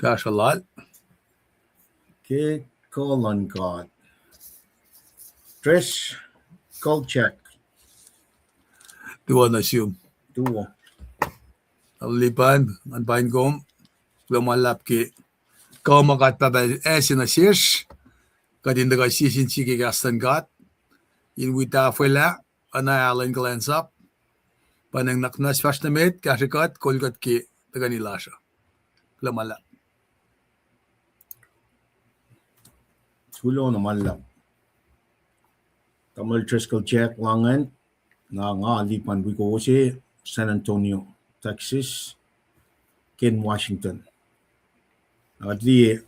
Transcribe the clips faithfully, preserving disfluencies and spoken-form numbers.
Kahsruh lal. Ke kuh luhn God. Driscoll Jack. Tuo nuh sum. Tuo. Alu lipan, ngan paing kom. Kuloh ma luhlahp ke kuh ma God Pahpah El ase nuh sesr. Kuht in tuhkuh sie sin sie ke kahs luhn God. In wi tahfwelah, oacna Alan kuhlwacnsap. Pa nacng nuhnak muhnahs fahsr nuh met, kahsrwe kuht, kol kuht ke tuhkweni lasr uh. Kuloh ma luhlahp. Kuloh na ma luhlahp. Tamuhlwel Driscoll Jack, la ingacn, na nga lipan wi kowos San Antonio, Texas, Ken Washington. Na kuht liye,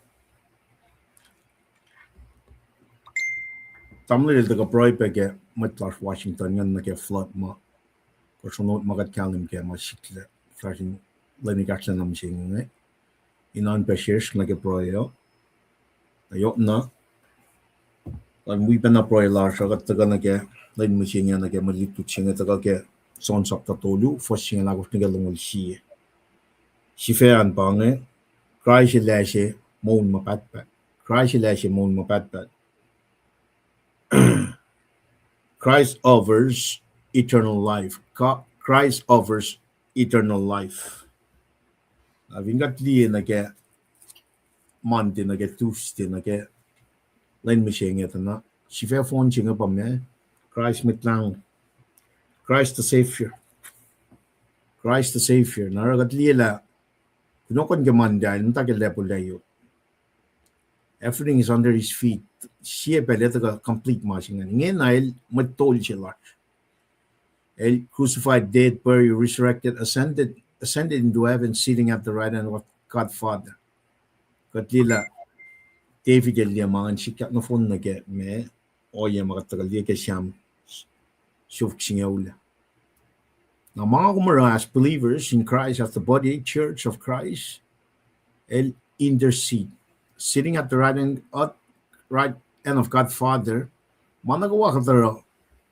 tamuhlwel el tuhkuh pruhe pac ke mwet lasr Washington ingacn nuh ke flood ma, kosrnot ma kuht kahlwem kac ma sikyak, fahsr in lwen ekahsr na mihsenge inge. In oan pac sesr nuh ke pruhe uh. Na yohkna, kuht wi pacna pruhe lasr uh, kuht tuhkuh nuh ke lwen mihsenge, nuh ke mwe lutlut se inge tuhkuh ke John sapta tolu, fuhs singucul ahkosr nuh ke longoul sie. Sifac an pa inge, Kraist el ase moul ma pahtpaht. Kraist el ase moul ma pahtpaht. Christ offers eternal life. Ka-, Christ offers eternal life. Na fin kuht liye nuh ke Monday, nuh ke Tuesday, nuh ke lwen mihsenge tuh na, sifac fohn se inge pa ma, Christ Mwet Lahngo. Christ the Savior. Christ the Savior. Na oruh kuht liye lah, kunohkohn ke Monday, el muhta ke level lac yohk. Everything is under his feet. Sie pacl el tuhkuh complete ma se ingacn. Ingena el mwet tol se lasr. El crucified, dead, buried, resurrected, ascended, ascended into heaven, sitting at the right hand of God Father. Kuht liye lah David el liye ma ingacn sikyak nohfohn nuh ke ma ohiyac ma kuht tuhkuh liye ke Sam siofok singucul. Na ma nga kom oruh as believers in Christ, as the body, church of Christ, el intercede, sitting at the right hand, at right hand of God Father, ma nuh kwewa kuht oruh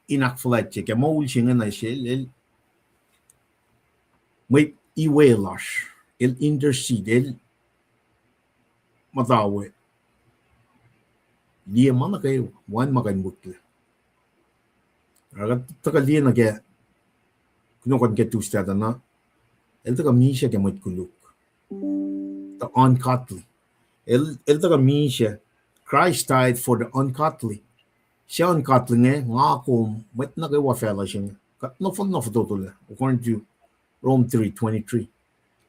in ahkfuhlwactye ke moul se inge nuh sel, el mwet iwe lasr, el intercede, el muhta we liye ma nuh kwewa, wacngihn ma kuh in wihklac. Oruh kuht tuhkuh liye nuh ke kunohkohn ke Tuesday tuh na, el tuhkuh misac ke mwet koluk, the ungodly. El, el tuhkuh misac. Christ died for the ungodly. Se ungodly inge, nga kom, mwet nuh kwewa facluh se inge. Kuht nohfohn na fototo lac, according to Rome three twenty-three.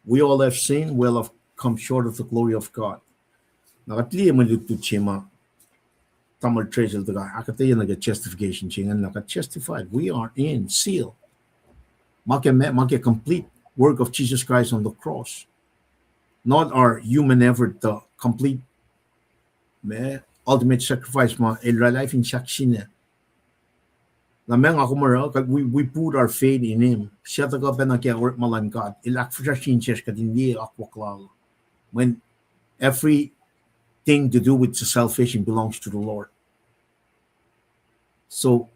We all have sinned, we all have come short of the glory of God. Na kuht liye mwe lutlut se ma tamuhlwel Driscoll el tuhkuh ahkuhtweyac nuh ke justification se inge, na kuht justified. We are in, seal. Ma ke, ma ke complete work of Jesus Christ on the cross. Not our human effort to complete ma ultimate sacrifice ma el oraclah fin sahk sina. Na ma nga kom oruh, we, we put our faith in him. Suc tuhkuh pacna ke orekma luhn God, el ahkfihsracsrye insesr kuht in liye akwuck lal. Mweyen everything to do with the salvation belongs to the Lord. So,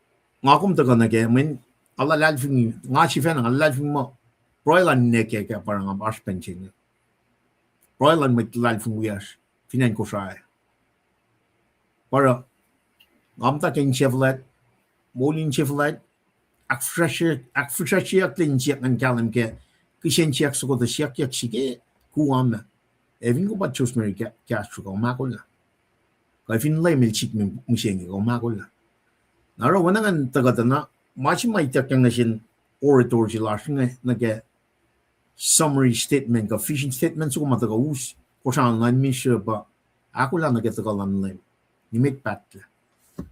nga kom tuhkuh nuh ke, mweyen nga luhlahlfongi, nga sifacna nga luhlahlfongi muh pruhe luhn ninac ke, ke pa oruh nga oasr pacl se inge. Pruhe luhn mwet luhlahlfongi wiyacsr fin acn Kosrae. Pa oruh nga muhta ke insefuhlaht, moul insefuhlaht, ahkfihsracsrye, ahkfihsracsryeyucklac insiyuck ngan kahlwem ke kihsen siyuck soko tuh siyuckyuck se ke kuh ma, ac fin kom pa Joseph Mary Ka-, Castro, kom ahkolah. Kuh fin Leum el sik mihsenge, kom ahkolah. Na oruh oacna ngan tuhkuh tuh na, ma se ma ituckyang nuh sin orator se lasr inge nuh ke summary statement kuh vision statement soko ma tuhkuh us, kosran luhn ministry pa ahkolah nuh ke tuhkuh luhn Leum. Nimet pahtlac.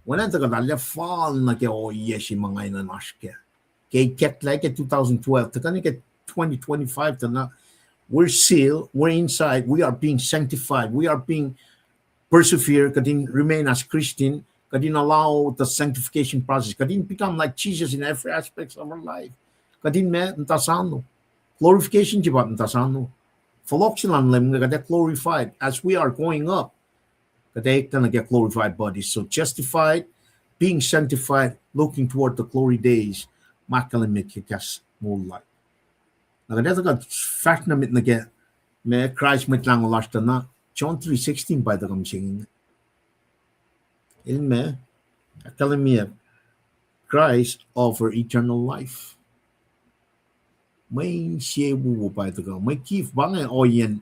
Oacna tuhkuh tahlac fal nuh ke ohiyac se ma nga enenuh in oasr kac. Ke ikacklah ke two thousand twelve, tuhkuh nuh ke twenty twenty-five tuh na, we're sealed, we're inside, we are being sanctified, we are being persevere, kuht in remain as Christian, kuht in allow the sanctification process, kuht in become like Jesus in every aspects of our life. Kuht in ma muhta sano. Glorification se pa muhta sano. Fohlohk se luhn Leum inge kuht ac glorified as we are going up. Kuht ac eklac nuh ke glorified bodies. So justified, being sanctified, looking toward the glory days. Ma ahkkahlwemye ke kahs moul lal. Na kuht ac tuhkuh fahsr nuh met nuh ke ma Kraist Mwet Lahngo lasr tuh na, John three sixteen pa tuhkuh mihsenge. El ma, ahkkahlwemye, Christ offer eternal life. Mwe insewowo pa tuhkuh, mwe gift pa inge ohiyacn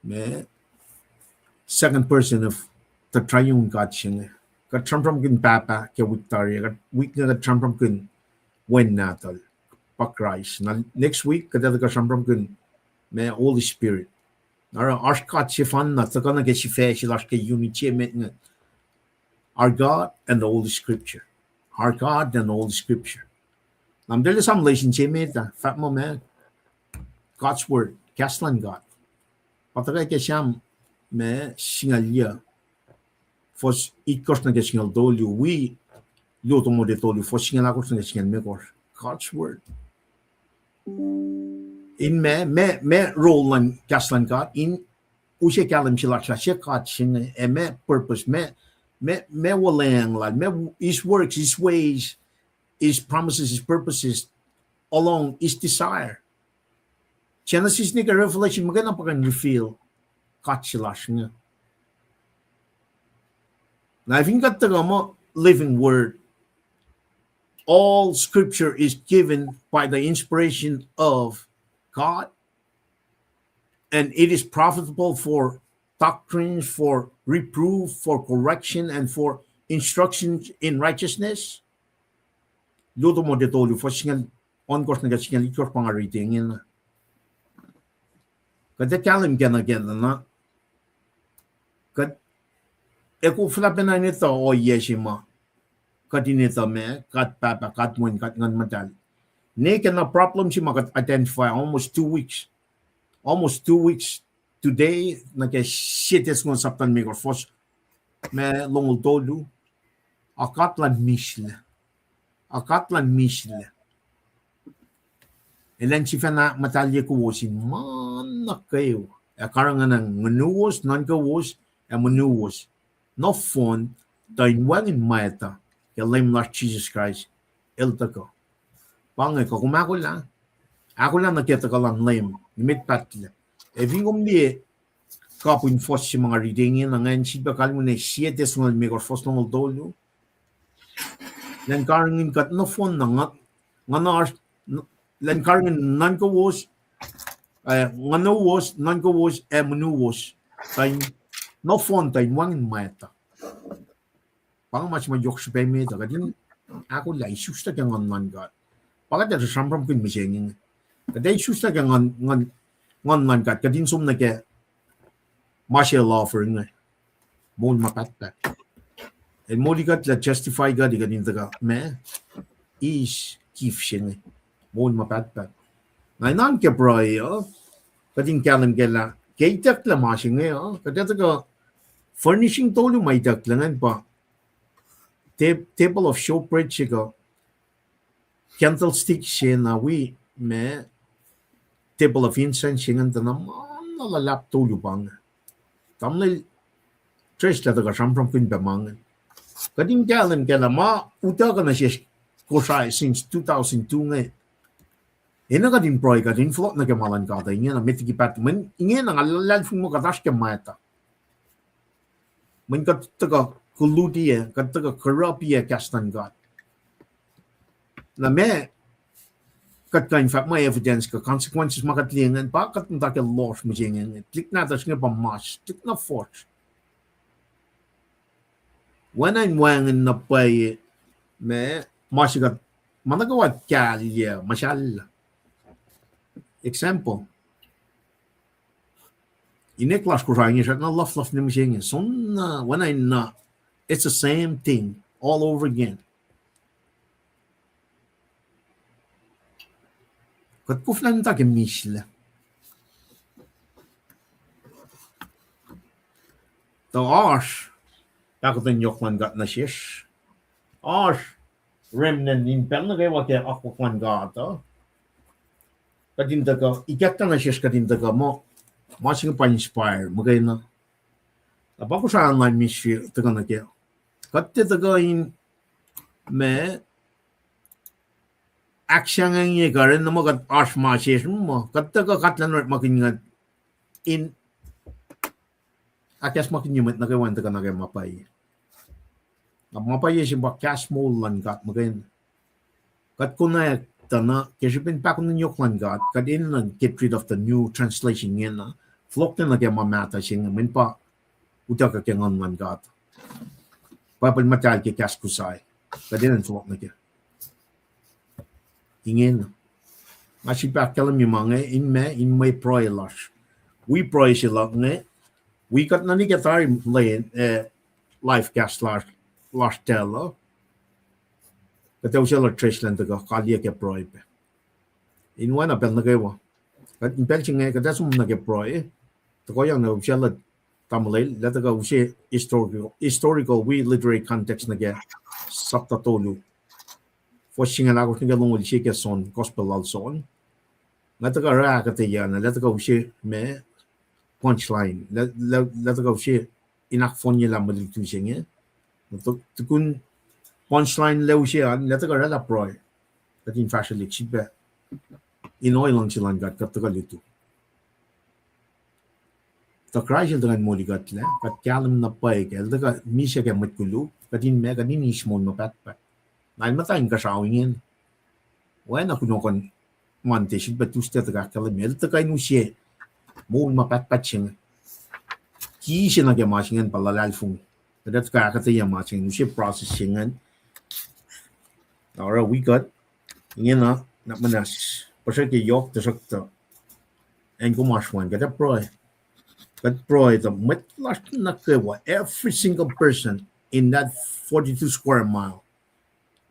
ma second person of the triune God se inge. Kuht sramsramkihn Pahpah ke wik tari, kuht wik inge kuht sramsramkihn Wen Nahtuhl, pa Kraist. Na next week kuht ac tuhkuh sramsramkihn ma Holy Spirit. Oruh oasr God sefanna tuhkuh nuh ke sifac se lasr ke unit se met inge. Our God and the Holy Scripture. Our God and the Holy Scripture. Na meac, esam lesson se met ah, fahk muh ma God's Word, kahs luhn God. Pa tuhkuh ke Sam ma singucul yuh, fuhs itkohsr nuh ke singucul tolu, wi Luo Timote tolu, fuhs singucul ahkosr nuh ke singucul limekohsr. God's Word. In ma, ma, ma role luhn kahs luhn God in use kahlwem se lasr lah se God se inge, ac ma purpose, ma, ma, ma wuhlweacng lal, ma his works, his ways, his promises, his purposes, along his desire. Genesis nuh ke Revelation, muhkwena pa kuh in reveal God se lasr inge. Na fin kuht tuhkuh muh living word, all scripture is given by the inspiration of God, and it is profitable for doctrine, for reproof, for correction, and for instruction in righteousness. Luo Timote tolu, fuhs singucul ohnkohsr nuh ke singucul itkohsr pa nga riti ingena. Kuht ac kahlwem kena kena na. Kuht ac koflah pacna in etuh ohiyac se ma kuht in etuh ma God Pahpah, God Wen, God Nguhn Muhtahl. Ne kena problem se ma kuht identify almost two weeks, almost two weeks today, nuh ke Sie Tessalonians sapta limekohsr, fuhs ma longoul tolu, a God luhn mislac. A God luhn mislac. Elan sifacna muhtahlye kowos in ma nuh kwewa, ac karihngihn nguhnuwos, nuhnkowos, ac mwenuwos nohfohn, tuh in wacngihn mwacta ke Leum lasr Jisus Kraist el tuhkuh. Pa inge kuh kom ahkolah, ahkolah nuh ke tuhkuh luhn Leum, nimet pahtlac. Ac fin kom liye kapihn fuhs se ma nga riti ingena, ngan sifilpac kalweni Sie Tessalonians limekohsr, fuhs longoul tolu. Elan karihngihn kuht nohfohn na, nguhn, elan karihngihn nuhnkowos, eh, nguhnuwos, nuhnkowos, ac mwenuwos, tuh in, nohfohn tuh in wacngihn mwacta. Pa inge ma se ma yohk srihpac met uh, kuht in ahkolah isuslac ke Nguhn luhn God. Pa kuht ac sramsramkihn mihsenge inge. Kuht ac isuslac ke Nguhn, Nguhn, Nguhn luhn God, kuht in som nuh ke ma se el offer inge. Moul ma pahtpaht. El moli kuht, lah justify kuht, kuht in tuhkuh ma eis gift se inge, moul ma pahtpaht. Na in oan ke pruhe uh, kuht in kahlwem kac lah ke itucklac ma se inge uh, kuht ac tuhkuh furnishing tolu ma itucklac ingacn pa ta-, table of showbread se kuh candlestick se na wi ma table of incense se ingacn, tuh na ma na luhlahp tolu pa inge. Tamuhlwel Driscoll tuhkuh sramsramkihn pac ma inge. Kuht in kahlwem kac lah ma utuckuh nuh sesr Kosrae since two thousand two inge, enenuh kuht in pruhe, kuht in fohlohk nuh ke ma luhn God uh ingena, met liki paht, mweyen ingena nga luhlahlfongi muh kuht oasr ke mwacta. Mweyen kuht tuhkuh kolukye, kuht tuhkuh corrupt-ye kahs luhn God. Na ma kuht kuh in fahk muh evidence kuh consequences ma kuht liye ingacn pa kuht muhta ke lohsr mihsenge inge. Tuhlihk nahtuhsr inge pa mas, tuhlihk na fuhsr. Oacna in wacngihn na pwacye ma, ma se kuht, ma nuh kwewa kahlye, muhsahllah. Example. Inek lasr Kosrae inge srackna luhfluhf ne mihsenge. Soenna, oacna in na, it's the same thing all over again. Kuht koflah muhta ke mislac. Tuh oasr pahkotwen yohk luhn God nuh sesr. Oasr remnant in pacl nuh kwewa ke akwuck luhn God uh. Kuht in tuhkuh, ikacklah nuh sesr kuht in tuhkuh muh, ma se inge pa inspire, muhkwena. Na pa Kosrae online ministry tuhkuh nuh kac, kuht tiac tuhkuh in ma ahksahngwengye kuh orekma muh kuht oasr ma sesr muh, kuht tuhkuh kuht elan orekmakihn kuht in ahkacsmakihnye mwet nuh kwewa in tuhkuh nuh ke ma pwacye. Na ma pwacye se pa kahs moul luhn God muhkwena. Kuht konwacack tuh na ke srihpen pahkotwen yohk luhn God, kuht enenuh get rid of the new translation ingena, fohlohk nuh ke ma mahtuh se inge, mweyen pa utuckuh ke Nguhn luhn God. Bible muhtahl ke kahs Kosrae, kuht enenuh fohlohk nuh ke ingena. Nga sifilpac ahkkahlwemye ma inge in ma, in mwe pruhe lasr. Wi pruhe se luhk inge, wi kuht nuh ke tari lwen, eh, live cast lasr, lasr tacl uh. Kuht ac usaclah trash lwen tuhkuh kaliyac ke pruhe pac. In oacna pacl nuh kwewa, kuht in pacl se inge kuht ac som nuh ke pruhe, tuhkuhyang na usaclah tamuhlwel, lah tuhkuh use historical, historical wi literary context nuh ke sapta tolu, fuhs singucul ahkosr nuh ke longoul sie ke John, Gospel lal John. Lah tuhkuh oruh ahkuhtweyac na, lah tuhkuh use ma punchline, lah, lah, lah tuhkuh use in ahkfohnyelah mwe lutu se inge. Tukun punchline lah use an, lah tuhkuh oraclah pruhe. Kuht in fahsrwelihk sifilpac in ohiyac luhngse luhn God, kuht tuhkuh lutu. Tuh Kraist el tuhkuh in molikuhtlac, kuht kahlwem na pwacye kac, el tuhkuh misac ke mwet koluk, kuht in ma, kuht in eis moul ma pahtpaht. Na el muhta inkuhsrao ingena. Oacna kunohkohn Monday, sifilpac Tuesday tuhkuh ahkkahlwemye, el tuhkuh in use moul ma pahtpaht se inge. Ki se nuh ke ma se ingacn pa luhlahlfongi. Kuht tuhkuh ahkuhtweyac ma se inge, use process se ingacn. Na oruh wi kuht ingena, na muhnahs, puhsrwacke yohk, tuhsruhktuh acn kom oasr wacngihn, kuht ac pruhe. Kuht pruhe tuh mwet lasr nuh kwewa, every single person in that forty-two square mile,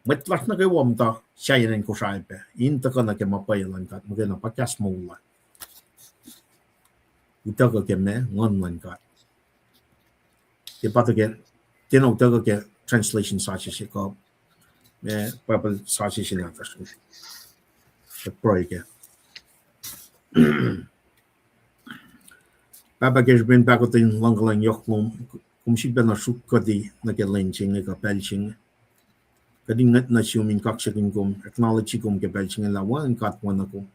mwet lasr nuh kwewa muhta sahyacn acn Kosrae pac in tuhkuh nuh ke ma pwacye luhn God, muhkwena pa kahs moul lal, utuckuh ke ma Nguhn luhn God. Ke pa tuh ke, tiacna utuckuh ke translation sasuc se kuh ma Bible sasuc se nahtuhsr. Kuht pruhe kac. Pahpah, ke srihpen pahkotwen luhngkuhlwacng yohk lom, kom sifilpac na sruhkkuhti nuh ke lwen se inge kuh pacl se inge. Kuht in ngwet nuh sum in kaksakihn kom, acknowledge kom ke pacl se inge lah wacngihn God oacna kom.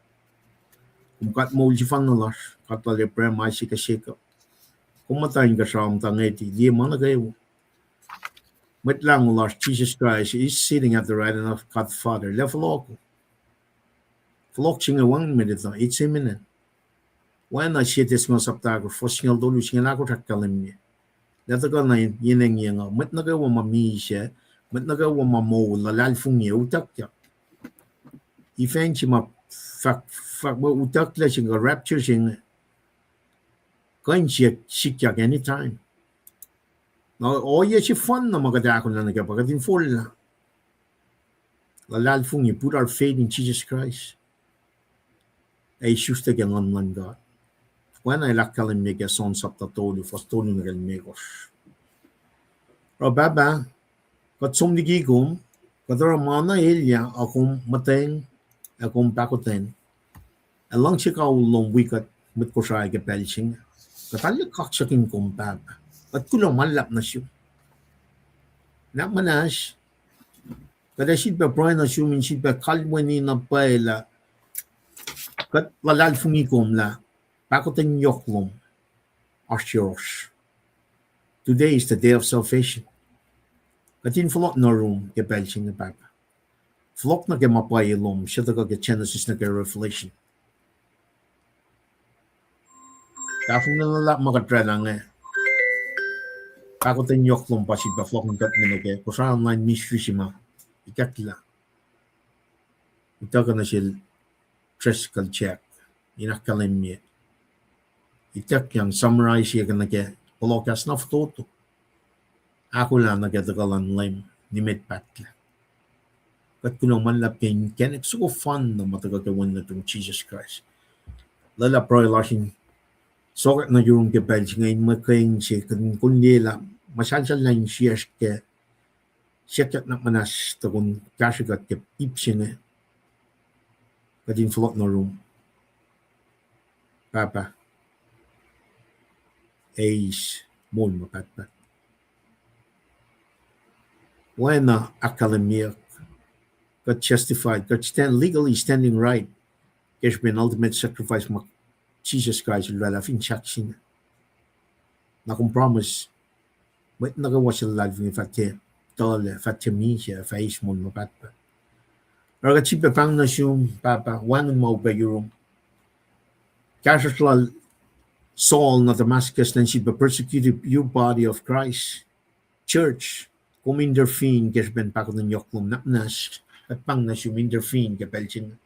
Kom God moul sefanna lasr, God lal Abraham, Isaac, ac Jacob. Kom muhta inkuhsrao, muhta ngweti, liye ma nuh kwewa. Mwet Lahngo lasr, Jesus Christ, is sitting at the right hand of God Father. Lah fohlohk, fohlohk se inge wacngihn met etuh, it's imminent. Oacna sie Thessalonians sapta ahkosr, fuhs singucul tolu, singucul ahkosr ahkkahlwemye, lah tuhkuh na yen engyeng uh, mwet nuh kwewa ma misac, mwet nuh kwewa ma moul, luhlahlfongi, utuckyak. Event se ma fahk, fahk, utucklac se inge, rapture se inge, kuh in sikyak anytime. Na ohiyac sefanna ma kuht ahkolah nuh kac pa kuht in forlah luhlahlfongi, put our faith in Jesus Christ, ac isuslac ke Nguhn luhn God. Oacna el ahkkahlwemye ke John sapta tolu, fuhs tolu nuh ke limekohsr. Oruh Pahpah, kuht som liki kom, kuht oruh ma na elyah, a kom muhtweng, ac kom pahkotwen. Ac luhngse kawihl lom wi kuht mwet Kosrae ke pacl se inge. Kuht arlac kaksakihn kom Pahpah. Kuht kuloh ma luhlahp nuh sum. Na muhnahs, kuht ac sifilpac pruhe nuh sum in sifilpac kalweni na pwacye lah kuht luhlahlfongi kom lah pahkotwen yohk lom oasr yohrohsr. Today is the day of salvation. Kuht in fohlohk nuh yurum ke pacl se inge Pahpah. Fohlohk nuh ke ma pwacye lom, suc tuhkuh ke Genesis nuh ke Revelation. Tahfonglac luhlahp ma kuht oraclah inge. Pahkotwen yohk lom pa sifilpac fohlohk nuh kuht me nuh ke Kosrae online ministry se ma ikacklah, utuckuh nuh sel Driscoll Jack in ahkkahlwemye, ituckyang summarize-iyuck nuh ke fohlohk kahs na fototo, ahkolah nuh ke tuhkuh luhn Leum nimet pahtlac. Kuht kuloh ma luhlahp ke inkacnek soko fanna ma tuhkuh ke Wen nuhtum Jisus Kraist. Lwelah pruhe lasr in sokwack nuh yurum ke pacl se inge in mwe keng se kuht in kuh in liyelah muhsahlsahllah insiyacsr ke siyuckyak na muhnahs tukun kahsrwe kuht ke ip se inge. Kuht in fohlohk nuh yurum Pahpah, eis moul ma pahtpaht. Oacna ahkkahlwemyeyuck, kuht justified, kuht stand, legally standing right ke srihpen ultimate sacrifice ma Jisus Kraist el oraclah fin sahk se inge. Na kom promise, mwet nuh kwewa suc luhlahlfongi fah tiac tuhlac, fah tiac misac, fah eis moul ma pahtpaht. Oruh kuht sifilpac pahng nuh sum, Pahpah, wacngihn ma upac yurum. Kahsruhsr lal Saul nuh Damascus, elan sifilpac persecute your body of Christ, church. Kom intervene ke srihpen pahkotwen yohk lom. Nuhnak muhnahs, kuht pahng nuh sum, intervene ke pacl se inge.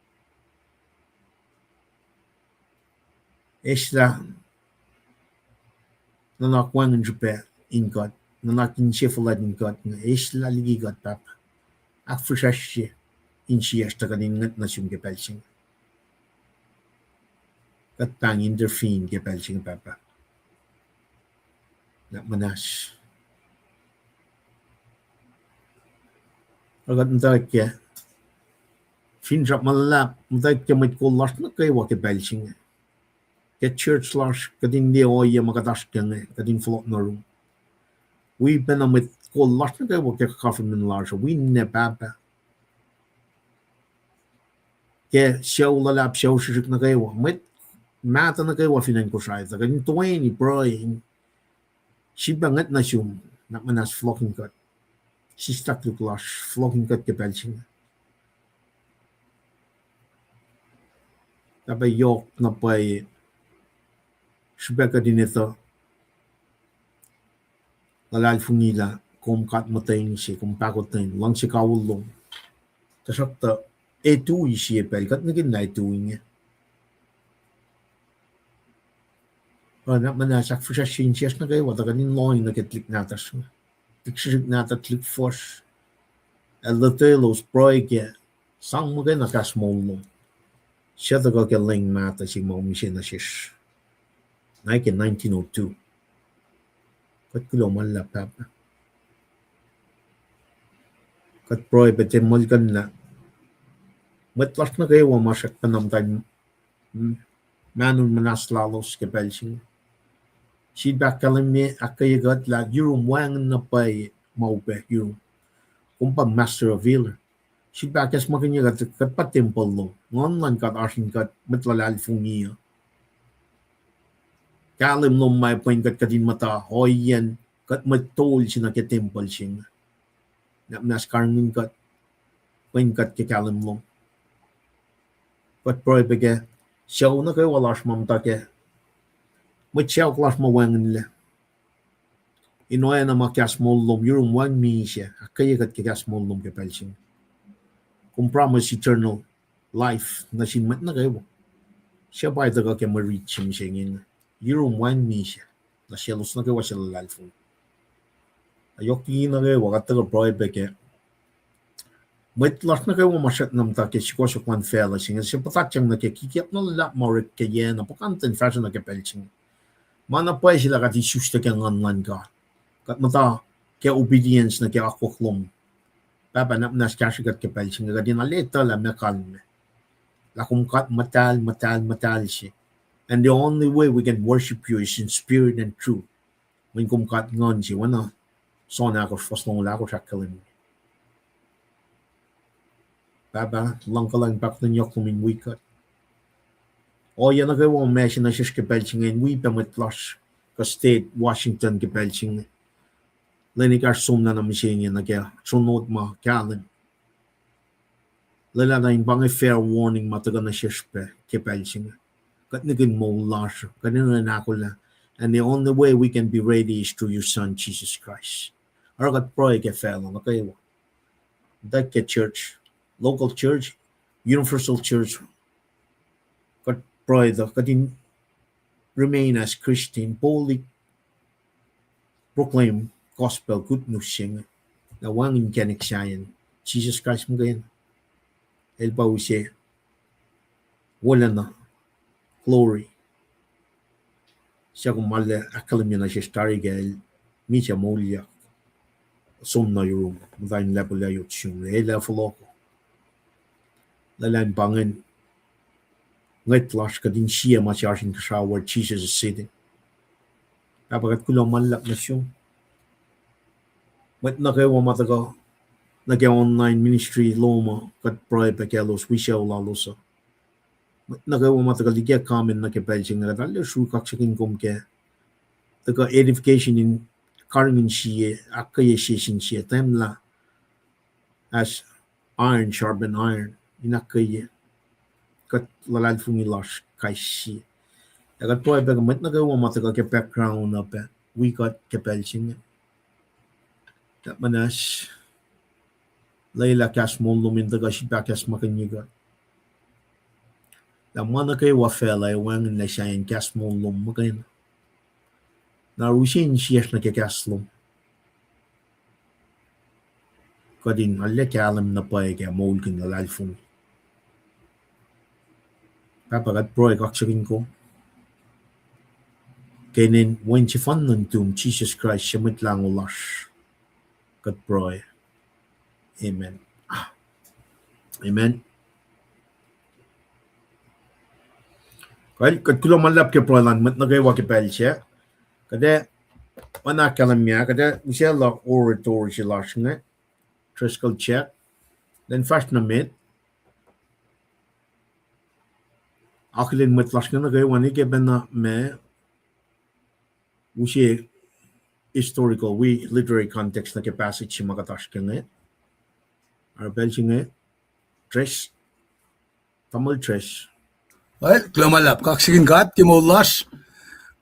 Eslah nuhnak wacngihn srihpac in kuht, nuhnak insefuhlwact in kuht inge, eslah liki kuht, Pahpah. Ahkfihsracsrye insiyacsr tuh kuht in ngwet nuh sum ke pacl se inge. Kuht pahng intervene ke pacl se inge, Pahpah. Nuhnak muhnahs. Ac kuht muhtwacwacack ke finsrak ma luhlahp, muhtwacwacack ke mwet kol lasr nuh kwewa ke pacl se inge, ke church lasr, kuht in liye ohiyac ma kuht oasr ke inge, kuht in fohlohk nuh yurum. Wi pacna mwet kol lasr nuh kwewa ke government lasr uh, wi ninac, Pahpah, ke sucu luhlahp, sucu srihsrihk nuh kwewa, mwet mahtuh nuh kwewa fin acn Kosrae, tuh kuht in toeni pruhe in sifilpac ngwet nuh sum. Nuhnak muhnahs, fohlohkihn kuht. Sislah koluk lasr, fohlohkihn kuht ke pacl se inge. Pahpah, yohk na pwacye srihpac kuht in etuh luhlahlfongi lah kom God muhtweng se, kom pahkotwen, luhngse kawihl lom. Tuhsruhktuh e tui sie pacl, kuht nihkihn lah e tui inge. Oacna ma na sahk fihsracsr se insiyacsr nuh kwewa tuh kuht in lohng nuh ke tuhlihk nahtuhsr inge, tuhlihk srihsrihk nahtuhsr, tuhlihk fuhsr, ac lotwelos pruhe ke sang muhkwena kahs moul lom, suc tuhkuh ke leng mahtuh se ma misac nuh sesr. Na ke nineteen oh two. Kuht kuloh ma luhlahp, Pahpah. Kuht pruhe pac tiac muhlkuhnlah mwet lasr nuh kwewa ma srackpacna muhta in mahnun muhnahs lalos ke pacl se inge. Sifilpac ahkkahlwemye, ahkkweye kuht lah yurum wacngihn na pwacye ma upac yurum. Kom pa Master of Healer. Sifilpac ahkacsmakihnye kuht, kuht pa tempuhl lom. Nguhn luhn God oasr in kuht mwet luhlahlfongi uh. Kahlwem lom ma pwen kuht, kuht in muhta ohiyacn kuht mwet tol se nuh ke tempuhl se inge. Nuhnak muhnahs, karihngihn kuht, pwen kuht ke kahlwem lom. Kuht pruhe pac ke sucu nuh kwewa lasr ma muhta ke, mwet sacohk lasr ma wacngihnlac, in oacna ma kahs moul lom, yurum wacngihn misac, ahkkweye kuht ke kahs moul lom ke pacl se inge. Kom promise eternal life nuh sin mwet nuh kwewa suc pa tuhkuh ke mwe rit se mihsenge inge. Yurum wacngihn misac nuh selos nuh kwewa suc luhlahlfongi. Ac yohk liki nuh kwewa, kuht tuhkuh pruhe pac ke mwet lasr nuh kwewa ma srackna muhta ke sukohsohk luhn facluh se inge, suc puhtatyang nuh ke kikiap na luhlahp ma orek ke yac na puhkantwen fahsruh nuh ke pacl se inge. Ma na pwacye se lah kuht isuslac ke Nguhn luhn God. Kuht muhta ke obedience nuh ke akwuck lom. Pahpah, nuhnak muhnahs, kahsrwe kuht ke pacl se inge, kuht in aleta lah ma kalmac, lah kom God muhtahl, muhtahl, muhtahl se. And the only way we can worship you is in spirit and truth. Mweyen kom God Nguhn se, oacna John ahkosr fuhs longoul ahkosr ahkkahlwemye. Pahpah, luhngkuhlwacng, pahkotwen yohk lom in wi kuht. Ohiyac nuh kwewa ma se nuh sesr ke pacl se inge, in wi pac mwet lasr ke state Washington ke pacl se inge, lwen ekahsr somlah na mihsenge nuh ke sronot ma kahlwem. Lwelah na in pa inge fair warning ma tuhkuh nuh sesr pac ke pacl se inge. Kuht nihkihn moul lasr uh, kuht enenuh in ahkolah. And the only way we can be ready is through your Son, Jesus Christ. Oruh kuht pruhe ke facluh nuh kwewa, tuh ke church, local church, universal church, kuht pruhe tuh kuht in remain as Christian, boldly proclaim gospel, good news se inge, lah wacngihn inkacnek sahyac, Jisus Kraist muhkwena. El pa use wolacna, glory, suc kom arlac ahkkahlwemye nuh sesr tari ke El misac moulyak, som nuh yurum, muhta in lacpo lacyot sum, El ac fohlohko. Lwelah in pa ingacn ngwet lasr, kuht in sie ma se oasr inkuhsrao where Jesus is sitting. Pahpah, kuht kuloh ma luhlahp nuh sum. Mwet nuh kwewa ma tuhkuh nuh ke online ministry lom uh, kuht pruhe pac kaclos, wi sucu lalos uh. Mwet nuh kwewa ma tuhkuh liki comment nuh ke pacl se inge, kuht arlac sru kaksakihn kom ke tuhkuh edification in karihngihn sie, ahkkweye sie sin sie, tahmlah as iron sharpen iron, in ahkkweye kuht luhlahlfongi lasr kais sie. Ac kuht pruhe pac ke mwet nuh kwewa ma tuhkuh ke background uh pac wi kuht ke pacl se inge, kuht muhnahs lwelah kahs moul lom in tuhkuh srihpac ahkacsmakihnye kuht lah ma nuh kwewa facluh ac wacngihnlac sahyacn kahs moul lom muhkwena. Na use insiyacsr nuh ke kahs lom, kuht in arlac kahlwem na pwacye ke moulkihn luhlahlfongi. Pahpah, kuht pruhe kaksakihn kom ke inen Wen sefanna nuhtum, Jisus Kraist, su Mwet Lahngo lasr, kuht pruhe. Amen. Amen. Kuht, kuht kuloh ma luhlahp ke pruhe luhn mwet nuh kwewa ke pacl sac. Kuht ac oacna ahkkahlwemye, kuht ac usaclah oratory se lasr inge, Driscoll Jack. Then fahsr nuh met, akihlen mwet lasr inge nuh kwewa ne ke pacna ma use historical wi literary context nuh ke passage se ma kuht oasr ke inge. Oruh pacl se inge, Tres, tamuhlwel Tres. Well, kuloh ma luhlahp, kaksakihn God ke moul lasr.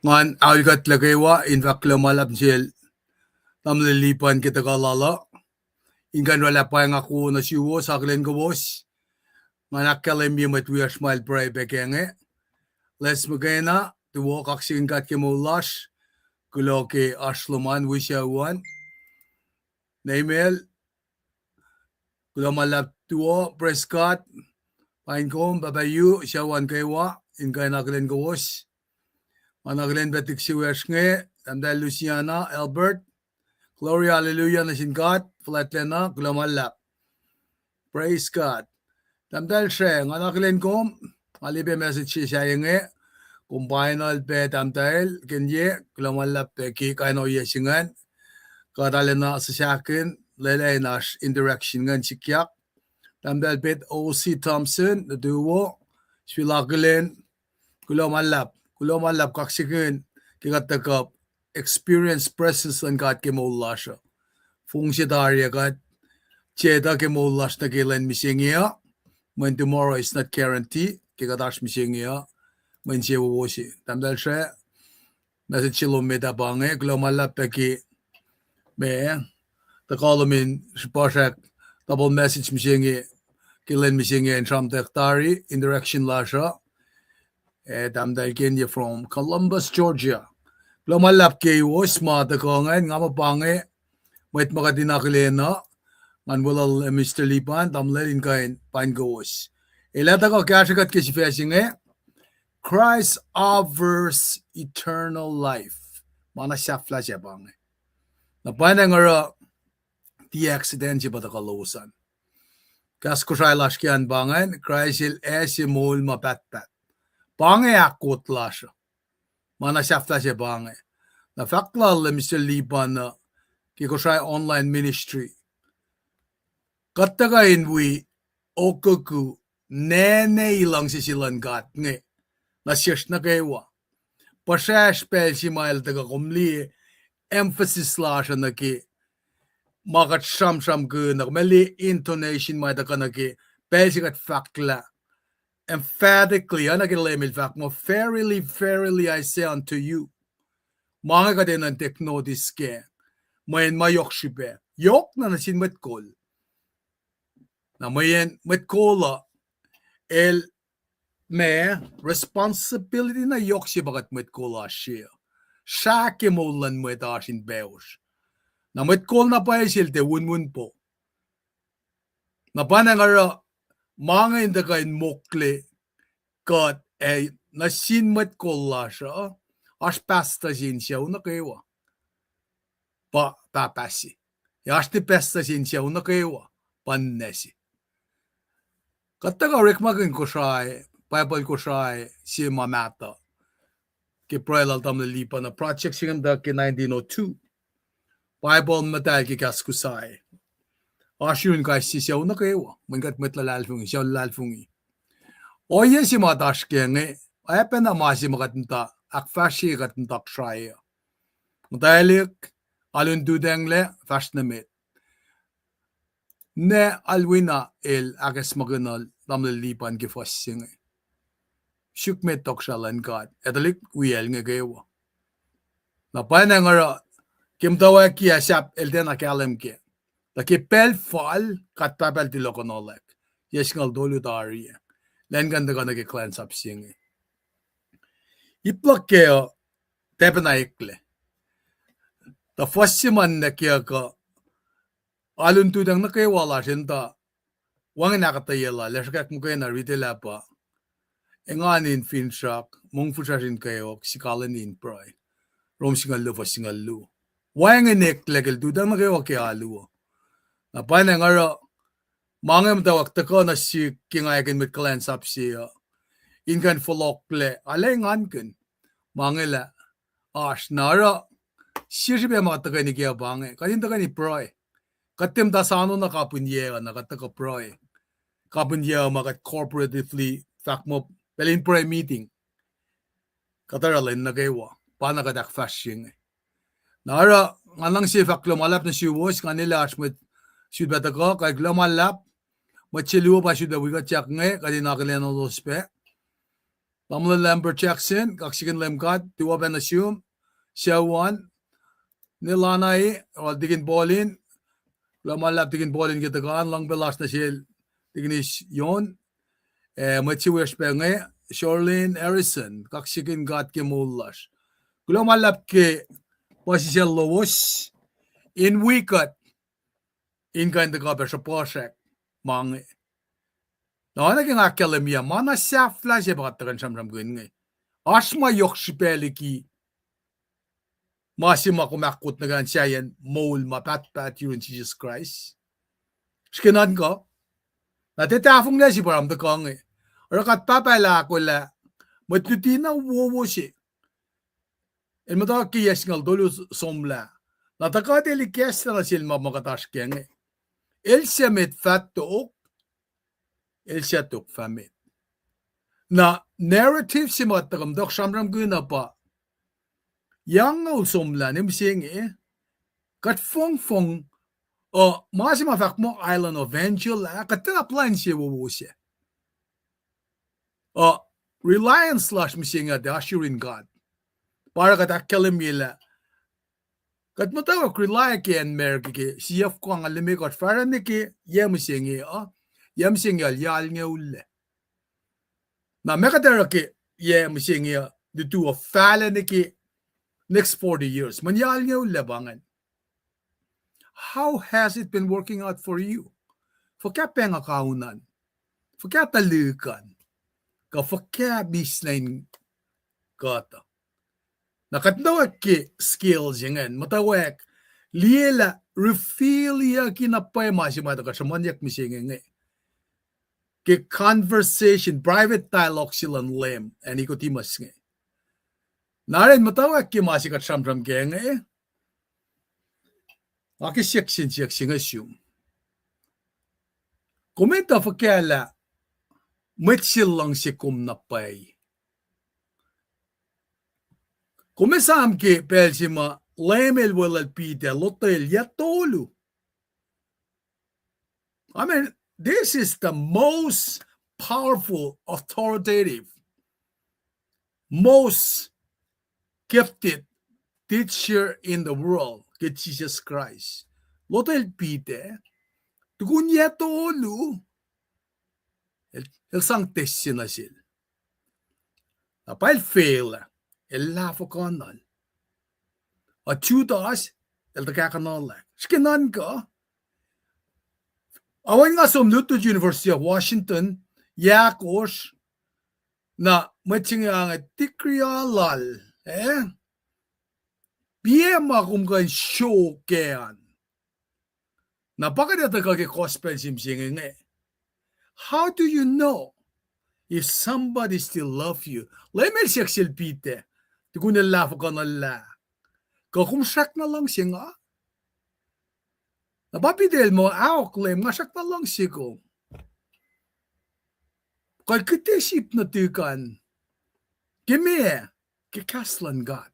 Ngan aol kuht nuh kwewa in fahk kuloh ma luhlahp nuh sel tamuhlwel Lipan ke tuhkuh lal uh in kuh in oraclah pweng ahkoo nuh suwos, akihlen kowos. Ngan ahkkahlwemye mwet wiyacsr ma el pruhe pac ke inge. Let's muhkwena tuwo kaksakihn God ke moul lasr. Kuloh ke oasr lom an wi sucu an. Neimel, kuloh ma luhlahp tuwo, praise God. Paing kom, Pahpah Yu, sucu an kwewa, in kuh in akihlen kowos. Ngan akihlen pac tuk se wiyacsr inge, Tahmtahel Luciana, Albert. Glory, hallelujah, nuh sin God fuhlwactlacna, kuloh ma luhlahp. Praise God. Tahmtahel Sre, ngan akihlen kom, nga liye pac message se sahyac inge, kom painel pac Tahmtahel Kenye, kuloh ma luhlahp pac ke kain ohiyac se ingacn. Kuht arulacna sisahkihn, lwelah in oasr interaction ingacn sikyak. Tahmtahel Pet O C Thompson, nuhtuwo, sifil akihlen, kuloh ma luhlahp, kuloh ma luhlahp kaksakihn ke kuht tuhkuh experience presence luhn God ke moul lasr uh. Fong se tari ac kuht tiac etuh ke moul lasr nuh ke lwen mihsenge uh, mweyen tomorrow is not guarantee, ke kuht oasr mihsenge uh, mwe insewowo se. Tahmtahel Sre, message se lom met ah pa inge, kuloh ma luhlahp pac ke ma tuhkuh lom in srihpasrak double message mihsenge, ke lwen mihsenge in sramtweack tari interaction lasr uh. Eh, Tahmtahel Kenye from Columbus, Georgia. Kuloh ma luhlahp keiwos ma tuhkuh ingacn, nga muh pa inge mwet ma kuht in akihlen uh, ngan weluhl Mister Lipan, tamuhlwel, in kuh in paing kowos. El ac tuhkuh kahsrwe kuht ke sifac se inge, Christ offers eternal life. Ma na sahflah se pa inge. Na pwacnwacng oruh tiac accident se pa tuhkuh lowos an. Kahs Kosrae lasr ke an pa ingacn, Kraist el ase moul ma pahtpaht. Pa inge ahkkot lasr uh. Ma na sahflah se pa inge. Na fahk lal Mister Lipan uh ke Kosrae Online Ministry, kuht tuhkuh in wi okuku nene luhngse se luhn God inge nuh sesr nuh kwewa. Puhsracsr pacl se ma el tuhkuh, kom liye emphasis lasr uh nuh ke ma kuht sramsramkihn uh, kom liye intonation ma tuhkuh nuh ke pacl se kuht fahk lah, emphatically, oacna ke Leum el fahk muh, Verily, verily, I say unto you. Ma inge kuht enenuh in take notice kac, mweyen ma yohk srihpac. Yohk na nuh sin mwet kol. Na mweyen mwet kol uh, el, ma, responsibility na yohk se pa kuht mwet kol oasr uh. Srah ke moul luhn mwet oasr in pahosr. Na mwet kol na pwacye sel tiac winwin po. Na pwacnwacng oruh ma inge in tuhkuh in mokle kuht ac nuh sin mwet kol lasr uh, oasr pastor se in sucu nuh kwewa, pa pahpah se. Ac oasr tiac pastor se in sucu nuh kwewa, pa ninac se. Kuht tuhkuh orekmakihn Kosrae, Bible Kosrae se ma mahtuh ke pruhe lal tamuhlwel Lipan uh, project se ingacn tuh ke nineteen oh two. Bible muhtahl ke kahs Kosrae. Oasr yurin kais sie sucu nuh kwewa, mweyen kuht mwet luhlahlfongi, sucu luhlahlfongi. Ohiyac se ma oasr ke inge, oacpacna ma se ma kuht muhta, ahkfahsrye kuht muhta srihpac uh. Muhtwaclihk, alu in lututacnglac, fahsr nuh met. Ne Alwina el ahkacsmakihnye tamuhlwel Lipan ke fuhs se inge. Suk met tohkohsrahi luhn God, ac tuhlihk wiyacl inge kwewa. Na pwacnwacng oruh, ke muhtwacwacack ah sahp el tiacna kahlwem kac. Tuh ke pacl fal, kuht pahpacl tilokunohlack. Yac singucul tolu tari ah. Lwen kuh in tuhkuh nuh ke kuhlwacnsap se inge. Ip luhk kac uh, tiac pacna eklac. Tuh fuhs se ma ninac ke uh kuh, alu in lututacng nuh kwewa lasr in tuh, wacngihn ahkuhtweyac lal, el sruhkwack muhkwena riti lah pa, engan in finsrak, mongfihsrwacsr in kweok, sikalweni in pruhe. Rom singucul luo, fuhs singucul luo. Wacngihn eklac ke lututacng nuh kwewa ke alu uh. Na pwacnwacng oruh, ma inge muhtwacwacack tuhkuh nuh sihk ke nga ekihn mwet kuhlwacnsap se uh. In kuh in fohlohklac, arlac engankihn. Ma inge lah, oasr na oruh, sie srihpac ma kuht tuhkweni ke uh pa inge, kuht in tuhkweni pruhe. Kuht tiac muhta soano na kapihn yac uh na kuht tuhkuh pruhe. Kapihn yac uh ma kuht corporatively fahk muh pacl in pruhe meeting. Kuht oruh lwen nuh kwewa, pa na kuht ahkfahsrye inge. Na oruh, nga luhngse fahk kuloh ma luhlahp nuh suwos, nga nila oasr mwet sulpac tuhkuh, kuh kuloh ma luhlahp, mwet se luo pa sulpac wi kuht siyuck inge, kuht in akihlen elos pac. Tamuhlwel Lambert Jackson, kaksakihn Leum God, tuh pac nuh sum, sucu an, Nelanai, uh, Tikin Paulin, kuloh ma luhlahp Tikin Paulin ke tuhkuh an, luhngse pac lasr nuh sel Tikinis Jon, ac mwet se wiyacsr pac inge, Charlene Harrison, kaksakihn God ke moul lasr. Kuloh ma luhlahp ke puhsisacl lowos, in wi kuht, in kuh in tuhkuh pac sruhpuhsrak ma inge. Na oacna ke nga ahkkahlwemye, ma na sahflah se pa kuht tuhkuh in sramsramkihn inge. Oasr ma yohk srihpac liki ma se ma kom ahkkot nuh ke an sahyacn moul ma pahtpaht yurin Jisus Kraist. Srihke nuhnkuh. Na tiac tahfonglac se pa oruh ma tuhkuh inge. Oruh kuht pahpah lah ahkolah mwet luti na wowo se. El muhtwacwacack ke yac singucul tolu somlah. Na tuh kuht el ikacslah nuh sel ma ma kuht oasr kac inge. El suc met fah tok, el suc tok fah met. Na narrative se ma kuht tuhkuh muhtwacwacack sramsramkihn uh pa, yac angngaul somlah ne mihsenge, kuht fongfong, uh, ma se ma fahk muh Island of Angel ah, kuht tiacna plwacn se wowo se. Uh, reliance lasr mihsenge uh tiac oasr yurin God. Pa oruh kuht ahkkahlwemye lah kuht muhtwacwacack rely ke acn America ke siyuck angngaul limekohsr fahsruh nuh ke yac mihsenge uh, yac mihsenge uh yac alngoul lac. Na ma kuht oruh ke yac mihsenge uh lutu uh fahlac nuh ke next forty years, mweyen yac alngoul lac pa ingacn. How has it been working out for you? Fuhkah pacnga kaun an? Fuhkah tuhlihk an? Kuh fuhkah business kuht uh? Na kuht muhtwacwacack ke scale se ingacn, muhtwacwacack liye lah reveal-yucki na pwacye ma se ma tuhkuh sruhmuhnyuck mihsenge inge. Ke conversation, private dialogue se luhn Leum ac Nicodemus inge. Na ren muhtwacwacack ke ma se kuht sramsram kac inge, nga ke siyuck sin siyuck se inge sum. Kom etuh fuhkah lah mwet se luhngse kom na pwacye? Kom esam ke pacl se ma Leum El weluhl Peter, lotwel yac tolu. I mean, this is the most powerful, authoritative, most gifted teacher in the world ke Jisus Kraist. Lotwel Peter, tukun yac tolu, el, el sang test se nuh sel. Na pa el fail, el lahfuhkuhnuhl. A Judas, el tuhkahkuhnuhllah. Srihke nuhnkuh. Oacna nga som lutlut University of Washington, yac ahkosr, na mwet se inge ange degree lal, eh? Piac ma kom kuh in sruok an. Na pa kuht etuh kuh ke gospel se mihsenge inge. How do you know if somebody still love you? Leum El siyuck sel Peter, tukun el lahfuhkuhnuhllah, kuh kom srackna luhngse nga? Na pa Peter el muh, aok Leum, nga srackna luhngse kom. Kuht kihte sip nuh tihkan. Ke meac? Ke kahs luhn God.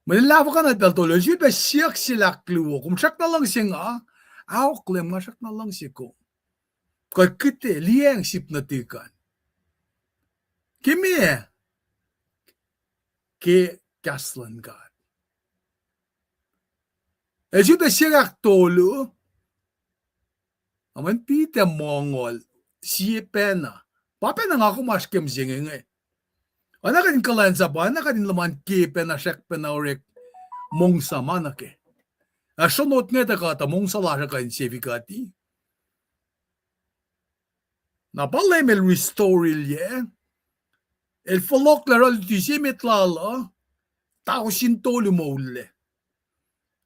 Mweyen lah fuhkah na pacl tolu, el sifilpac siyuck sel ahkluo, kom srackna luhngse nga, aok Leum, nga srackna luhngse kom. Kuht kihte liyacacng sip nuh tihkan. Ke meac? Ke kahs luhn God. El sifilpac siyuck ahktolu, a mweyen Peter mongol, sie pacna. Pa pacna nga kom oasr ke mihsenge inge. Oacna kuht in kuhlwacnsap, oacna kuht in luhman ke pacna, srack pacna orek, mongsa ma nuh kac. Ac sronot inge tuhkuh tuh mongsa lasr uh kuh in sefikati. Na pa Leum el restore-ilyac, el fohlohklac oruh luti se met lal uh, tausin tolu moullac.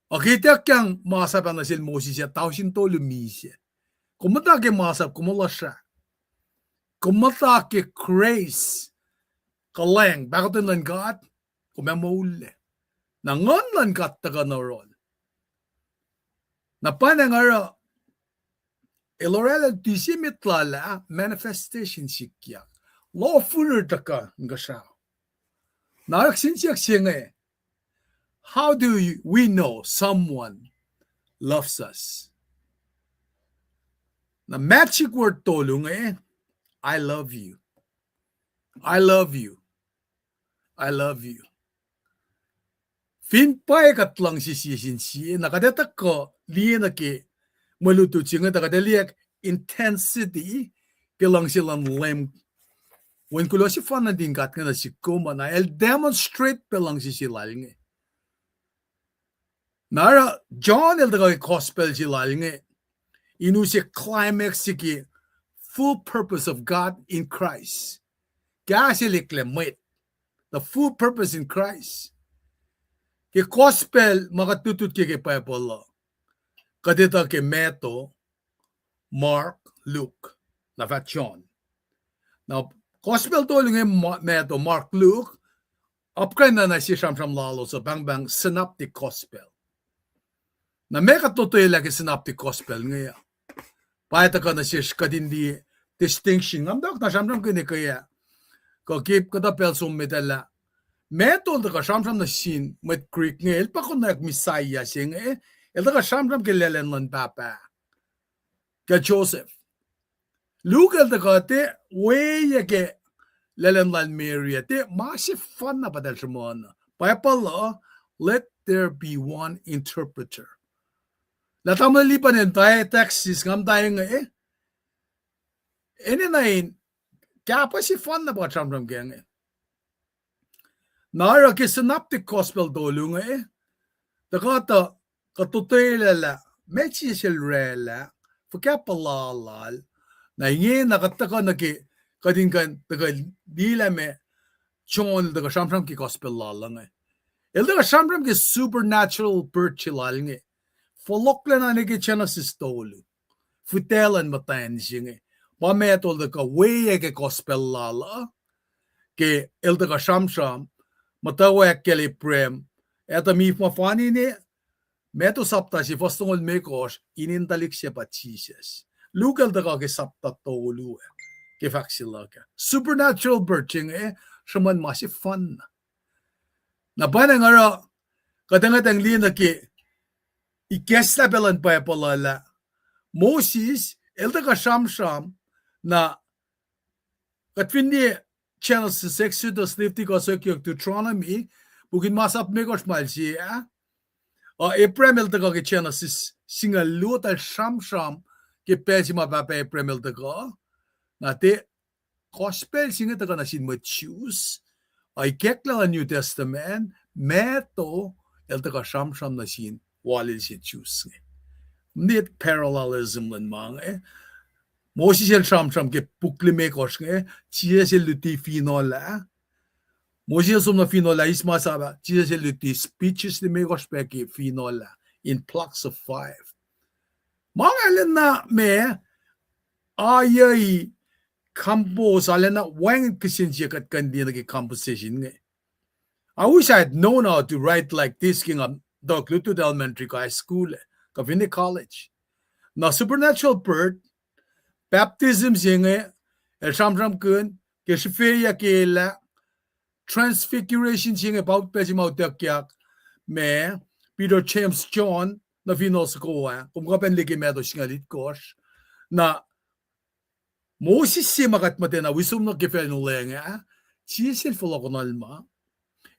Ac ke ituckyang masap ah nuh sel Moses ah, tausin tolu misac. Kom muhta ke masap, kom lasr ah. Kom muhta ke grace, kuhlwacng, pahkotwen luhn God, kom ac moullac. Na Nguhn luhn God tuhkuh nuh yohrohl. Na pa inge oruh, el oraclah luti se met lal ah, manifestation sikyak. Lohfihrer tuhkuh inkuhsrao. Na oruh kihsen siyuck se inge, how do you, we know someone loves us? Na magic word tolu inge, I love you. I love you. I love you. Fin pwacye kuht luhngse sie sin sie, na kuht ac tuhkuh liye nuh ke mwe lutlut se inge, tuh kuht ac liye intensity ke luhngse luhn Leum. Wen kuloh sefanna nuhtin God inge nuh sihk kom ah, na el demonstrate pac luhngse se lal inge. Na oruh John el tuhkuh ke gospel se lal inge in use climax se ke full purpose of God in Christ. Kahs el eklac mwet, the full purpose in Christ. Ke gospel ma kuht lutlut ke ke Bible uh, kuht etuh ke Matthew, Mark, Luke, na fah John. Na gospel tolu inge, Ma-, Matthew, Mark, Luke, apkuhran na nuh sie sramsram lalos uh pahngpahng synoptic gospel. Na meac kuht lotwelah ke synoptic gospel inge uh? Pa tuhkuh nuh sesr kuht in liye distinction. Nga muhtwacwacack na sramsramkihn ke ah, kuh ke kuhtuh pacl som met ah lah Matthew el tuhkuh sramsram nuh sin mwet Greek inge, el pa konwacack Messiah se inge, el tuhkuh sramsram ke laclan luhn pahpah, ke Joseph. Luke el tuhkuh tiac weacng ke laclan lal Mary ah, tiac ma sefanna pa eltahl sruhmuhn. Bible uh, let there be one interpreter. Lah tamuhlwel Lipan el muhta Texas, nga muhta inge, enenuh in kahpah sefanna pa sramsram ke inge. Na oruh ke synoptic gospel tolu inge, tuhkuh tuh kuht lotwelah lah meac Jisus el oraclah, fuhkah puhla lal. Na ingena kuht tuhkuh nuh ke, kuht in kuh in tuhkuh liyelah ma John el tuhkuh sramsram ke gospel lal inge. El tuhkuh sramsram ke supernatural birth se lal inge. Fohlohklac na nuh ke Genesis tolu, fihtac luhn muhtwacn se inge. Pa Matthew el tuhkuh weacng ke gospel lal uh, ke el tuhkuh sramsram, muhtwacwacack kacl Abraham, Adam, Eve ma fani ne, Matthew sapta se fuhs longoul limekohsr, inen tuhlihk se pa Jisus. Luke el tuhkuh ke sapta tolu ah, ke fahk se luhk ah. Supernatural birth se inge, sruhmuhn ma sefanna. Na pa inge oruh, kuht ngwetacng liye nuh ke ikacslah pacl luhn Bible uh lah Moses el tuhkuh sramsram, na kuht fin liye Genesis, Exodus, Leviticus, Exodus, Deuteronomy, puk in masap limekohsr ma el sie ah, uh, Abraham el tuhkuh ke Genesis singucul luo, tuh el sramsram ke pacl se ma pahpah Abraham el tuhkuh, na tiac gospel se inge tuhkuh nuh sin mwet Jews, ac ikacklah luhn New Testament, Matthew el tuhkuh sramsram nuh sin walil se Jews inge. Met parallelism luhn ma inge. Moses el sramsram ke puk limekohsr inge, Jisus el luti finohl ah. Moses el som nuh finohl ah, eis masap ah, Jisus el luti speeches limekohsr pac ke finohl ah, in blocks of five. Ma inge arulacna ma, ayuhi compose, arulacna wacngihn kihsen sie kuht kuh in liye nuh ke composition inge. I wish I had known how to write like this ke nga tuh lutlut elementary, high school, kuh finne college. Na supernatural birth, baptism se inge, El sramsramkihn ke srihfeyac ke lah Transfiguration se inge pa pacl se ma utuckyak ma Peter, James, John nuh fin el soko ah, kom kuh pacna liye ke Matthew singucul itkohsr. Na Moses se ma kuht muhtwacta wi som nuh ke facluh inge ah, Jisus el fohlohkohnalma.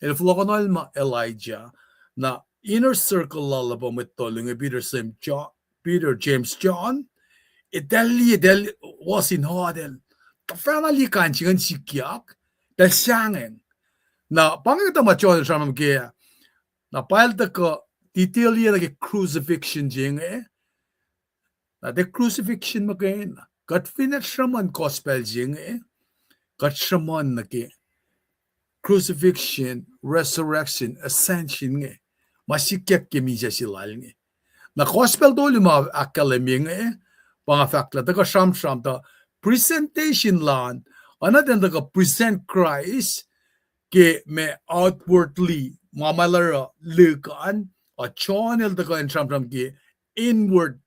El fohlohkohnalma Elijah. Na inner circle lal uh pa mwet tolu inge, Peter, Sam, John, Peter, James, John. Eltahl liye, eltahl was in awe, eltahl tuhfahna liye kain se ingacn sikyak, eltahl sahngweng. Na pa inge kuhtuh ma John el sramsram kac ah. Na pa el tuhkuh detail-iyac nuh ke crucifixion se inge. Na tiac crucifixion muhkwena. Kuht fin ac sruhmuhn gospel se inge, kuht sruhmuhn nuh ke crucifixion, resurrection, ascension inge, ma sikyak ke misac se lal inge. Na gospel tolu ma ahkkahlwemye inge, pa nga fahk lah tuhkuh sramsram tuh presentation lal, oacna tiacna tuhkuh present Christ ke ma outwardly, ma ma el oruh lihk an, a John el tuhkuh in sramsram ke inward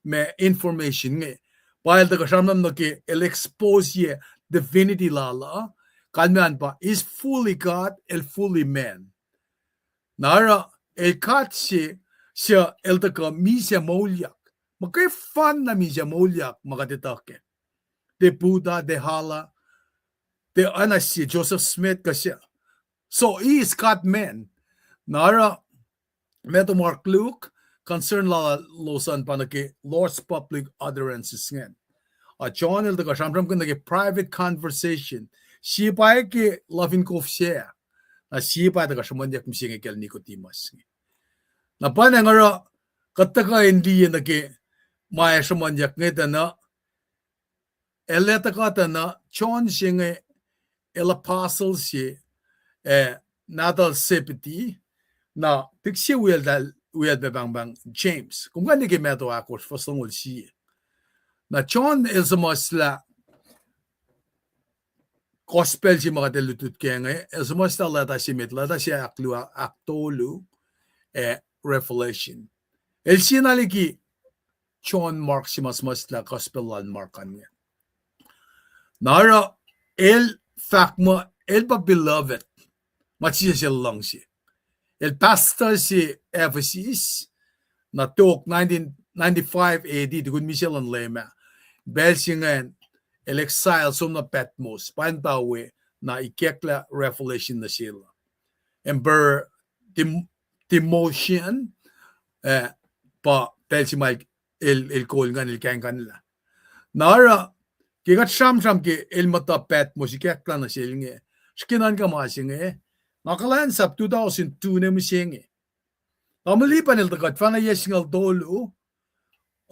ma information inge. Pa el tuhkuh sramsram nuh ke el expose-ye divinity lal uh, kalmac an pa is fully God, el fully man. Na oruh el God se, suc el tuhkuh misac moulyak. Muhkwena misac moulyak ma kuht etuh kac. Tiac Buddha, tiac Allah, tiac oacna sie Joseph Smith kuh se. So he is God-man. Na oruh Matthew, Mark, Luke, concern lalos an pa nuh ke Lord's public utterances ingacn. A John el tuhkuh sramsramkihn nuh ke private conversation. Sie pa ke luhf in kof se, na sie pa tuhkuh sruhmuhnyuck mihsenge kacl Nicodemus inge. Na pa nga oruh kuht tuhkuh in liye nuh ke ma ac sruhmuhnyuck inge tuh na el ac tuhkuh tuh na John se inge el apostle se, eh, nahtuhl Zebedee, na tik sie wiyacl, wiyacl pahngpahng James. Kom kuh in liye ke Matthew ahkosr fuhs longoul sie. Na John el suhmuhslah gospel se ma kuht ac lutlut kac inge, el suhmuhslah leta se met, leta se ahkluo, ahktolu, eh, Revelation. El sie na liki John, Mark se ma suhmuhslah gospel lal Mark an inge. Na oruh el fahk muh el pa beloved, ma Jisus el luhngse. El pastor se Ephesus, na tok nineteen ninety-five A D, tukun misac luhn Leum ah. Pacl se ingacn el exile som nuh Patmos, pa in pa we, na ikacklah Revelation nuh sel. Emperor Tim-, Domitian, eh, pa pacl se ma el, el kol ingacn, el kahingkuhnlah. Na oruh, ke kuht sramsram ke el muhta Patmos ikacklah nuh sel inge, srihke nuhnkuh ma se inge, nga kuhlwacnsap two thousand two ne mihsenge. Tamuhlwel Lipan el tuhkuh tuhfahna yac singucul tolu,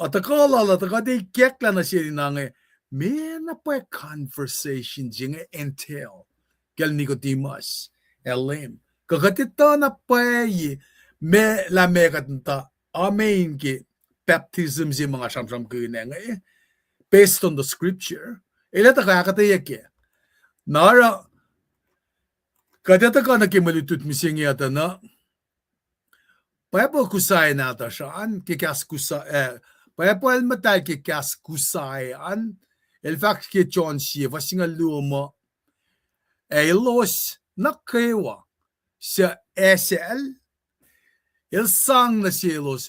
a tuhkuh lal uh tuhkuh tiac ikacklah nuh sel in inge, meac na pwacye conversation se inge entail kacl Nicodemus ac Leum. Kuh kuht etuh na pwacye ma lah meac kuht muhta, amen, ke baptism se ma nga sramsramkihn inge, based on the scripture, el ac tuhkuh ahkuhtweyac kac. Na oruh, kuht ac tuhkuh nuh ke mwe lutlut mihsenge uh tuh na, Bible Kusai nahtuhsr an, ke kahs Kusa-, eh, Bible muhtahl ke kahs Kusai an, el fahk ke John sie, fuhs singucul luo muh, ac elos nuh kwewa suc asacl, el sang nuh selos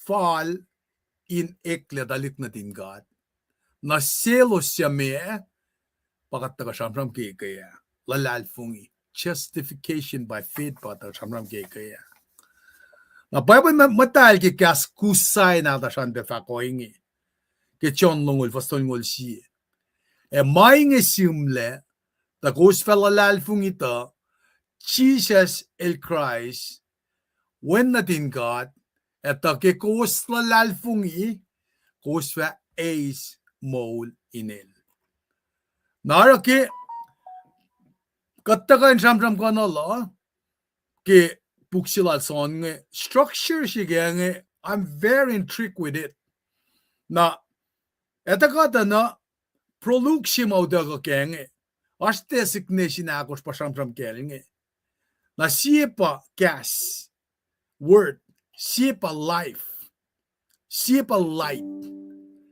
fal in eklac tuhlihk nuhtin God. Na selos suc meac, pa kuht tuhkuh sramsram ke ekuh ah, luhlahlfongi. Justification by faith pa kuht tuhkuh sramsram ke ekuh ah. Na Bible muhtahl ke kahs Kusai nahtuhsr an pac fahk ohinge, ke John longoul, fuhs tolngoul sie. Ac ma inge sihmlac, tuh kowos fah luhlahlfongi tuh Jisus el Kraist, Wen nuhtin God, ac tuh ke kowos luhlahlfongi, kowos fah eis moul in el. Na oruh ke kuht tuhkuh in sramsramkihn lah ke puk se lal John inge, structure se ke inge, I'm very intrigued with it. Na etuh kuhtuh na prolog se ma utuckuh ke inge, oasr designation ahkosr pa sramsram kacl inge. Na sie pa kahs, word, sie pa life, sie pa light,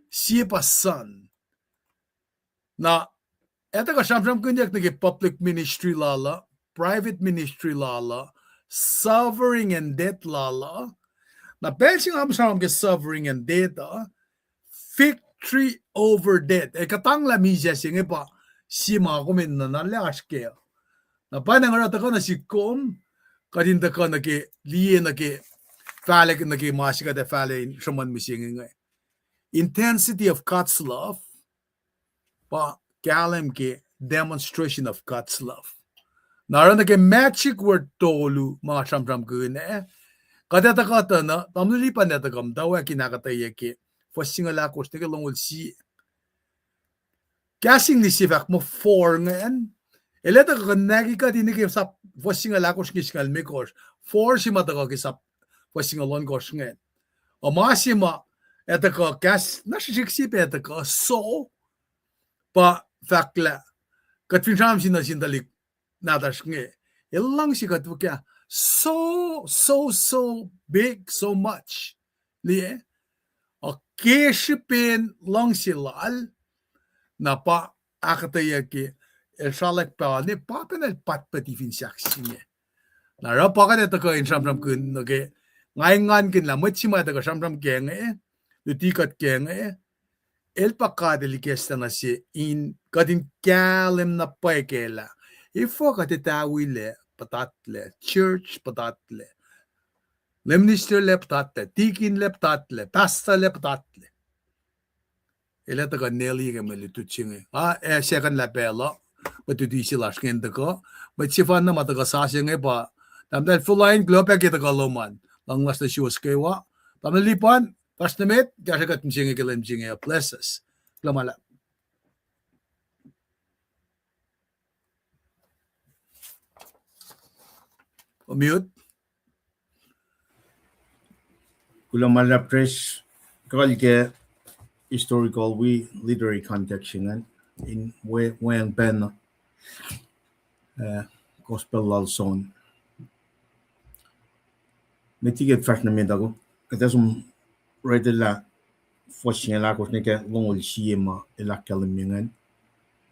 sie pa sun. Na Etuh kuh sramsramkihnyuck nuh ke public ministry lal uh, private ministry lal uh, suffering and death lal uh. Na pacl se nga sramsram ke suffering and death uh, victory over death. Ac kuhtanglah misac se inge pa sie ma kom enenuh na lah oasr kac. Na pa na nga oruh tuhkuh nuh sihk kom, kuht in tuhkuh nuh ke, liye nuh ke, fahlac nuh ke ma se kuht ac fahlac in sruhmuhn mihsenge inge. Intensity of God's love, pa kahlwem ke demonstration of God's love. Na oruh nuh ke magic word tolu ma sramsramkihn ah, kuht etuh kuhtuh na, tamuhlwel Lipan etuh kuh muhtwacwacack in ahkuhtweyac ke fuhs singucul ahkosr nuh ke longoul sie. Kahs English se fahk muh for ingacn, el etuh kuh kuhnahki kuht in nuh ke sap fuhs singucul ahkosr nuh ke singucul limekohsr, for se ma tuhkuh ke sap fuhs singucul ohnkohsr ingacn. Ac ma se ma etuh kuh kahs na srihsrihk se pac etuh kuh so, pa fahk lah kuht fin sramsram nuh sin tuhlihk nahtuhsr inge, el luhngse kuht fuhkah, so, so, so big, so much. Liye, ac ke srihpen luhngse lal, na pa ahkuhtweyac ke el sralak pacl ne pa pacna el patpati fin sahk se inge. Na oruh pa kuht etuh kuh in sramsramkihn nuh ke, nga engankihn lah mwet se ma etuh kuh sramsram kac inge, luti kuht kac inge, el pa God el ikacslah nuh se in kuht in kahlwem na pwacye kac lah efuh kuht etawilac puhtatlac, church puhtatlac, lay minister lac puhtatlac, deacon lac puhtatlac, pastor lac puhtatlac. El etuh kuh neli ke mwe lutlut se inge. Ac, eh, second lah pacl uh, mwe luti se lasr inge in tuhkuh. Mwet sefanna ma tuhkuh sasuc inge pa, Tamuhlwel Fullain, kuloh pac ke tuhkuh lom an. Luhngse lasr nuh suwos kwewa. Tamuhlwel Lipan, fahsr nuh met, kahsruh kuht mihsenge ke lwen mihsenge, bless us. Kuloh ma luhlahp. Unmute. Kuloh ma luhlahp, Chris. Kal ke historical wi literary context ingacn in we, weacng pacna, eh, gospel lal John. Met liki kuht fahsr nuh met uh, kuht ac som read lah fuhs singucul ahkosr nuh ke longoul sie ma el ahkkahlwemye ingacn.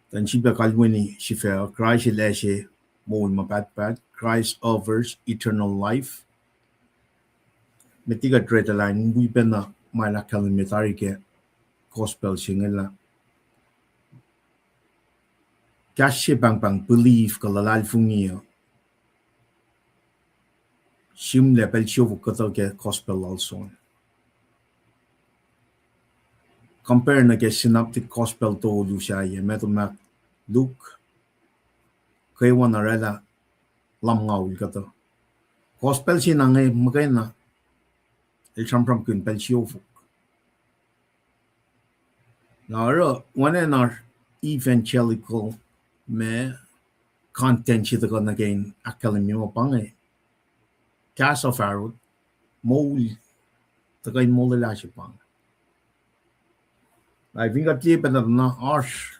Tuh in sifilpac kalweni sifac uh, Kraist el ase moul ma pahtpaht, Christ offers eternal life. Met liki kuht read lah in wi pacna ma el ahkkahlwemye tari ke gospel se inge lah kahs se pahngpahng belief kuh luhlahlfongi uh sihmlac pacl siofok kuhtuh ke gospel lal John. Compare nuh ke synoptic gospel tolu sahyac, Matthew, Mark, Luke, kwewana oraclah lumngaul kuhtuh. Gospel se na inge muhkwena el sramsramkihn pacl siofok. Na oruh oacna oasr evangelical ma content se tuhkuh nuh ke in ahkkahlwemye ma pa inge kahs of arut, moul, tuhkuh in molwelah se pa inge. Na fin kuht liye pacna na oasr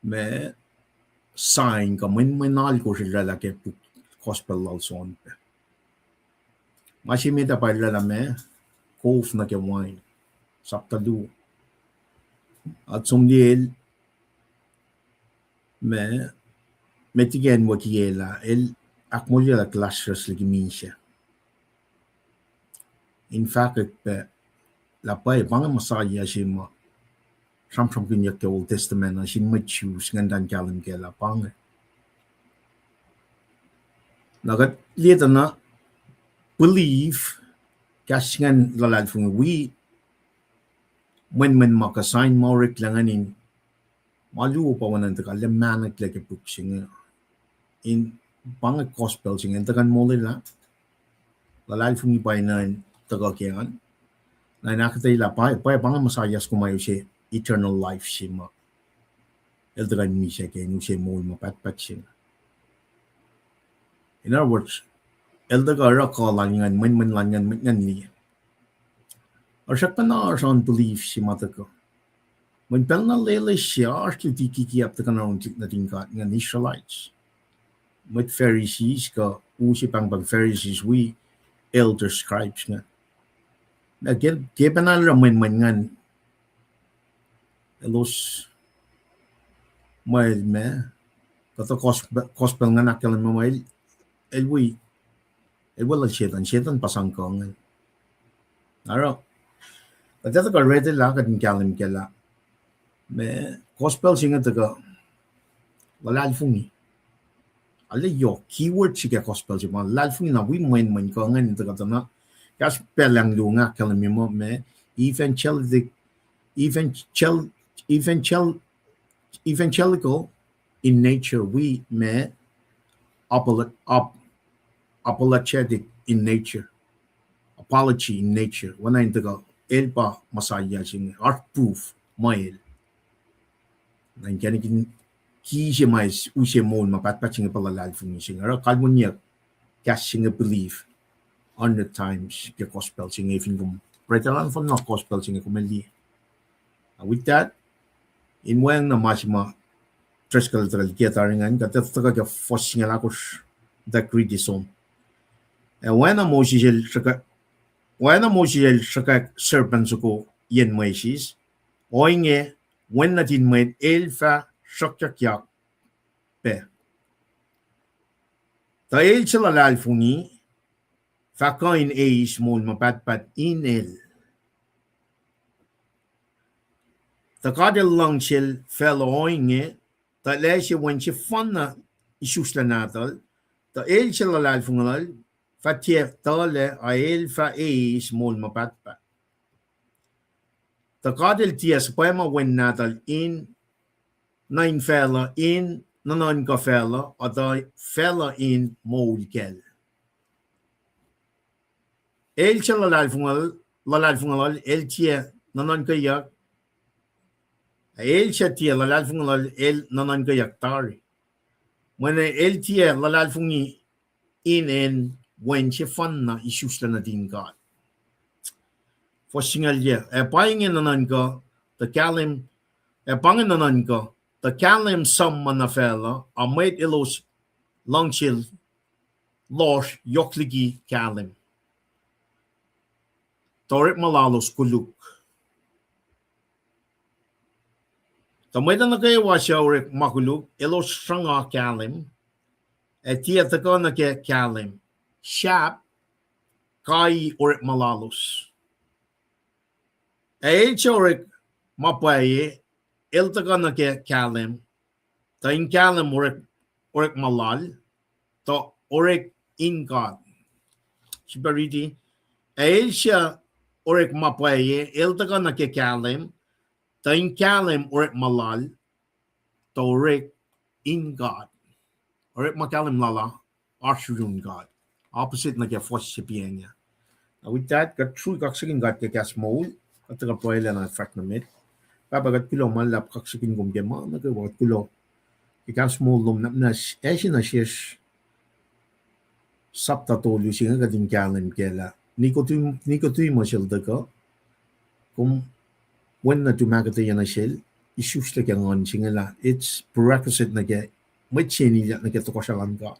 ma sign kuh mwenmwen alkosr el oraclah ke puk gospel lal John pac. Ma se met ah pa el oraclah ma kof nuh ke wain, sapta luo. At som liye el ma, met liki acn wekiyacl ah, el ahkmoulyacllah Lazarus liki misac in fahkwack pac lah pwacye pa inge Messiah se ma sramsramkihnyuck ke Old Testament uh sin mwet Jews ingacn, tuh in kahlwem kac lah pa inge. Na kuht liye tuh na belief, kahs ingacn luhlahlfongi, wi mwenmwen ma kuh sign ma oreklac ingacn in ma luo pa oacna in tuhkuh lah mahneklac ke puk se inge. In pa inge gospel se inge el tuhkuh in molwelah, luhlahlfongi pa inen tuhkuh ke an. Na in ahkuhtweyac lah pa, pa, pa inge Messiah se kom ac use eternal life se ma el tuhkuh in misac ke in use moul ma pahtpaht se inge. In other words, el tuhkuh oruh kuh lal ingacn, mwenmwen lal ingacn, mwet ingacn liye. Oasr srackpacna oasr unbelief se ma tuhkuh. Mweyen pacl na loeloes se oasr luti kikiap tuhkuh na nuhtin God ingacn, Israelites. Mwet Pharisees kuh u se pahngpahng Pharisees wi elder scribes ingacn. Na ke, ke pacna oruh mwenmwen ingacn, elos ma el ma, kuhtuh gospel, gospel ingacn ahkkahlwemye ma el, el wi, el weluhl Setan, Setan pa sang kuh ingacn. Oruh, kuht etuh kuh read lah kuht in kahlwem kac lah ma gospel se inge tuhkuh luhlahlfongi. Arlac yohk keyword se ke gospel se ma luhlahlfongi na wi mwenmwen kuh ingacn tuhkuh tuh na. Kahs pacl luhng ah ahkkahlwemye muh ma evangelic, evangel-, evangel-, evangelical in nature, wi ma apolo-, ap-, apologetic in nature, apology in nature. Oacna in tuhkuh el pa Messiah se inge, oasr proof muh el. Na inkacnek in ki se ma use moul ma pahtpaht se inge pa luhlahlfongi se inge. Oruh kalweniyuck kahs se inge belief hundred times ke gospel se inge, fin kom pruhe lah nohfohn na gospel se inge kom liye. With that, in weacng na ma se ma Driscoll tuhkuh liki tari ingacn, kuht etuh tuhkuh ke fuhs singucul ahkosr, tuh riti som. Ac oacna Moses el sruhkwack, oacna Moses el sruhkwack serpent soko yen mwesis, ohinge Wen nuhtin mwet el fah sruhkyuckyak pac. Tuh el suc luhlahlfongi fah kuh in eis moul ma pahtpaht in el. Tuh God el luhngsel facluh ohinge, tuh El ase Wen sefanna isuslac nahtuhl, tuh el suc luhlahlfongi lal fah tiac tuhlac, ac el fah eis moul ma pahtpaht. Tuh God el tiac suhpwacma Wen nahtuhl in nuh in facluh in nuhnuhnkuh facluh, uh tuh facluh in moul kacl. El suc luhlahlfongi lal, luhlahlfongi lal, el tiac nuhnuhnkweyuck, ac el suc tiac luhlahlfongi lal, el nuhnuhnkweyuck tari. Mweyen el tiac luhlahlfongi in acn Wen sefanna isuslac nuhtin God. Fuhs singucul yac, ac pa inge nuhnuhnkuh, tuh kahlwem, ac pa inge nuhnuhnkuh, tuh kahlwem suhmuh nuh facluh, a mwet elos luhngsel lohsr yohk liki kahlwem. Tuh orekma lalos koluk. Tuh mwet uh nuh kwewa suc orek ma koluk, elos sruhnga kahlwem, ac tiac tuhkuh nuh ke kahlwem, sahp kai orekma lalos. Ac el suc orek ma pwacye, el tuhkuh nuh ke kahlwem, tuh in kahlwem orek, orekma lal, tuh orek in God. Srihpac riti, ac el suc orek ma pwacye, el tuhkuh nuh ke kahlwem, tuh in kahlwem orekma lal, tuh orek in God. Orekma kahlwem lal uh oasr yurin God. Opposite nuh ke fuhs se piacng ah. With that, kuht srui kaksakihn God ke kahs moul, kuht tuhkuh pruhe lac na fahsr nuh met. Pahpah, kuht kuloh ma luhlahp, kaksakihn kom ke ma nuh kwewa, kuht kuloh ke kahs moul lom, na muhnahs acse nuh sesr sapta tolu se inge kuht in kahlwem kac lah Nicodemus el tuhkuh, kom wen nuhtum ahkuhtweyac nuh sel, isuslac ke nguhn se inge lah it's prerequisite nuh ke mwet se in ilyak nuh ke tohkohsrahi luhn God.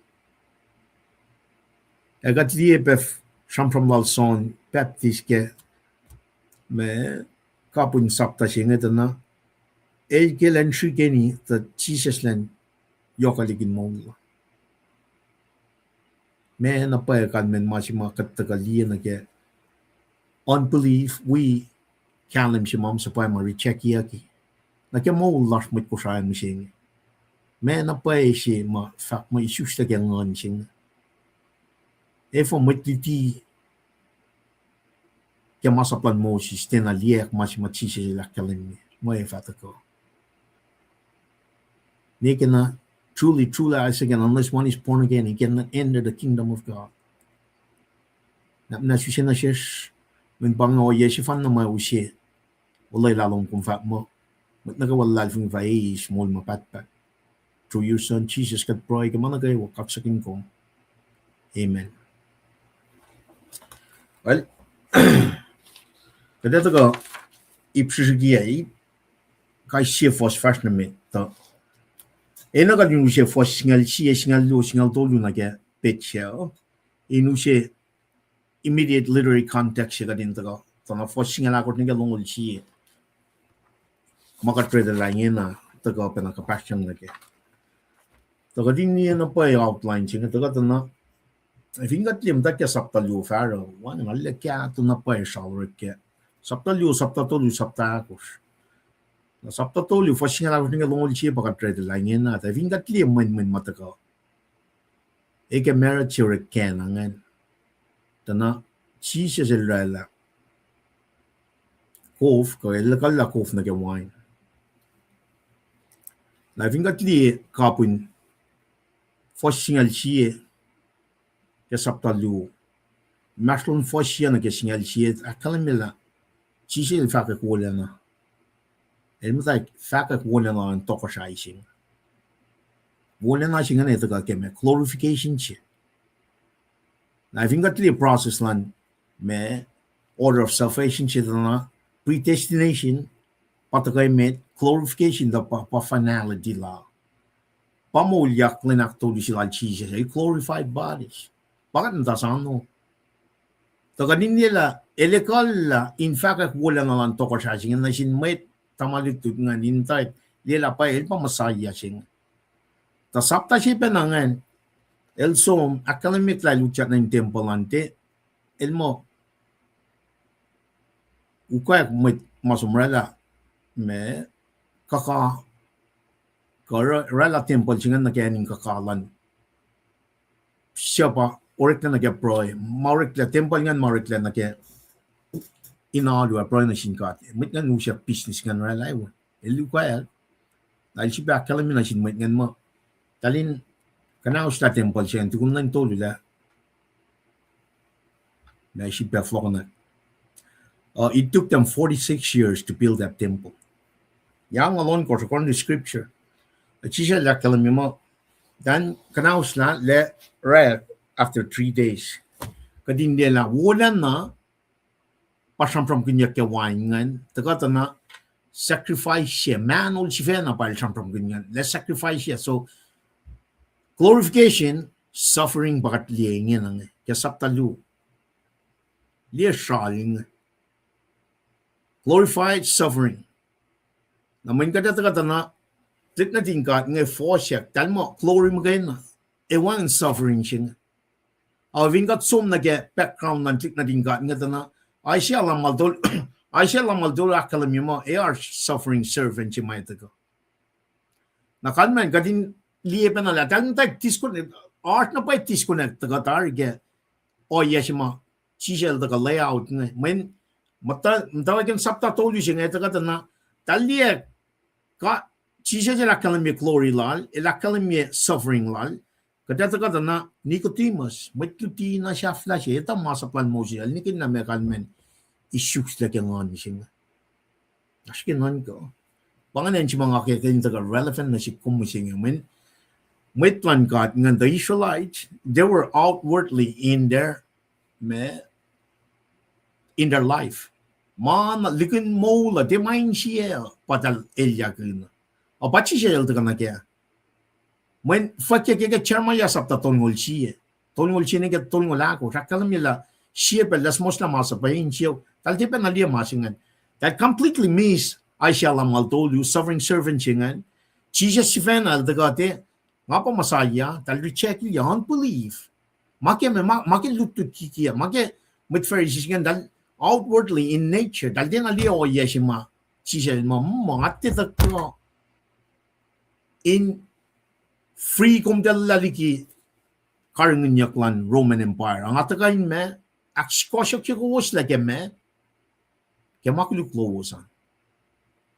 Ac kuht liye pac sramsram lal John Baptist ke ma kapihn sapta se inge tuh na, el ke elan srihkeni tuh Jisus elan yohkwaclihk in moul. Ma na pwacye kalmacn ma se ma kuht tuhkuh liye nuh ke unbelief, wi kahlwem se ma suhpwacma rejectyucki nuh ke moul lasr mwet Kosrae mihsenge. Ma na pwacye se ma fahk muh isuslac ke nguhn se inge. Efuh mwet luti ke masap luhn Moses tiacna liyeack ma se ma Jisus el ahkkahlwemye muh fah tuhkuh. Ne ke na, truly, truly, I say again, unless one is born again, he cannot enter the kingdom of God. Na, na use nuh sesr, mweyen pa inge ohiyac sefanna ma use olwelah lom, kom fahk muh mwet nuh kwewa luhlahlfongi fah eis moul ma pahtpaht. Through your Son, Jesus, kuht pruhe ke ma nuh kwewa, kaksakihn kom. Amen. Well, kuht ac tuhkuh ip srihsrihk ah, ip kais sie fuhs fahsr nuh met uh. Enenuh kuht in use fuhs singucul sie, singucul luo, singucul tolu nuh ke page se uh, in use immediate literary context se kuht in tuhkuh, tuh na fuhs singucul ahkosr nuh ke longoul sie. Ma kuht read lah ingena, tuhkuh pacna kuhpahsryang nuh kac. Tuhkuh in liye na pwacye outline se inge, tuhkuh tuh na, fin kuht liye muhta ke sapta luo fahsruh, wacngihn lah kahto na pwacye sralrek ke sapta luo, sapta tolu, sapta ahkosr. Na sapta tolu, fuhs singucul ahkosr nuh ke longoul sie pa kuht read lah ingena, tuh fin kuht liye mwenmwen ma tuhkuh e ke marut se orek kacna ingacn, tuh na Jisus el oraclah kof, kuh el ekuhllah kof nuh ke wain. Na fin kuht liye kapihn fuhs singucul sie ke sapta luo, inmahsrlon fuhs sie nuh ke singucul sie, ahkkahlwemye lah Jisus el fahkwack wolacna. El muhta fahkwack wolacna luhn tohkohsrah se inge. Wolacna se inge tuhkuh ke ma glorification se. Na fin kuht liye process luhn ma order of salvation se tuh na, predestination pa tuhkuh met, glorification tuh pa, pa finality la. Pa moulyak lwen ahktolu se lal Jisus, el glorified bodies. Pa kuht muhta sano. Tuh kuht in liye lah el ekuhllah in fahkwack wolacna luhn tohkohsrah se inge nuh sin mwet tuhma lutlut ingacn, in tuh liye lah pa el pa Messiah se inge. Tuh sapta se pacna ingacn, el som ahkkahlwemye lah el utyak nuh in tempuhl an, tiac el muh ukwack mwet ma som oraclah ma kuhka, kuh oraclah tempuhl se ingacn nuh ke acn in kuhka luhn suc pa oreklac nuh ke pruhe, ma oreklac tempuhl ingacn, ma oreklac nuh ke in alu ac pruhe nuh sin God. Mwet ingacn usack business ingacn oraclah we. El ukwack, na el sifilpac ahkkahlwemye nuh sin mwet ingacn muh, tahl in kuhnahoslah tempuhl se ingacn tukun lwen tolu lah ma sifilpac fohlohkohnwack. Uh, it took them forty-six years to build that temple. Yac angngaul ohnkohsr, according to scripture. Jisus el ahkkahlwemye muh, tahl in kuhnahoslah lah, right after three days. Kuht in liye lah wolacna pa sramsramkihnyuck ke wain ingacn, tuhkuh tuh na sacrifice se, mahnol sifacna pa el sramsramkihn ingacn, lah sacrifice se. So, glorification, suffering pa kuht liye ingena inge ke sapta luo. Liye sral inge. Glorified, suffering. Na mweyen kuht ac tuhkuh tuh na tuhlihk nuhtin God inge fohsack, tahl muh glory muhkwena, ac wacngihn suffering se inge. Ac fin kuht som nuh ke background luhn tuhlihk nuhtin God inge tuh na, Isaiah lumngaul tolu, Isaiah lumngaul tolu ahkkahlwemye muh ac oasr suffering servant se ma tuhkuh. Na kalmacn kuht in liye pacna lah tahl muhta disconnect, oasr na pwacye disconnect tuhkuh tari ke ohiyac se ma Jisus el tuhkuh lay out inge. Mweyen muhta, muhtwacwacack in sapta tolu se inge tuhkuh tuh na, tahl liye, God, Jisus el ahkkahlwemye glory lal, el ahkkahlwemye suffering lal. Kuht ac tuhkuh tuh na Nicodemus, mwet luti na sahflah se, etuh masap lal Moses, el nihkihn na ma kalmacn isuslac ke nguhn se inge. Oasr ke nuhnkuh. Pa ingacn se ma nga ke in tuhkuh relevant nuh sihk kom mihsenge. Mweyen mwet luhn God ingacn, the Israelites, they were outwardly in their, ma, in their life. Ma na likin moul uh, tiac ma insiyac pa tahl elyahkihn. Ac pa Jisus el tuhkuh nuh kac. Mweyen fwackyuck ke Jeremiah sapta tolngoul sie, tolngoul sie nuh ke tolngoul ahkosr, ahkkahlwemye lah sie pacl lah suhmuhslah masap uh insiyac, tahl tiac pacna liye ma se ingacn. Tahl completely miss Isaiah lumngaul tolu, suffering servant se ingacn. Jisus sifacna el tuhkuh tiac, nga pa Messiah, tahl rejectlah, unbelief. Ma ke ma, ma, ma ke lutlut kikiacp, ma ke mwet Pharisees ingacn, tahl outwardly in nature, tahl tiacna liye ohiyac se ma Jisus el muh, muh nga tiac tuhkuh in free kom tahl liki karihngihnyuck luhn Roman Empire. Nga tuhkuh in ma, ahkskohsyuck kowos lah ke ma, ke ma koluk lowos an.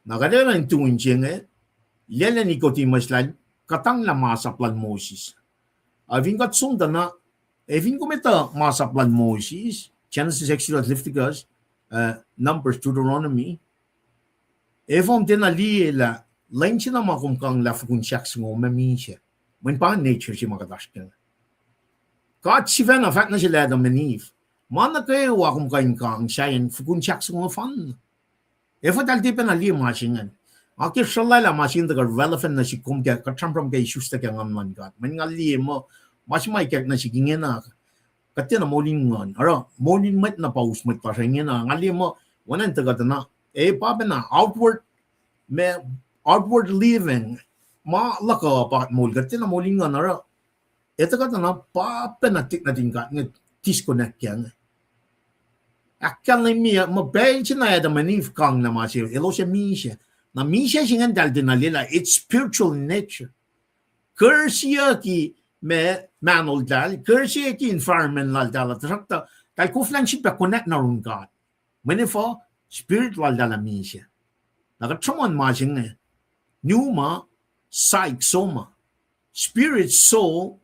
Na kuht enenuh in tu in se inge, lwelah Nicodemus lah kuhtanglah masap lal Moses. Ac fin kuht som tuh na, ac fin kom etuh masap lal Moses, Genesis, Exodus, Leviticus, uh, Numbers, Deuteronomy, efuh kom tiacna liye lah lwen se na ma kom kanglah fokun sahk se inge ma misac. Mweyen pa nature se ma kuht oasr ke. God sifacna fahk nuh sel Adam and Eve, ma nuh kwewa kom kuh in kang sahyacn fokun sahk se inge fanna. Efuh tahl tiac pacna liye ma se ingacn? Nga ke sruhlwaclah ma se ingacn tuhkuh relevant nuh sihk kom ke kuht sramsram ke isuslac ke nguhn luhn God. Mweyen nga liye muh ma se ma ikack nuh sihk ingena, kuht tiacna moul in nguhn. Oruh moul in mwet na pa us mwet lasr ingena. Nga liye muh oacna in tuhkuh tuh na, e pa pacna outward, ma outward living, ma luhk uh pa moul, kuht tiacna moul in nguhn oruh. Etuh kuht na pa pacna tik nuhtin God inge, disconnect ke inge. Ahkkahlwemye muh pacl se na Adam and Eve kang na ma se, elos ac misac. Na misac se ingacn eltahl tiacna liyelah, it's spiritual in nature. Kursiyucki ma, mahnoltahl, kursiyucki environment laltahl, tuhsruhktuh eltahl koflah in sifilpac connect nuh yurin God. Mweyen efuh? Spirit laltahl ah misac. Na kuht sruhmuhn ma se inge, pneuma, psyche, soma. Spirit, soul,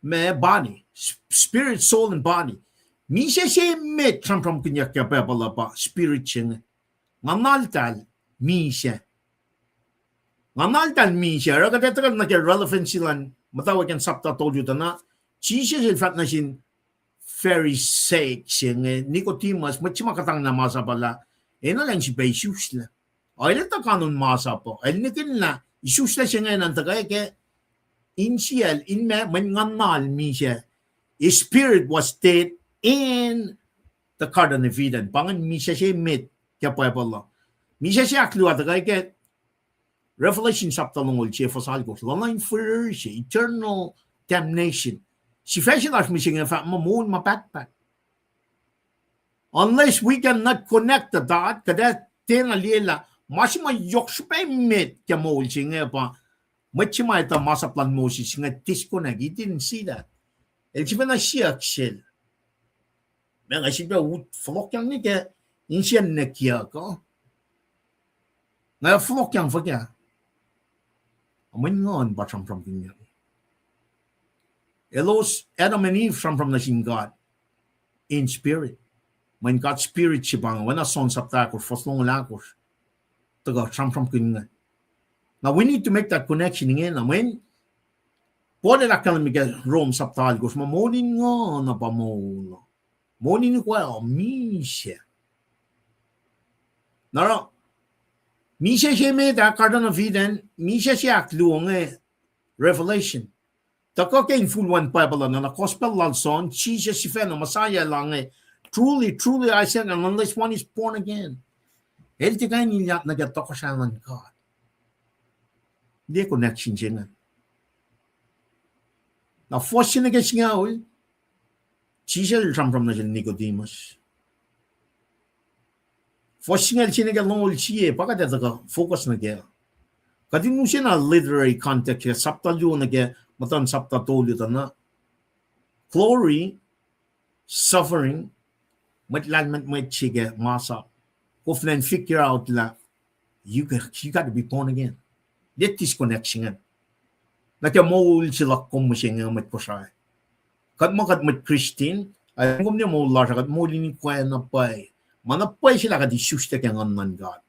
ma body. S-, spirit, soul, and body. Misac se emet sramsramkihnyuck ke Bible uh pa spirit se inge. Nguhnaltahl misac. Nguhnaltahl misac. Oruh kuht etuh kuht nuh ke relevancy luhn muhtwacwacack in sapta tolu tuh na, Jisus el fahk nuh sin Pharisee se inge, Nicodemus, mwet se ma kuhtanglah masap uh lah, enenuh in sifilpac isuslac. El etuh kanon masap uh, el nihkihn lah isuslac se inge enenuh in tuhkuh ke insiyacl, in ma, mweyen nguhnal misac. His spirit was dead in the Garden of Eden. Pa ingacn misac se emet ke Bible uh. Misac se ahkluo tuhkuh ke Revelation sapta longoul sie fuhs alkohsr, luhluh in fihrihr se, eternal damnation. Sifac se lasr mihsenge fahk muh moul ma pahtpaht. Unless we cannot connect the dot, kuht ac tiacna liyelah ma se ma yohk srihpac emet ke moul se inge pa mwet se ma etuh masap luhn Moses inge disconnect, he didn't see that. El sifacna siyuck sel, ma nga sifilpac ut fohlohkyang nuh ke insiyacn nekyuck uh? Nga fohlohkyang fuhkah? Mweyen nguhn pa sramsramkihnyuck. Elos, Adam and Eve, sramsram nuh sin God in spirit. Mweyen God spirit se pa inge, oacna John sapta ahkosr, fuhs longoul ahkosr. Tuhkuh sramsramkihn inge. Now we need to make that connection ingena. Mweyen Paul el ahkkahlwemye ke Rom sapta alkohsr muh moul in nguhn uh pa moul. Moul in ikoac uh misac. Na oruh, misac se emet ah Garden of Eden, misac se ahkluo inge Revelation. Tuhkuh ke infulwen Bible uh, na Gospel lal John, Jisus sifacna, Messiah lah inge, truly, truly I say, and unless one is born again, el tiac kuh in ilyak nuh ke tohkohsrahi luhn God. Liye connection se ingacn. Na fuhs se nuh ke singucul, Jisus el sramsram nuh sel Nicodemus. Fuhs singucul se nuh ke longoul sie, pa kuht ac tuhkuh focus nuh kac. Kuht in use na literary context ke sapta luo nuh ke muhtuhn sapta tolu tuh na. Glory, suffering, mwet lahlmwetmwet se ke masap, koflah in figure out lah you, you got to be born again. Liye disconnect se ingacn nuh ke moul se luhk kom mihsenge mwet Kosrae. Kuht muh kuht mwet Christian, ac kom ne moul lasr ah kuht moul in ikoac na pwacye. Ma na pwacye se lah kuht isuslac ke nguhn luhn God.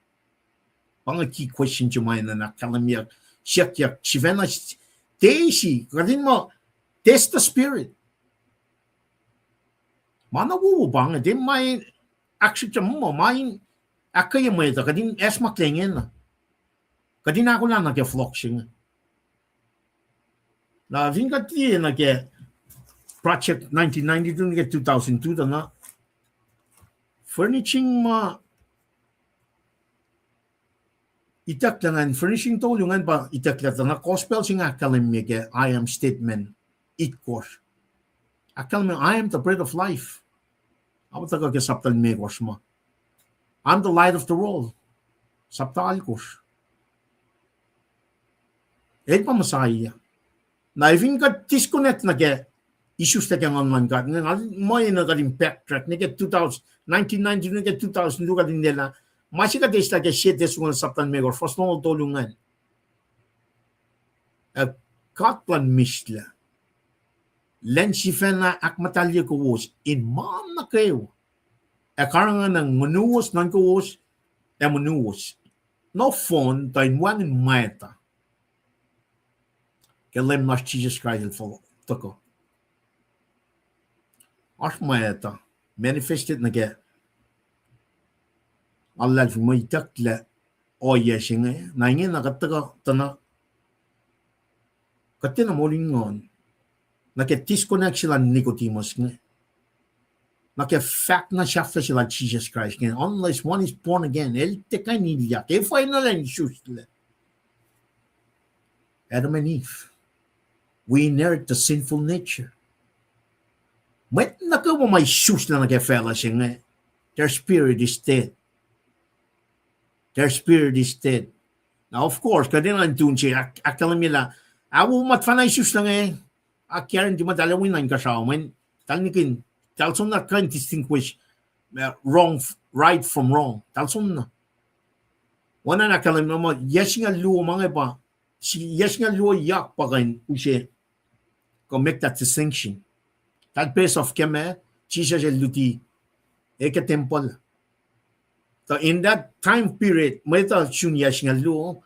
Pa inge key question se ma enenuh ahkkahlwemyeyuck, siyuckyak sifacna, tesi, kuht in muh, test the spirit. Ma na wowo pa inge, tiac ma in ahksrihkye muh ma in ahkkweye mwet uh, kuht in acsmaklac ingena. Kuht in ahkolah nuh ke fohlohk se inge. Na fin kuht liye nuh ke project nineteen ninety-two nuh ke two thousand two tuh na, furnishing ma itucklac ingacn, furnishing tolu ingacn pa itucklac tuh na, gospel se inge ahkkahlwemye ke I am statement itkohsr. Ahkkahlwemye, I am the bread of life. Ac tuhkuh ke sapta limekohsr ma, I am the light of the world. Sapta alkohsr, el pa Messiah. Na fin kuht disconnect nuh ke isuslac ke nguhn luhn God, nga muh enenuh kuht in backtrack nuh ke two thousand, nineteen ninety nuh ke two thousand two, kuht in liyelah ma se kuht eslah ke Sie Tessalonians sapta limekohsr, fuhs longoul tolu ingacn. Ac God luhn mihslac, lwen sifacna ahkmuhtahlye kowos in ma nuh kwewa, ac karihngihn nguhnuwos, nuhnkowos, ac monuwos nohfohn tuh in wacngihn mwacta ke Leum lasr Jisus Kraist el tuhkuh. Oasr mwacta manifested nuh ke luhlahlfongi ma itucklac ohiyac se inge. Na ingena kuht tuhkuh tuh na, kuht tiacna moul in nguhn nuh ke disconnect se lal Nicodemus inge, nuh ke fahk na sahflah se lal Jisus Kraist inge, unless one is born again, el tiac kuh in ilyak, efuh enenuh in isuslac. Adam and Eve. We inherit the sinful nature. Mwet nuh kwewa ma isuslah nuh ke facluh se inge, their spirit is dead. Their spirit is dead. Now, of course, kuht enenuh in tune se, ahk-, ahkkahlwemye lah, ah, wo, mwet fahna isuslah inge, I guarantee ma tahl wi na inkuhsrao, mweyen tahl nikihn, tahl soenna kuh in distinguish, uh, wrong, right from wrong. Tahl soenna. Oacna in ahkkahlwemye muh, yac singucul luo ma inge pa, si-, yac singucul luo yohk pa kuh in use, kuh make that distinction. Tahl base off ke ma Jisus el luti, e, ke tempuhl. So in that time period, mwet uh sun yac singucul luo,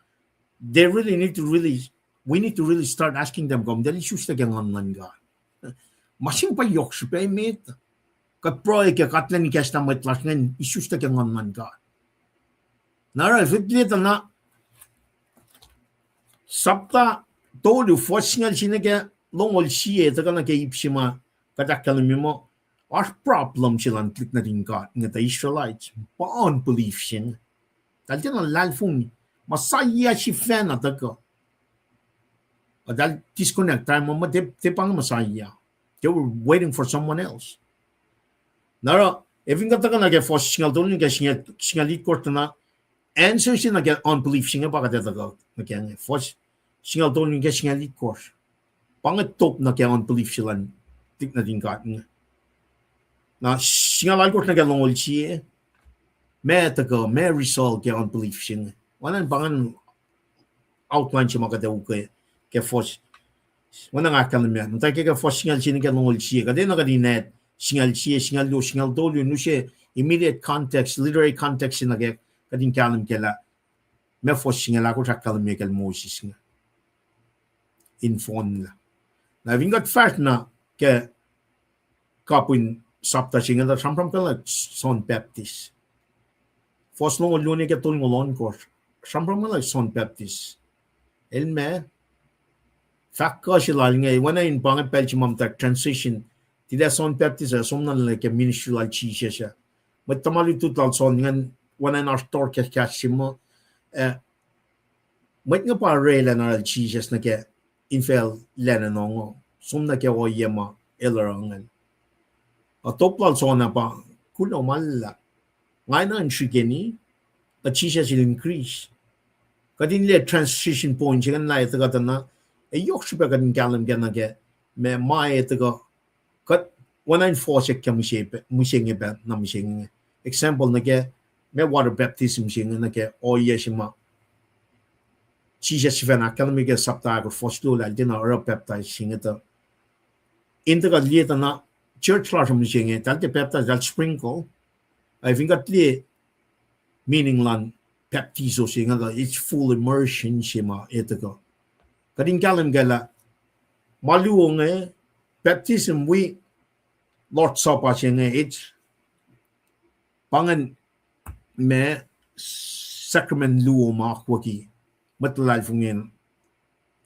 they really need to really, we need to really start asking them, kom, tahl isuslac ke Nguhn luhn God? Ma se pa yohk srihpac met. Kuht pruhe ke kuht lwen ikacslah mwet lasr ingacn isuslac ke Nguhn luhn God. Na oruh, fin liye tuh na, sapta tolu, fuhs singucul sie nuh ke longoul sie, tuhkuh nuh ke ip se ma kuht ahkkahlwemye muh, oasr problem se luhn tuhlihk nuhtin God inge, the Israelites, pa unbelief se inge. Tahl tiacna luhlahlfongi. Messiah sifacna tuhkuh, a tahl disconnect, tahl muh, muh tiac, tiac pa inge Messiah. They were waiting for someone else. Na oruh, e fin kuht tuhkuh nuh ke fuhs singucul tolu nuh ke singucul, singucul itkohsr tuh na, answer se nuh ke unbelief se inge pa kuht ac tuhkuh nuh ke inge. Fuhs singucul tolu nuh ke singucul itkohsr. Pa inge top nuh ke unbelief se luhn tuhlihk nuhtin God inge. Na singucul alkohsr nuh ke longoul sie, ma tuhkuh, ma result ke unbelief se inge. Oacna pa ingacn outline se ma kuht ac ukwe ke fuhs, oacna nga ahkkahlwemye, muhta ke, ke fuhs singucul sie nuh ke longoul sie, kuht enenuh kuht in add singucul sie, singucul luo, singucul tolu, in use immediate context, literary context se nuh ke kuht in kahlwem kac lah ma fuhs singucul ahkosr ahkkahlwemye kacl Moses inge in fohnlah. Na fin kuht fahsr na ke kapihn sapta se inge, tuh sramsram kac lah John Baptist. Fuhs longoul luo nuh ke tolngoul ohnkohsr, sramsram kac lah John Baptist. El ma, fahk kuh se lal inge, oacna in pa inge pacl se ma muhta transition. Tilac John Baptist ah, som na nuh ke ministry lal Jisus ah. Mwet tuhma lutlut lal John ingacn, oacna in oasr tor ke kahs se muh, ah, mwet inge pa orwaclah na lal Jisus nuh ke infacl lwen an, nga som nuh ke ohiyac ma el oruh ingacn. A top lal John ah pa, kuloh ma luhlahp. Nga enenuh in srihkeni, a Jisus el increase. Kuht in liye transition point se ingacn lah e tuhkuh tuh na, ac yohk srihpac kuht in kahlwem kac nuh ke, ma, ma e tuhkuh, kuht, oacna in fohsack ke mihsenge pac, mihsenge pac, na mihsenge. Example nuh ke, ma water baptism se inge nuh ke ohiyac se ma Jisus sifacna ahkkahlwemye ke sapta ahkosr fuhs luo lah el tiacna oruh baptize se inge tuh. In tuhkuh liye tuh na, church lasr uh mihsenge, tahl tiac baptize, tahl sprinkle. Ac fin kuht liye meaning luhn baptizo se inge tuh, it's full immersion se ma e tuhkuh. Kuht in kahlwem kac lah, ma luo inge, baptism wi Lord's Supper se inge, it's, pa ingacn ma sacrament luo ma akwucki mwet luhlahlfongi in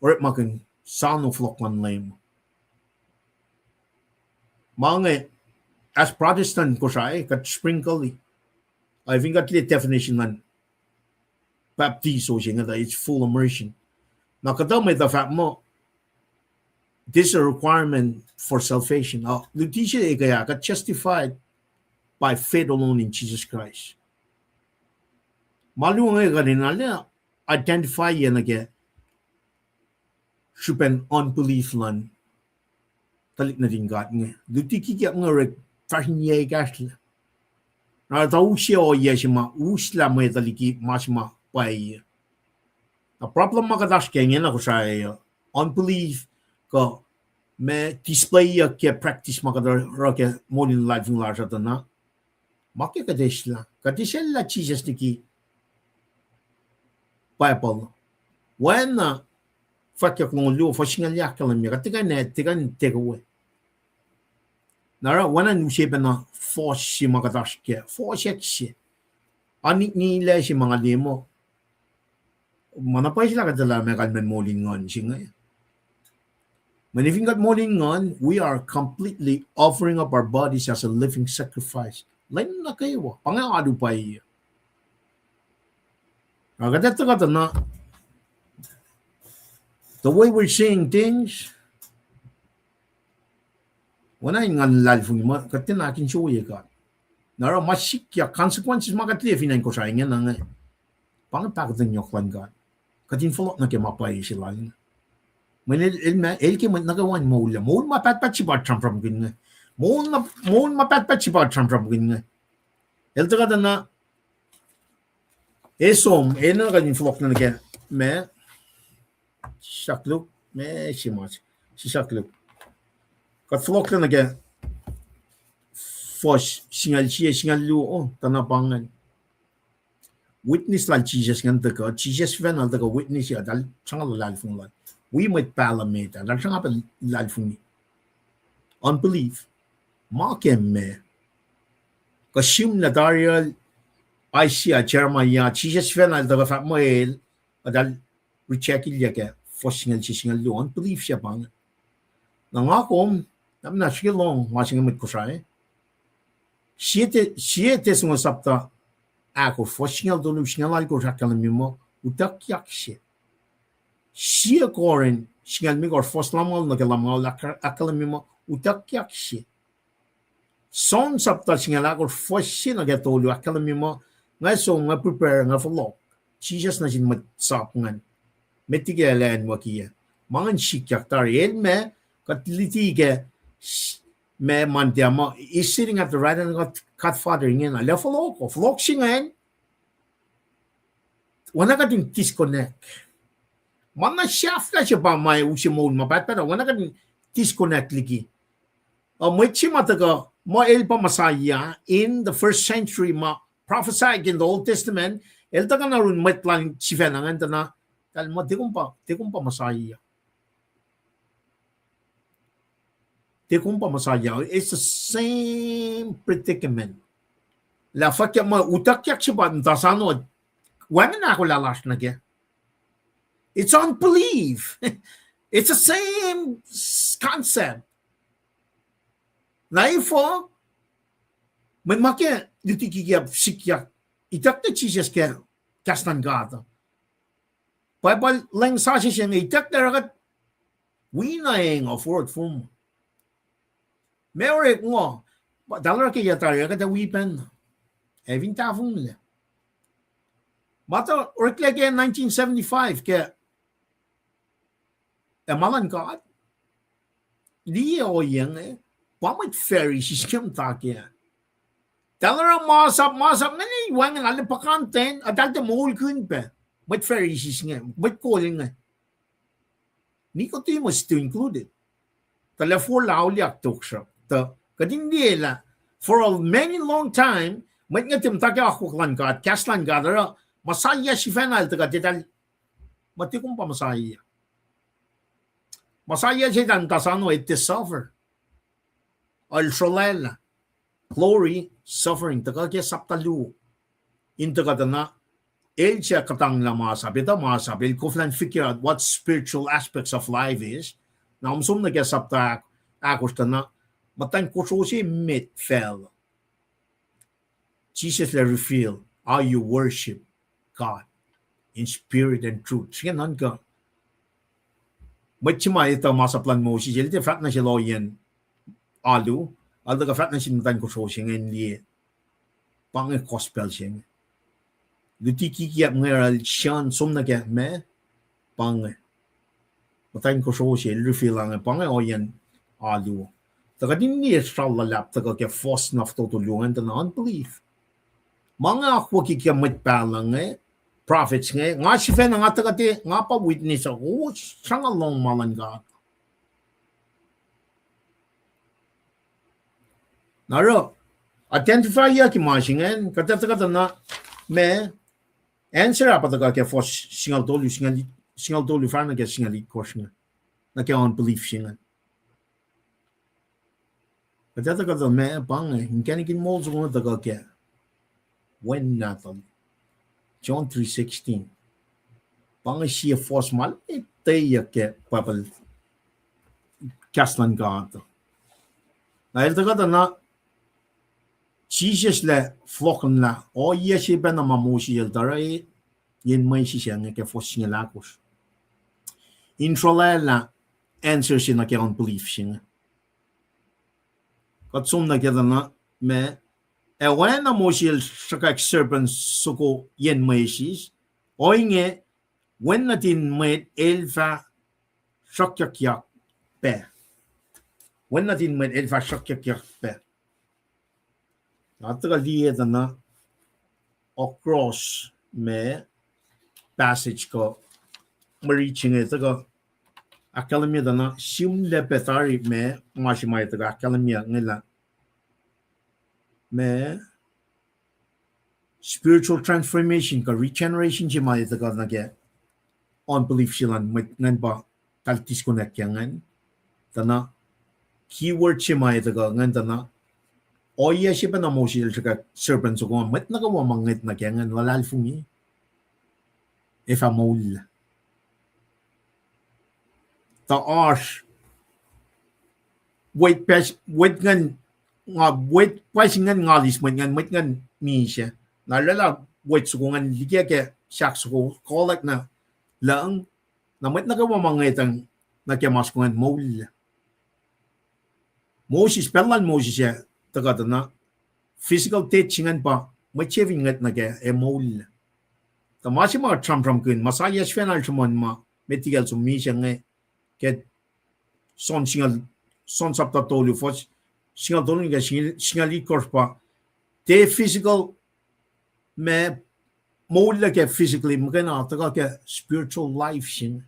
orekmakihn soano fohlohk luhn Leum. Ma inge, as Protestant Kosrae, kuht sprinkle-i. Ac fin kuht liye definition luhn baptizo se inge tuh, it's full immersion. Na kuhtuh mwet uh fahk muh, this is a requirement for salvation. Uh, luti se ekuh ah, kuht justified by faith alone in Jesus Christ. Ma luo inge kuht enenuh lah identify-ye nuh ke srihpen unbelief luhn tuhlihk nuhtin God inge. Luti kikiap inge orek fahsreniyac ekahsrlac. Na tuh use ohiyac se ma uslah mwet uh liki ma se ma pwacye. Na problem ma kuht oasr ke inge na Kosrae uh, unbelief, kuh ma display-yuck ke practice ma kuht oruh ke moul in luhlahlfongi lasr uh tuh na, ma ke kuht eslah, kuht eslah Jisus liki Bible. Oacna fwackyuck longoul luo, fuhs singucul yac ahkkahlwemye, kuht tiac kuh in, tiac kuh in take away. Na oruh oacna in use pacna fohs se ma kuht oasr kac, fohsack se. Aniknilah se ma nga liye muh, ma na pwacye lah kuht etuh lah ma kalmacn moul in nguhn se inge. Mweyen fin kuht moul in nguhn, we are completely offering up our bodies as a living sacrifice. Lwen nuh kwewa, pa inge alu pwacye. Na kuht etuh kuht na, The way we're seeing things, oacna in ngan luhlahlfongi muh kuht tiacna ahkinsewowoye God. Na oruh ma sikyak consequences ma kuht liye fin acn Kosrae ingena inge, pa inge pahkotwen yohk luhn God. Kuht in fohlohk nuh ke ma pwacye se lal inge. Mweyen el, el ma, el ke mwet nuh kwewa in moul, moul ma pahtpaht se pa sramsramkihn inge. Moul na, moul ma pahtpaht se pa sramsramkihn inge. El tuhkuh tuh na, e som, enenuh kuht in fohlohk nuh ke, ma, sisakluhk, ma, simas, sisakluhk. Kuht fohlohk nuh ke fuhs singucul sie, singucul luo, tuh na pa ingacn. Witness lal Jisus ingacn tuhkuh, Jisus sifacna el tuhkuh witness ah, eltahl sruhnga luhlahlfongi lal. Wi mwet pahluh met ah, eltahl sruhnga pac luhlahlfongi. Unbelief. Ma ke ma, kuh sihmlac tari el, Isaiah, Jeremiah, Jisus sifacna el tuhkuh fahk muh el, eltahl reject-ilyac ke fuhs singucul sie singucul luo, unbelief se pa inge. Na nga kom, na muhna srihke lohng ma se inge mwet Kosrae. Sie Te-, sie Tessalonians sapta ahkosr, fuhs singucul tolu, singucul alkosr ahkkahlwemye muh utuckyak se. Sie Corinth singucul limekohsr, fuhs lumngaul nuh ke lumngaul ahk-, ahkkahlwemye muh utuckyak se. John sapta singucul ahkosr, fuhs se nuh ke tolu ahkkahlwemye muh, nga som, nga prepare, nga fohlohk. Jisus nuh sin mwet sap ingacn. Met liki el acnwuckiyac. Ma ingacn sikyak tari el ma, kuht luti ke s-, ma Monday muh, he's sitting at the right hand of God, God Father ingena. Lah fohlohk, fohlohk se ingacn. Oacna kuht in disconnect. Ma na sahflah se pa ma use moul ma pahtpaht, oacna kuht in disconnect liki. Uh, mwet se ma tuhkuh muh el pa Messiah in the first century ma prophesy in the Old Testament, el tuhkuh na run mwet lal sifacna ingacn tuh na, eltahl muh, tiac kom pa, tiac kom pa Messiah. Tiac kom pa Messiah. It's the same predicament. Lah fahkyak muh utuckyak se pa muhta sano, wacngihn ahkolah lasr nuh kac. It's unbelief. It's the same s-, concept. Na efuh, mwet ma ke luti kikiacp sikyak, itucklac Jisus ke kahs luhn God. Bible leng sasuc se inge itucklac oruh kuht wi na eng uh forward form. Ma orek ngo, eltahl oruh ke yac tari ah kuht ac wi pacna. Ac fin tahfonglac. Ma tuh oreklac ke nineteen seventy-five ke ac ma luhn God. Liye ohiyac inge, pa mwet Pharisees ke muhta kac. Eltahl oruh masap, masap inge wacngihn, arlac puhkantwen, eltahl tiac moulkihn pac. Mwet Pharisees inge, mwet kol inge. Nicodemus still included. Tuh lah forlah auliyak tohkohsrah. Tuh kuht in liye lah, for a many long time, mwet inge tiac muhta ke akwuck luhn God, kahs luhn God, oruh Messiah sifacna el tuhkuh, eltahl muh, tiac kom pa Messiah. Messiah se eltahl muhta sano, el tiac suffer. El srolwaclah. Glory, suffering, tuhkuh ke sapta luo. In tuhkuh tuh na, el suc kuhtanglah masap, etuh masap, el koflah in figure out what spiritual aspects of life is. Na kom som nuh ke sapta ahk-, ahkosr tuh na, muhtwacn kosro se met facluh. Jisus el reveal how you worship God in spirit and truth. Srihke nuhnkuh. Mwet se ma etuh masap luhn Moses, el tiac fahk nuh sel ohiyacn alu, el tuhkuh fahk nuh sin muhtwacn kosro se inge in liye. Pa inge gospel se inge. Luti kikiacp inge oruh el sruhn som nuh ke ma, pa inge. Muhtwacn kosro se el reveal inge, pa inge ohiyacn alu. Tuh kuht in liye sral luhlahp tuhkuh ke fuhs na fototo luo ingacn tuh na unbelief. Ma inge akwucki ke mwet pahluh inge, prophets inge, nga sifacna nga tuhkuh te, nga pa witness uh, o, sruhnga lohng ma luhn God. Na oruh, identifyyucki ma se ingacn, kuht ac tuhkuh tuh na, ma, answer ah pa tuhkuh ke fuhs singucul tolu, singucul, singucul tolu fahsr nuh ke singucul itkohsr inge, nuh ke unbelief se ingacn. Kuht ac tuhkuh tuh ma, pa inge, inkacnek in moul soko inge tuhkuh ke wen nahtuhl. John three sixteen. Pa inge sie fuhs ma etweyuck ke Bible, kahs luhn God. Na el tuhkuh tuh na, Jisus el fohlohkihn lah ohiyac se pacna ma Moses el tuh oruh, yen mwe sisacng ke fuhs singucul ahkosr. in sruhlwaclah answer se nuh ke unbelief se inge. Kuht som nuh ke tuh na, ma, ac oacna Moses el sruhkwack serpent soko yen mwesis, ohinge, Wen nuhtin mwet el fah sruhkyuckyak pac. Wen nuhtin mwet el fah sruhkyuckyak pac. Nga tuhkuh liye tuh na across ma passage kuh mwe rit se inge tuhkuh ahkkahlwemye tuh na sihmlac pac tari ma, ma se ma tuhkuh ahkkahlwemye inge lah ma spiritual transformation kuh regeneration se ma tuhkuh nuh ke unbelief se luhn mwet ingacn pa eltahl disconnect ke ingacn. Tuh na keyword se ma tuhkuh ingacn tuh na ohiyac se pacna Moses el sruhkwack serpent soko an, mwet nuh kwewa ma ngwet nuh ke ingacn luhlahlfongi, ac fah moul. Tuh oasr, wet pas-, wet ingacn, nga, wet pwacye ingacn nga eis mwet ingacn, mwet ingacn misac. Na lwelah wet soko ingacn liki ke sahk soko kolak na lucng, na mwet nuh kwewa ma ngwetacng nuh ke ma soko ingacn moul. Moses, pacl lal Moses ac tuhkuh tuh na physical death se ingacn pa mwet se fin ngwet nuh kac ac moul. Tuh ma se ma sramsramkihn, Messiah sifacna el sruhmuhn ma, met likac som misac inge, ke John singucul, John chapter tolu, fuhs singucul tolu nuh ke singucul itkohsr pa, tiac physical, ma, moul ke physically, muhkwena tuhkuh ke spiritual life se inge.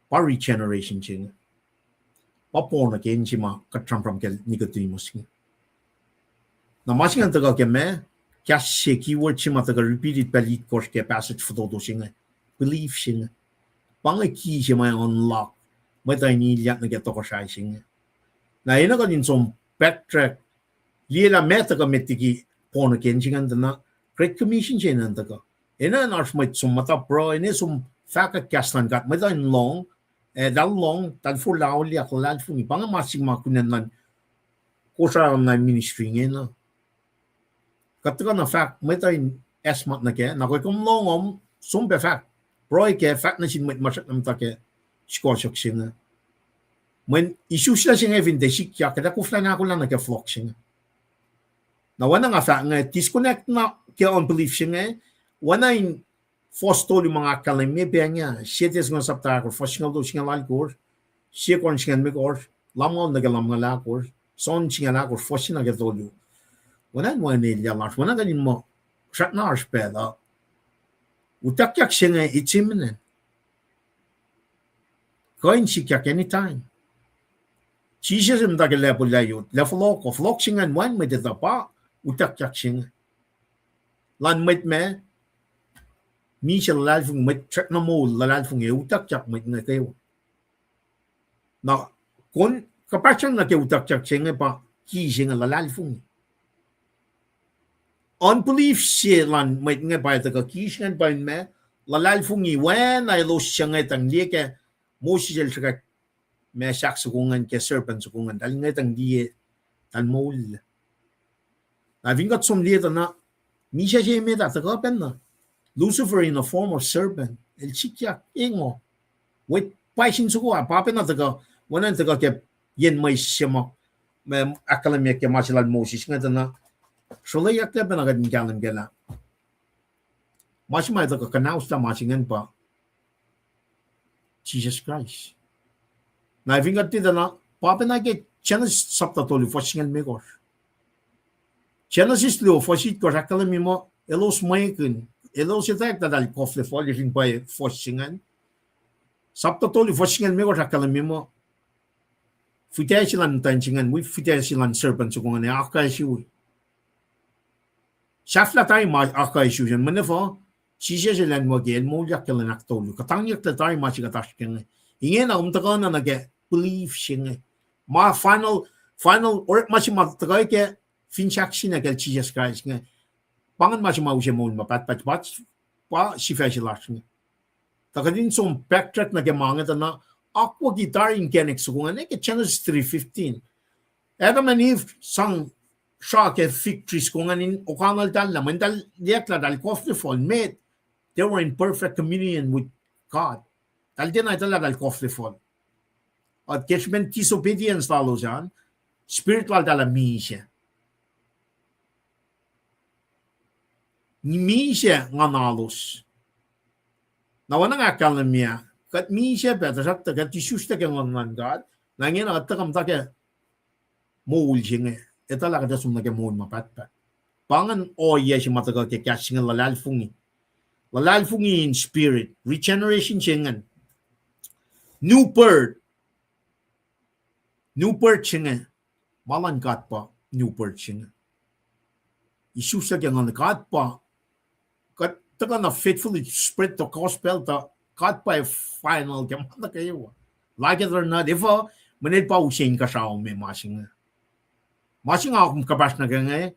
Pa regeneration se inge. Pa born again se ma kuht sramsram kacl Nicodemus inge. Na ma se ingacn tuhkuh ke ma, kahs se keyword se ma tuhkuh repeated pacl itkohsr ke passage fototo se inge. Belief se inge. Pa inge key se ma unlock mwet uh in ilyak nuh ke tohkohsrahi se inge. Na enenuh kuht in som backtrack, liye lah ma tuhkuh met liki born again se ingacn tuh na Great Commission se ingacn tuhkuh. Enenuh in oasr mwet som muhta pruhe, enenuh som fahkwack kahs luhn God, mwet uh in lohng, ac eltahl lohng, eltahl forlah auliyak, luhlahlfongi. Pa inge ma se ma kunacn luhn Kosrae online ministry ingena. Kuht tuhkuh na fahk mwet uh in acsmak nuh kac, na ke kom lohngom, som pac fahk, pruhe kac, fahk nuh sin mwet ma srackna muhta ke sikohsohk se inge. Mweyen isuslac se inge fin tiac sikyak, kuht ac koflah in ahkolah nuh ke fohlohk se inge. Na oacna nga fahk inge, disconnect na ke unbelief se inge, oacna in fuhs tolu ma nga ahkkahlwemye pac inge, Sie Thessalonians sapta ahkosr, fuhs singucul tolu, singucul alkosr, Sie Corinth singucul limekohsr, lumngaul nuh ke lumngaul ahkosr, John singucul ahkosr, fuhs se nuh ke tolu. Oacna in wacngihn elyah lasr, oacna kuht in muh srackna oasr pacl uh. Utuckyak se inge, it's imminent. Kuh in sikyak anytime. Jisus el muhta ke lacpo lah yot, lah fohlohk, fohlohk se ingacn wacngihn mwet etuh pa utuckyak se inge. Luhn mwet ma misac luhlahlfongi, mwet srackna moul luhlahlfongi, utuckyak mwet inge kwewa. Na, kom kuhpahsrang nuh ke utuckyak se inge pa key se inge luhlahlfongi. Unbelief se luhn mwet inge pa tuhkuh key se ingacn pa in ma, luhlahlfongi, oacna elos suc ngwetacng liye ke Moses el sruhkwack ma sahk soko ingacn ke serpent soko ingacn, eltahl ngwetacng liye, eltahl moul. Na fin kuht som liye tuh na, misac se emet ah tuhkuh pacna, Lucifer in a form of serpent, el sikyak engo. Wet pwacye sin soko ah, pa pacna tuhkuh, oacna in tuhkuh ke yen mwesis se ma, ma ahkkahlwemye ke ma se lal Moses inge tuh na, sruleyaklac pacna kuht in kahlwem kac lah ma se ma tuhkuh kuhnauslah ma se ingacn pa Jisus Kraist. Na fin kuht tiac tuh na, pa pacna ke Genesis sapta tolu fuhs singucul limekohsr. Genesis luo fuhs itkohsr ahkkahlwemye muh elos mwekihn, elos etwacack lah eltahl kofle fal, fin pwacye fuhs se ingacn. Sapta tolu fuhs singucul limekohsr ahkkahlwemye muh fihtac se luhn muhtwacn se ingacn wi fihtac se luhn serpent soko ingacn ac akacsruhi. Sahflah tari ma akacsruhi sacn, mweyen efuh, Jisus el anwuki, el moulyak ke lwen ahktolu. Kuhtangyucklac tari ma se kuht oasr ke inge. Ingena kom tuhkuh na nuh ke belief se inge. Ma final, final, orekma se ma tuhkuh ke fin sahk singucul Jisus Kraist inge. Pa ingacn ma se ma use moul ma pahtpaht, pa, pa sifac se lasr inge. Tuh kuht in som backtrack nuh ke ma inge tuh na, akwucki tari inkacnek soko ingacn ke Genesis three fifteen. Adam and Eve sang sra ke fig tree soko ingacn in okaneltahl lah, mweyen eltahl liyeack lah eltahl kofle fal, met, they were in perfect communion with God. Eltahl tiacna etuh lah eltahl kofle fal. Ac ke srihpen disobedience lalos an, spirit lal eltahl ah misac. Misac nguhnalos. Na oacna nga ahkkahlwemye, kuht misac pac, tuhsruhktuh kuht isuslac ke nguhn luhn God, na ingena kuht tuhkuh muhta ke moul se inge, etuh lah kuht ac som nuh ke moul ma pahtpaht. Pa ingacn ohiyac se ma tuhkuh ke kahs se inge luhlahlfongi. Luhlahlfongi in spirit, regeneration se ingacn. New birth. New birth se inge, ma luhn God pa new birth se inge. Isuslac ke nguhn God pa, kuht tuhkuh na faithfully spread the gospel, tuh God pa final ke ma nuh kwewa. Like it or not, efuh, mweyen el pa use inkuhsrao me ma se inge. Ma se inge kom kuhpahsr nuh ke inge,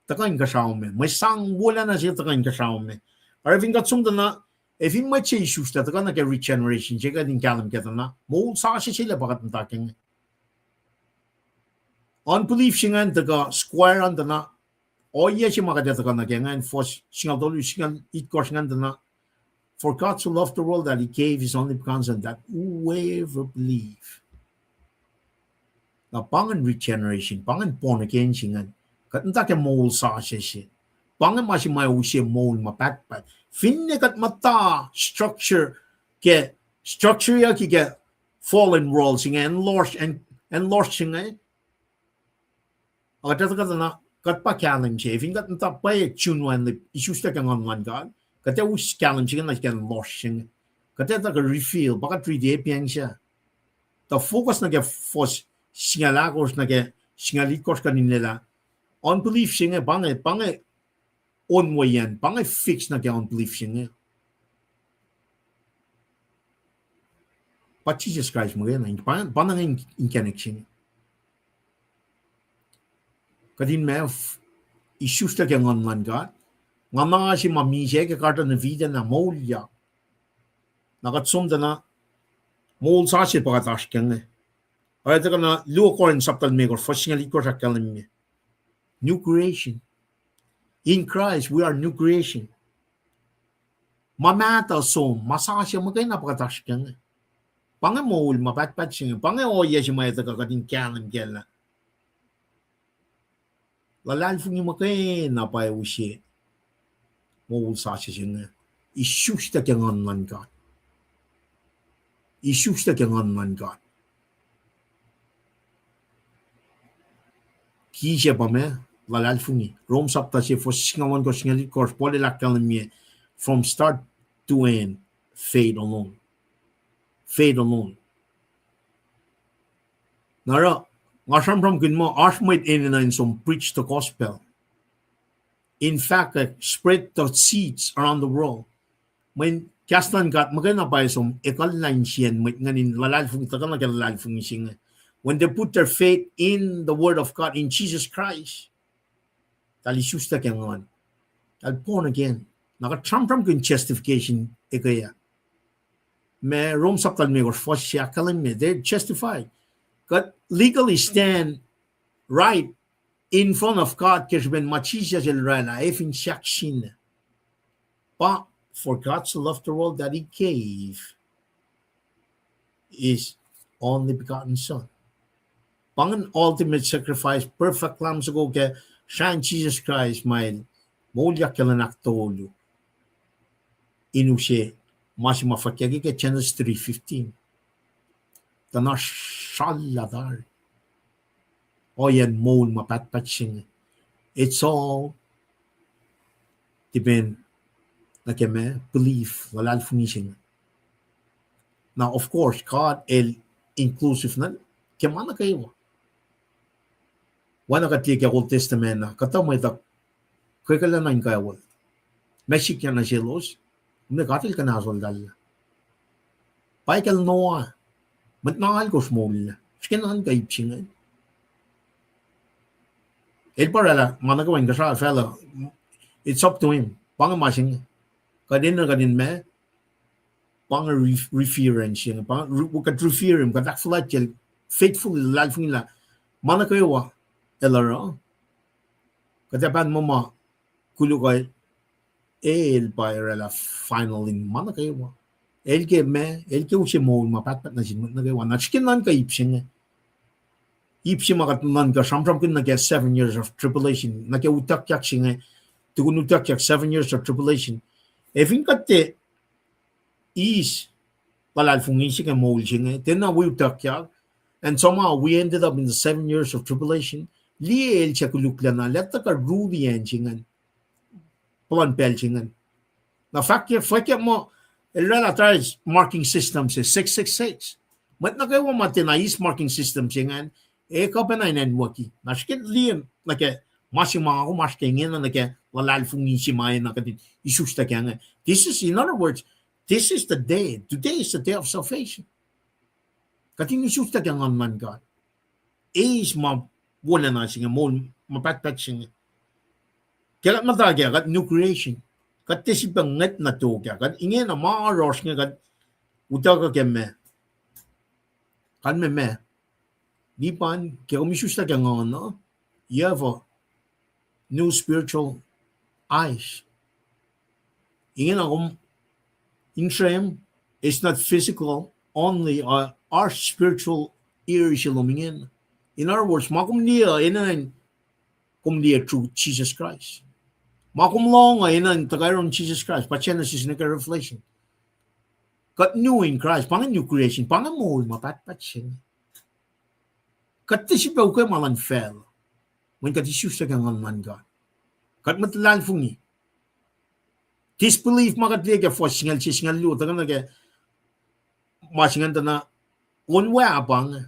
tuhkuh inkuhsrao me. Mwe sang wolacna se tuhkuh inkuhsrao me. Oruh fin kuht som tuh na, ac fin mwet se isuslac tuhkuh nuh ke regeneration se kuht in kahlwem kac tuh na, moul sasuc se lac pa kuht muhta ke inge. Unbelief se ingacn tuhkuh square on tuh na, ohiyac se ma kuht ac tuhkuh nuh ke ingacn, fuhs singucul tolu, singucul itkohsr ingacn tuh na, For God so loved the world that he gave his only begotten Son, that whoever believe. Na pa ingacn regeneration, pa ingacn born again se ingacn. Kuht muhta ke moul sasuc se. Pa inge ma se ma use moul ma pahtpaht. Finne kuht muhta structure ke, structureyucki ke fallen world se inge, acn lohsr, acn, acn lohsr se inge. Ac kuht etuh kuht na, kuht pa kahlwem se, fin kuht muhta pwacye June one, isuslac ke nguhn luhn God, kuht ac us kahlwem se inge nuh ke acn lohsr se inge. Kuht etuh kuh reveal, pa kuht riti Ephesians. Tuh focus nuh ke fuhs singucul ahkosr nuh ke singucul itkohsr kuht in lwelah. Unbelief se inge, pa inge, pa inge onweyan, pa inge fix nuh ke unbelief se inge. Pa Jisus Kraist muhkwena, pa, pa na inge inkacnek se inge. Kuht in ma, isuslac ke nguhn luhn God. Nguhn se ma misac ke Garden of Eden ah moulyak. Na kuht som tuh na, moul sasuc pa kuht oasr ke inge. Oruh tuhkuh na luo Corinth sapta limekohsr, fuhs singucul itkohsr ahkkahlwemye. New creation. In Christ, we are new creation. Ma mahtuh som, ma sasuc muhkwena pa kuht oasr ke inge. Pa inge moul ma pahtpaht se inge, pa inge ohiyac se ma etuh kuh kuht in kahlwem kac lah luhlahlfongi muhkwena pa use moul sasuc se inge. Isuslac ke nguhn luhn God. Isuslac ke nguhn luhn God. Key se pa ma, luhlahlfongi. Rom sapta se fuhs singucul ohnkohsr, singucul itkohsr, Paul el ahkkahlwemye, from start to end, faith alone. Faith alone. Na oruh, nga sramsramkihn muh oasr mwet enenuh in som preach the gospel. In fact, uh, spread the seeds around the world. Mweyen kahs luhn God muhkwena pa som ekuhllah insiyacn mwet ingacn in luhlahlfongi, tuhkuh nuh ke luhlahlfongi se inge. When they put their faith in the word of God, in Jesus Christ, eltahl isuslac ke nguhn. Eltahl born again. Na kuht sramsramkihn justification ekuh ah. Ma Rom sapta limekohsr fuhs se ahkkahlwemye, they're justified. Kuht legally stand right in front of God ke srihpen ma Jisus el oraclah, ac fin sahk sin. Pa, for God so loved the world that he gave his only begotten Son. Pa ingacn ultimate sacrifice, perfect lamb soko ke srahn Jisus Kraist ma el moulyak ke lwen ahktolu. In use ma se ma fahkyuck ke Genesis three fifteen. Tuh na srallah tari. Ohiyacn moul ma pahtpaht se inge. It's all depend nuh ke ma belief, luhlahlfongi se inge. Now, of course, God el inclusive na ke ma nuh kwewa. Oacna kuht liye ke Old Testament ah, kuhtuh mwet uh kwekwelah nuh in kwewa. Ma sikyak nuh selos, kom liye God el kuhnasoltahllah. Pa kacl Noah, mwet na alkosr moul, srihke na nuhnkuh ip se inge. El pa oraclah ma nuh kwewa in kuhsrao facluh, it's up to him. Pa inge ma se inge. Kuht enenuh kuht in ma, pa inge re-, reverence se inge, pa inge re-, kuht revere him, kuht ahkfuhlwactyacl, faithfully, luhlahlfongi lah ma nuh kwewa el oruh. Kuht ac pahn muh ma koluk uh, el pa oraclah final in ma nuh kwewa. El ke ma, el ke use moul ma pahtpaht nuh sin mwet nuh kwewa. Na srihke nuhnkuh ip se inge. Ip se ma kuht nuhnkuh sramsramkihn nuh ke seven years of tribulation, nuh ke utuckyak se inge, tukun utuckyak seven years of tribulation. Ac fin kuht tiac eis luhlahlfongi se ke moul se inge, tiacna wi utuckyak, and somehow we ended up in the seven years of tribulation, liye el suc koluklacna, lah tuhkuh rule acn se ingacn, puhlan pacl se ingacn. Na fahk, fahk muh, el oraclah tari marking system se six six six. Mwet nuh kwewa ma tiacna eis marking system se ingacn, ac kuh pacna in acnwucki. Na srihke liye nuh ke ma se ma nga kom oasr ke ingena nuh ke luhlahlfongi se ma enenuh kuht in isuslac kac inge. This is, in other words, this is the day. Today is the day of salvation. Kuht in isuslac ke nguhn luhn God. Eis ma wolacna se inge, moul ma pahtpaht se inge. Ke kuht muhta kac, kuht new creation. Kuht tiac sifilpac ngwet nuh tok ah. Kuht ingena ma oruh oasr inge kuht utuckuh ke ma, kalmac ma, nipan ke kom isuslac ke nguhn uh, you have a new spiritual eyes. Ingena kom in srem, it's not physical only, uh, oasr spiritual ear se lom ingena. In other words, ma kom liye uh enenuh in kom liye through Jesus Christ. Ma kom lohng uh enenuh in tuhkuh yurin Jesus Christ, pa Genesis nuh ke Revelation. Kuht new in Christ, pa inge new creation, pa inge moul ma pahtpaht se inge. Kuht tiac sifilpac ukwe ma luhn facluh. Mweyen kuht isuslac ke nguhn luhn God. Kuht mwet luhlahlfongi. Disbelief ma kuht liye ke fuhs singucul sie, singucul luo, tuhkuh nuh ke ma se ingacn tuh na, on wa pa inge.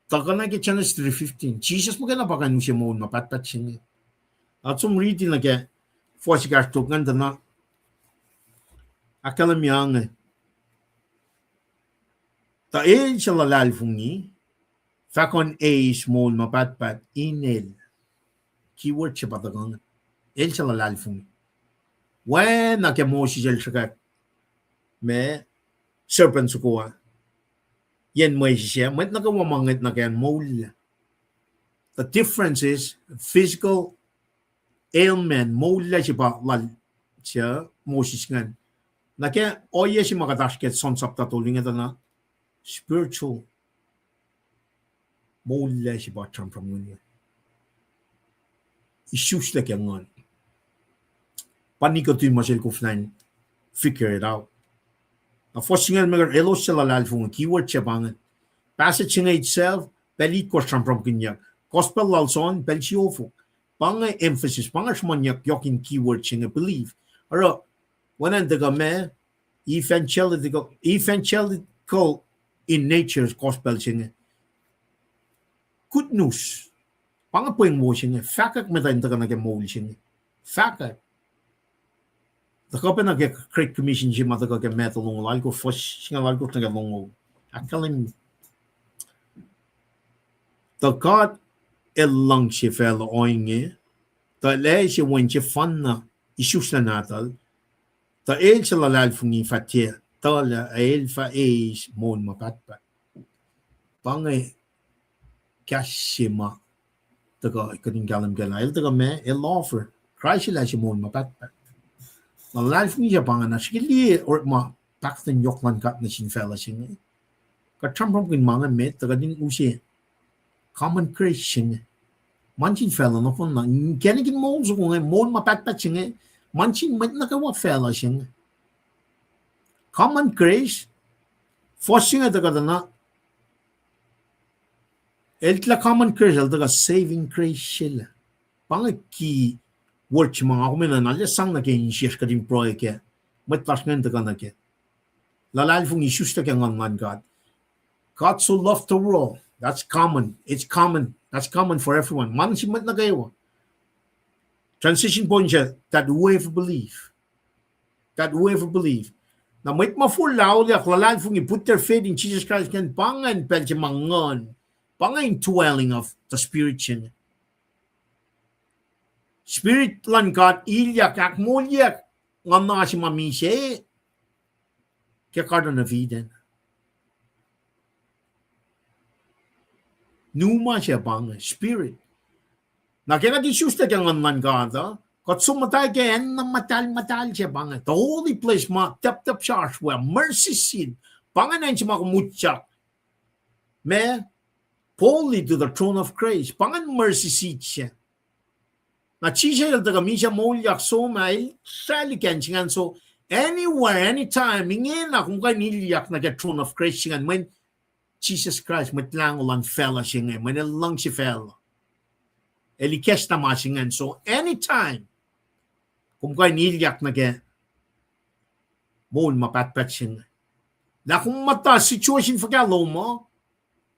Tuhkuh nuh ke Genesis three fifteen. Jisus muhkwena pa kuh in use moul ma pahtpaht se inge. Kuht som riti nuh ke fuhs ekahsr tok ingacn tuh na, ahkkahlwemye inge. Tuh el suc luhlahlfongi, fah kuh in eis moul ma pahtpaht in el. Keyword se pa tuhkuh inge. El suc luhlahlfongi. Oacna ke Moses el sruhkwack ma serpent soko ah, yen mwesis ah, mwet nuh kwewa ma ngwet nuh ke an moul. The difference is physical ailment, moul se pa lal, se Moses ingacn. Nuh ke ohiyac se ma kuht oasr ke John chapter tolu inge tuh na spiritual moul se pa sramsramkihn. Isuslac ke nguhn. Pa Nicodemus el koflah in figure it out. Na fuhs singucul limekohsr, elos suc luhlahlfongi, keyword se pa ingacn. Passage se inge itself, pacl itkohsr sramsramkihnyuck. Gospel lal John, pacl siofok. Pa inge emphasis, pa inge sruhmuhnyuck yohk in keyword se inge believe. Oruh, oacna in tuhkuh ma, evangelical, evangelical in nature gospel se inge. Good news. Pa inge pweng wo se inge, fahkwack muhta in tuhkuh nuh ke moul se inge. Fahkwack. Tuhkuh pacna ke Great Commission se ma tuhkuh ke Matthew longoul alkosr, fuhs singucul alkosr nuh ke longoul. Ahkkahlwemye. Tuh God El luhngse facluh ohinge, tuh El ase Wen sefanna isuslac Nahtuhl, tuh el suc luhlahlfongi fah tiac tuhlac, ac el fah eis moul ma pahtpaht. Pa inge kahs se ma tuhkuh kuht in kahlwem kac lah el tuhkuh ma, el offer. Kraist El ase moul ma pahtpaht. Na luhlahlfongi se pa inge, na srihke liye orekma pahkotwen yohk luhn God nuh sin facluh se inge. Kuht sramsramkihn ma inge met, tuh kuht in use common grace se inge. Ma nuh sin facluh nohfohn na, inkacnek in moul soko inge, moul ma pahtpaht se inge, ma nuh sin mwet nuh kwewa facluh se inge. Common grace, fuhs se inge tuhkuh tuh na, el tuh lah common grace, el tuhkuh saving grace se lah. Pa inge key word se ma nga kom enenuh na lah sang nuh ke insiyacsr kuht in pruhe kac, mwet lasr ingacn tuhkuh nuh kac. Luhlahlfongi, isuslac ke nguhn luhn God. God so loved the world. That's common. It's common. That's common for everyone. Ma nuh sin mwet nuh kwewa. Transition point se, that whoever believe. That whoever believe. Na mwet ma forlah auliyak, luhlahlfongi, put their faith in Jesus Christ, ingacn pa ingacn pacl se ma nguhn. Pa inge indwelling of the Spirit se inge. Spirit luhn God ilyak, ahkmoulyak nguhna se ma misac ke Garden of Eden. Pneuma se pa inge, Spirit. Na ke kuht isuslac ke nguhn luhn God uh, Kuht som muhta ke acn na muhtahl muhtahl se pa inge. The holy place ma taptap sasr we, mercy seat. Pa inge acn se ma kom utyak. Ma, boldly to the throne of grace. Pa ingacn mercy seat se. Na Jisus el tuhkuh misac moulyak som ah, el sraclihk acn se ingacn so, anywhere, anytime, ingena kom kuh in ilyak nuh ke throne of grace se ingacn, mweyen Jisus Kraist, Mwet Lahngo luhn facluh se inge, mweyen el luhngse facluh. El ikacslah ma se ingacn so, anytime kom kuh in ilyak nuh ke moul ma pahtpaht se inge. Lah kom muhta situation fuhkah lom uh,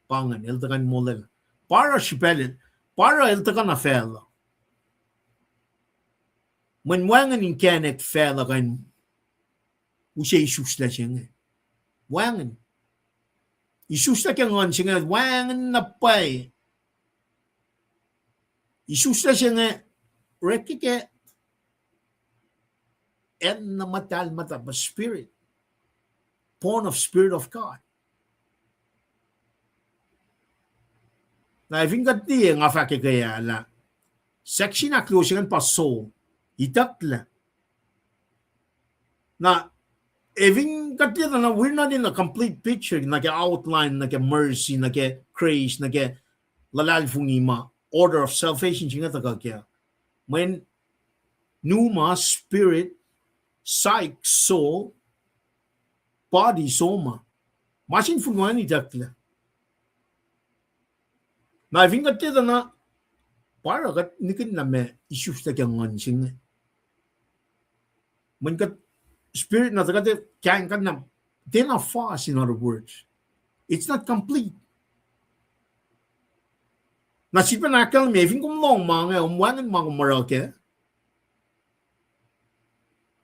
pa ingacn, el tuhkuh in molwelah. Pa oruh srihpac lal, pa oruh el tuhkuh na facluh. Mweyen wacngihn inkacnek facluh kuh in use isuslah se inge. Wacngihn. Isuslah ke nguhn se inge, wacngihn na pwacye. Isuslah se inge, orek ke acn na muhtahl muhta pa spirit. Born of Spirit of God. Na efin kuht liye nga fahk ke ah lah, section ahkluo se ingacn pa soul, itucklac. Na efin kuht liye tuh na we're not in a complete picture nuh ke outline, nuh ke mercy, nuh ke grace, nuh ke luhlahlfongi ma order of salvation se inge tuhkuh kac. Mweyen pneuma, spirit, psyche, soul, body, soma. Ma sin fuhn wacngihn itucklac. Na efin kuht liye tuh na, pa oruh kuht nihkihn lah ma isuslah ke nguhn se inge. Mweyen kuht spirit na tuh kuht, kahing kuht na, tiacna fas, in other words. It's not complete. Na sifilpac ahkkahlwemye, efin kom lohng ma inge, kom wacngihn ma kom oruh kac.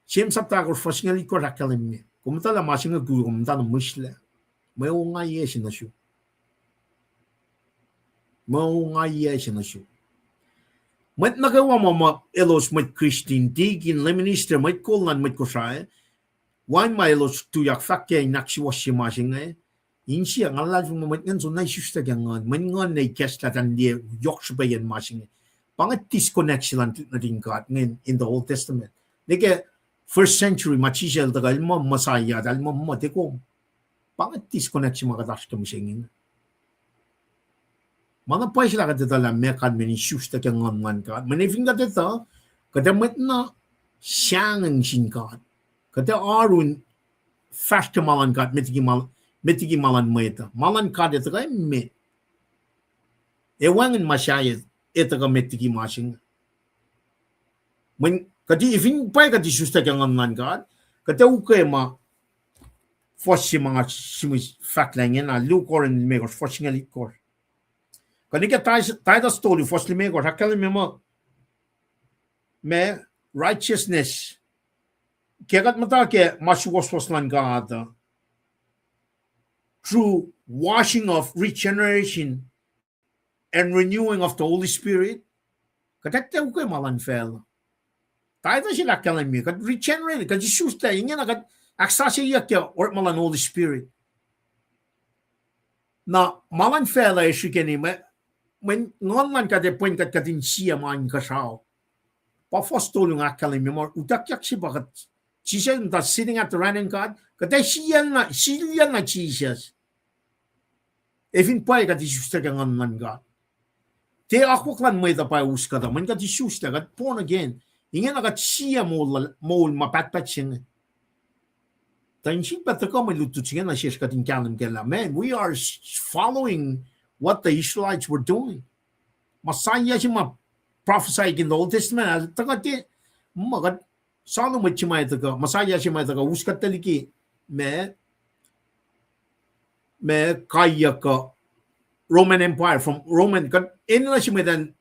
James sapta ahkosr fuhs singucul itkohsr ahkkahlwemye, kom muhta lah ma se inge ku, kom muhta na mihslac. Mwe ongaiyac se nuh sum. Mwe ongaiyac se nuh sum. Mwet nuh kwewa ma, ma elos mwet Kristin, tikin, lay minister, mwet kol luhn mwet Kosrae, wacngihn ma elos tuyak fahk ke in ahksuwohsye ma se inge, insiyuck nga luhlahlfongi mwet ingacn soenna isuslah ke nguhn, mweyen nguhn ac ikacslah tuh in liye yohk srihpacyacn ma se inge. Pa inge disconnect se luhn nuhtin God inge in the Old Testament. Nuh ke first century ma Jisus el tuhkuh, el muh Messiah, el muh muh tiac kom. Pa inge disconnect se ma kuht oasr ke mihsenge inge. Ma na pwacye se lah kuht etuh lah meac kalmacn isuslah ke nguhn luhn God. Mweyen fin kuht etuh, kuht ac mwet na sahngweng sin God. Kuht ac oaru in fahsr ke ma luhn God, met liki ma, met liki ma luhn mwet uh. Ma luhn God ac tuhkuh emet. Ac wacngihn ma sahyac, ac tuhkuh met liki ma se inge. Mweyen kuht fin pwacye kuht isuslah ke nguhn luhn God, kuht ac ukwe ma fuhs se ma nga sihmihs fahk lah ingena, luo Korint limekohsr fuhs singucul itkohsr. Kuh nuh ke Titus, Titus tolu fuhs limekohsr ahkkahlwemye muh, ma righteousness, ke kuht muhta ke ma suwohswohs luhn God uh, through washing of regeneration and renewing of the Holy Spirit, kuht ac tiac ukwe ma luhn facluh. Titus el ahkkahlwemye, kuht regenerate, kuht isuslah, ingena kuht ahksasucyeyuck ke orekma luhn Holy Spirit. Na ma luhn facluh ac srihkeni, mwe, mweyen nguhn luhn God ac pwen kuht, kuht in sie ma inkuhsrao. Pa fuhs tolu nga ahkkahlwemye muh utuckyak se pa kuht, Jisus muhta sitting at the right hand God, kuht ac siyacl na, siyacl na Jisus. Ac fin pwacye kuht isuslah ke nguhn luhn God. Tiac akwuck luhn mwet uh pa us kuht uh, mweyen kuht isuslah, kuht born again. Ingena kuht sie moul, moul ma pahtpaht se inge. Tuh in sifilpac tuhkuh mwe lutlut se inge nuh sesr kuht in kahlwem kac lah, man, we are s-, following what the Israelites were doing. Messiah se ma prophesy in the Old Testament, ah, tuhkuh tiac, ma kuht, soano mwet se ma tuhkuh, Messiah se ma tuhkuh, us kuht tuh liki, ma, ma kaiyuck uh, Roman Empire, from Roman, kuht enenuh se mwet an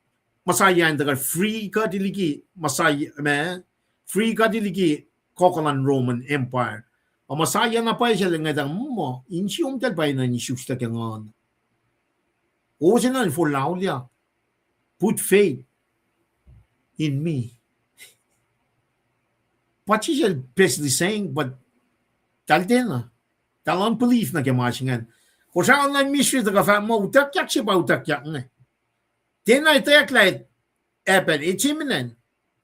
Messiah in tuhkuh free kuht liki Messiah, ma, free kuht liki kuh luhn Roman Empire. A Messiah na pwacye se inge tuh muh, insiom tahl pwacye na in isuslah ke nguhn. O se na in forlah auliyak. Put faith in me. Pa Jisus el basically saying, but tahl tiacna. Tahl unbelief nuh ke ma se ingacn. Kosrae luhn Misri tuhkuh fahk muh utuckyak se pa utuckyak inge. Tiacna etwacack lah happen, it's imminent.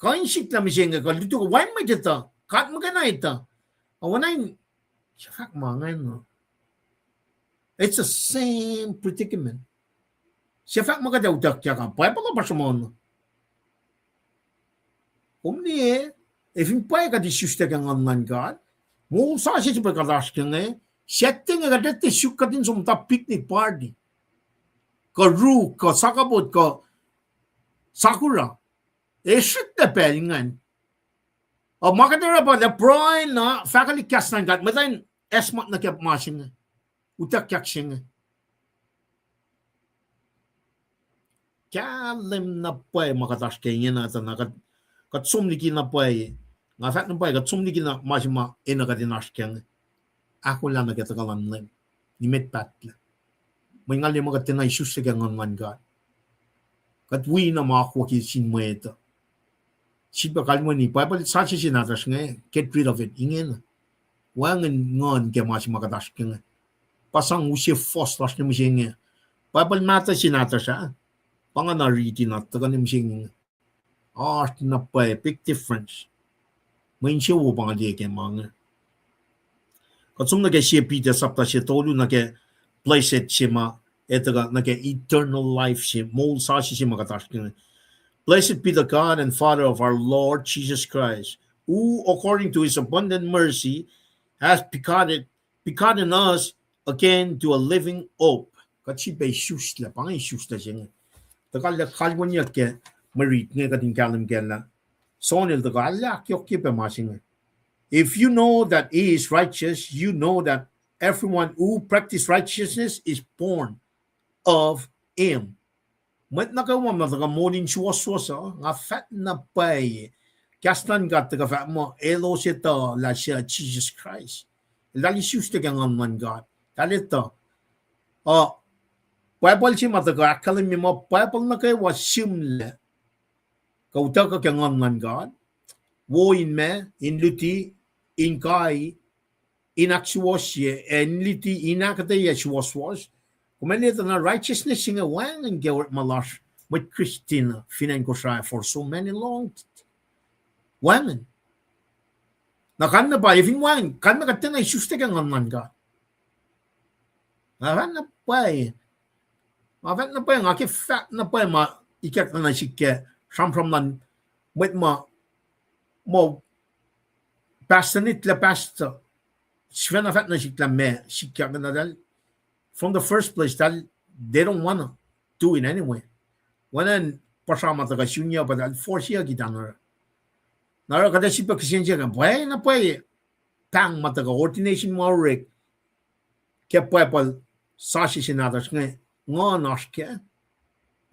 Kuh in sik lah mihsenge kuh lutu kuh wacngihn mwet etuh, God muhkwena etuh. Oacna in, se fahk ma ingacn uh. It's the same predicament. Se fahk ma kuht ac utuckyak uh, Bible uh pa sruhmuhn. Kom liye, efin pwacye kuht isuslac ke nguhn luhn God, moul sasuc se pa kuht oasr ke inge, Saturday inge kuht etuh suk kuht in som muhta picnic party. Kuh Ruk, kuh Sakapot, kuh Sakura. E srihklac pacl ingacn. Uh, ma kuht oruh pa lah pruhe na fahkwelihk kahs luhn God, mwet uh in acsmak nuh ke ma se inge. Utuckyak se inge. Kahlwem na pwacye ma kuht oasr ke ingena tuh na kuht, kuht som liki na pwacye. Nga fahk na pwacye, kuht som liki na ma se ma enenuh kuht in oasr ke inge. Ahkolah nuh ke tuhkuh luhn Leum. Nimet pahtlac. Mweyen nga liye ma kuht tiacna isuslac ke nguhn luhn God. Kuht wi na ma akwucki sin mwet uh. Sip kalweni, Bible sasuc se nahtuhsr inge, get rid of it, ingena. Wacngihn nguhn ke ma se ma kuht oasr ke inge. Pa sang use fohs lasr nuh mihsenge. Bible mahtuh se nahtuhsr ah. Pa nga na riti na tuhkuh nuh mihsenge. Oasr na pwacye, big difference. Mwe insewowo pa nga liye ke ma inge. Kuht som nuh ke sie Peter sapta se tolu nuh ke blessed se ma, etuh kuh nuh ke eternal life se, moul sasuc se ma kuht oasr ke inge. Blessed be the God and Father of our Lord Jesus Christ, who according to his abundant mercy has begotten, begotten us again to a living hope. Kuht sifilpac isuslac, pa inge isuslac se inge. Tuhkuh lah kalweniyuck ke mwe rit inge kuht in kahlwem kac lah John el tuhkuh lah ahkyohkye pac ma se inge. If you know that he is righteous, you know that everyone who practices righteousness is born of him. Mwet nuh kwewa ma tuhkuh moul in suwohswohs uh, nga fahk na pwacye. Kahs luhn God tuhkuh fahk muh elos etuh lah suc Jesus Christ. Eltahl isuslac ke nguhn luhn God. Eltahl etuh. Uh, Bible se ma tuhkuh ahkkahlwemye muh Bible nuh kwewa sihmlac kuh utuckuh ke nguhn luhn God. Wo in ma, in luti, in kai, in ahksuwohsye, ac in luti, in ahkuhtweyac suwohswohs. Kom liye tuh na righteousness se inge wacngihn ke orekma lasr mwet Christian fin acn Kosrae for so many long. Wacngihn. Na kalmac pa, efin wacngihn, kalmac kuht tiacna isuslac ke nguhn luhn God. Nga fahk na pwacye. Nga fahk na pwacye, nga ke fahk na pwacye ma ikackna nuh sik ke sramsram luhn mwet ma, ma pastor nitlac pastor. Sifacna fahk nuh sik lah meac sikyak na eltahl. From the first place, eltahl, they don't wanna do it anyway. Oacna in puhsra ma tuhkuh sun uh pa eltahl forceyucki tuh oruh. Na oruh kuht ac sifilpac kihsen se inge, pwacye na pwacye, pahng ma tuhkuh ordination ma orek ke Bible sasuc se nahtuhsr inge, nguhn oasr kac.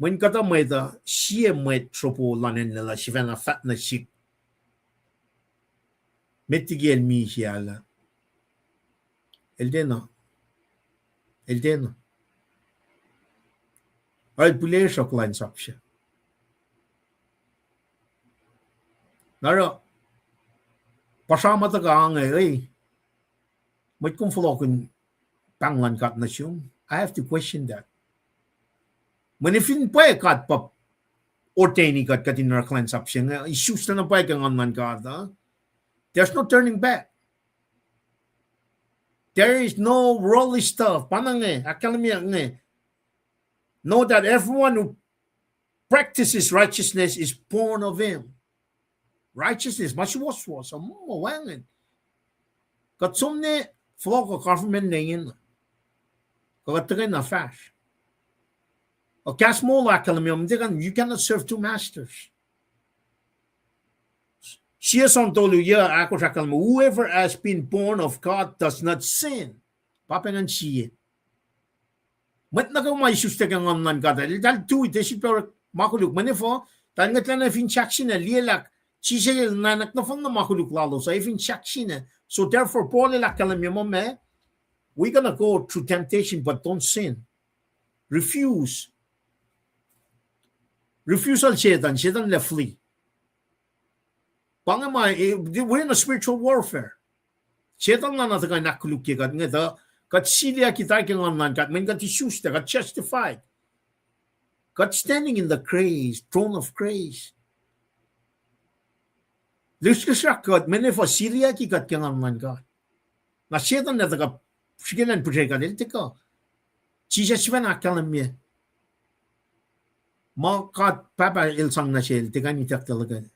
Mweyen kuhtuh mwet uh, sie mwet sropo luhn acn Lelu sifacna fahk nuh sik met liki el misac lah el tiacna, el tiacna, el pihlesruh kuhlwacnsap se. Na oruh, puhsra ma tuhkuh inge, e, mwet kom fohlohkihn pahng luhn God nuh sum, I have to question that. Mweyen fin pwacye God pa ordaini kuht, kuht in oruh kuhlwacnsap se inge, isuslac na pwacye ke nguhn luhn God uh, there's no turning back. There is no worldly stuff. Pa na inge, ahkkahlwemye inge. Know that everyone who practices righteousness is born of him. Righteousness, ma suwohswohs uh, muh wacngihn. Kuht som nuh fohlohk government nuh ingena. Kuh kuht tuhkweni fahsr. Kahs moul ahkkahlwemye, you cannot serve two masters. Sie John tolu, yac ahkosr ahkkahlwemye, whoever has been born of God does not sin. Pa pacna sie. Mwet nuh kwewa ma isuslac ke nguhn luhn God, eltahl tui, tiac sifilpac ma koluk. Mweyen efuh, eltahl ngwetlah nuh fin sahk sina, liyelah Jisus el nuhnak nohfohn na ma koluk lalos uh, efin sahk sina. So therefore, Paul el ahkkahlwemye muh meac, we're gonna go through temptation, but don't sin. Refuse. Refusal Satan, Satan lah flee. Pa inge ma, eh, we're in a spiritual warfare. Setan na tuhkuh in ahkkolukye kuht, inge tuh kuht siliyucki tari ke nguhn luhn God, mweyen kuht isuslac, kuht justified. Kuht standing in the grace, throne of grace. Lusrusrak kuht, mweyen efuh siliyucki kuht ke Nguhn luhn God? Na Setuhn el tuhkuh srihke in pihsre kuht, el tuhkuh. Jisus sifacna ahkkahlwemye ma God Pahpah el sang nuh sel, tiac kuh in ituckyang luhkel.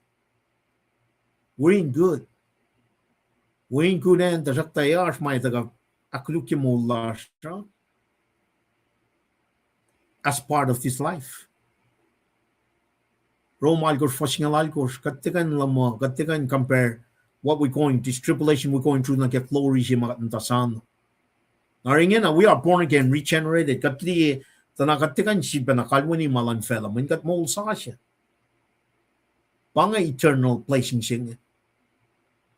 We're in good. We're in good hand, tuhsruhktuh oasr ma tuhkuh ahkkolukye moul lasr uh as part of this life. Rom alkosr fuhs singucul alkosr, kuht tiac kuh in luhmuh, kuht tiac kuh in compare what we're going, this tribulation we're going through nuh ke glory se ma kuht muhta soano. Na oruh ingena, we are born again, regenerated. Kuht liye, tuh na kuht tiac kuh in sifilpacna kalweni ma luhn facluh, mweyen kuht moul sasuc. Pa inge eternal blessing se inge.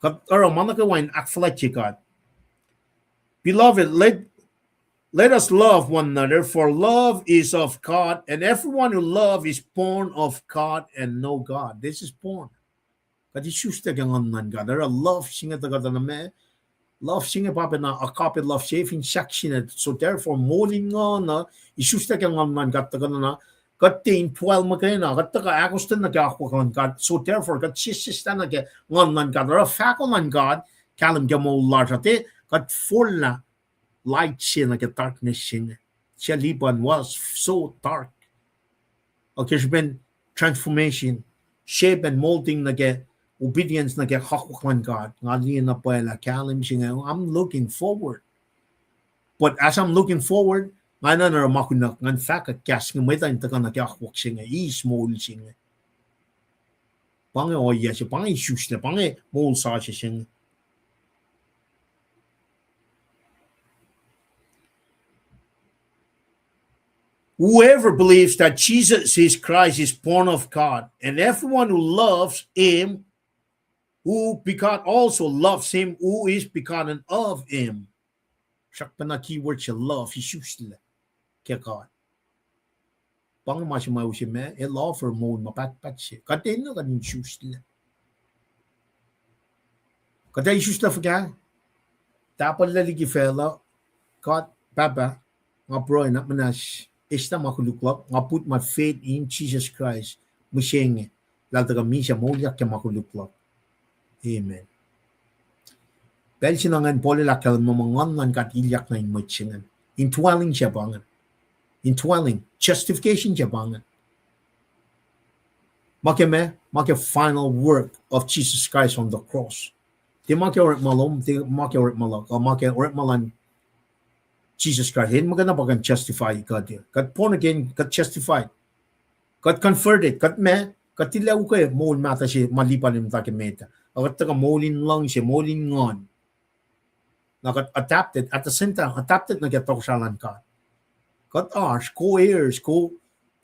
Kuht oruh ma nuh kwewa in ahkfuhlwactye God. Beloved, let, let us love one another, for love is of God, and everyone who love is born of God and know God. This is born. Kuht isuslac ke Nguhn luhn God. Oruh love se inge tuhkuh na ma, love se inge pa pacna agape love se fin sahk se na. So therefore, moul in nguhn uh isuslac ke Nguhn luhn God tuhkuh na, kuht tiac indwell muhkwena, kuht tuhkuh ahkostwen nuh ke akwuck luhn God. So therefore, kuht sesseslah nuh ke Nguhn luhn God. Oruh fahko luhn God kahlwem ke moul lasr uh, tiac kuht forlah light se nuh ke darkness se inge. Suc lipan was so dark. Ac ke srihpen transformation, shape and molding nuh ke obedience nuh ke akwuck luhn God, nga liye na pwacye lah kahlwem se inge, I'm looking forward. But as I'm looking forward, nga enenuh oruh ma kunuhk, ngan fahkwack kahs inge mwet uh in tuhkuh nuh ke akwuck se inge, eis moul se inge. Pa inge ohiyac se, pa inge isuslac, pa inge moul sasuc se inge. Whoever believes that Jesus is Christ is born of God, and everyone who loves him, who begot also loves him who is begotten of him. Srackpacna keyword se love, isuslac ke God. Pa inge ma se ma use ma, el offer moul ma pahtpaht se. Kuht enenuh kuht in isuslac. Kuht ac isuslac fuhkah? Tahpuhllac liki facluh, God Pahpah, nga pruhe na muhnahs, eslah ma koluk luhk, nga put my faith in Jesus Christ, mihsenge, lah el tuhkuh misac moulyak ke ma koluk luhk. Amen. Pacl se na ingacn Paul el ahkkahlwemye muh Nguhn luhn God ilyak nuh in mwet se ingacn. Indwelling se pa ingacn. Indwelling, justification se pa ingacn. Ma ke ma, ma ke final work of Jesus Christ on the cross. Tiac ma ke orekma lom, tiac ma ke orekma luhk, kuh ma ke orekma luhn Jesus Christ. El muhkwena pa kuh in justify kuht. Kuht born again, kuht justified. Kuht converted, kuht ma, kuht tilac ukwe moul mahtuh se ma lipan in muhta ke met ah. Ac kuht tuhkuh moul in luhngse, moul in nguhn. Na kuht adopted, at the same time, adopted nuh ke tohkohsrahi luhn God. Kuht oasr co-heirs, co-,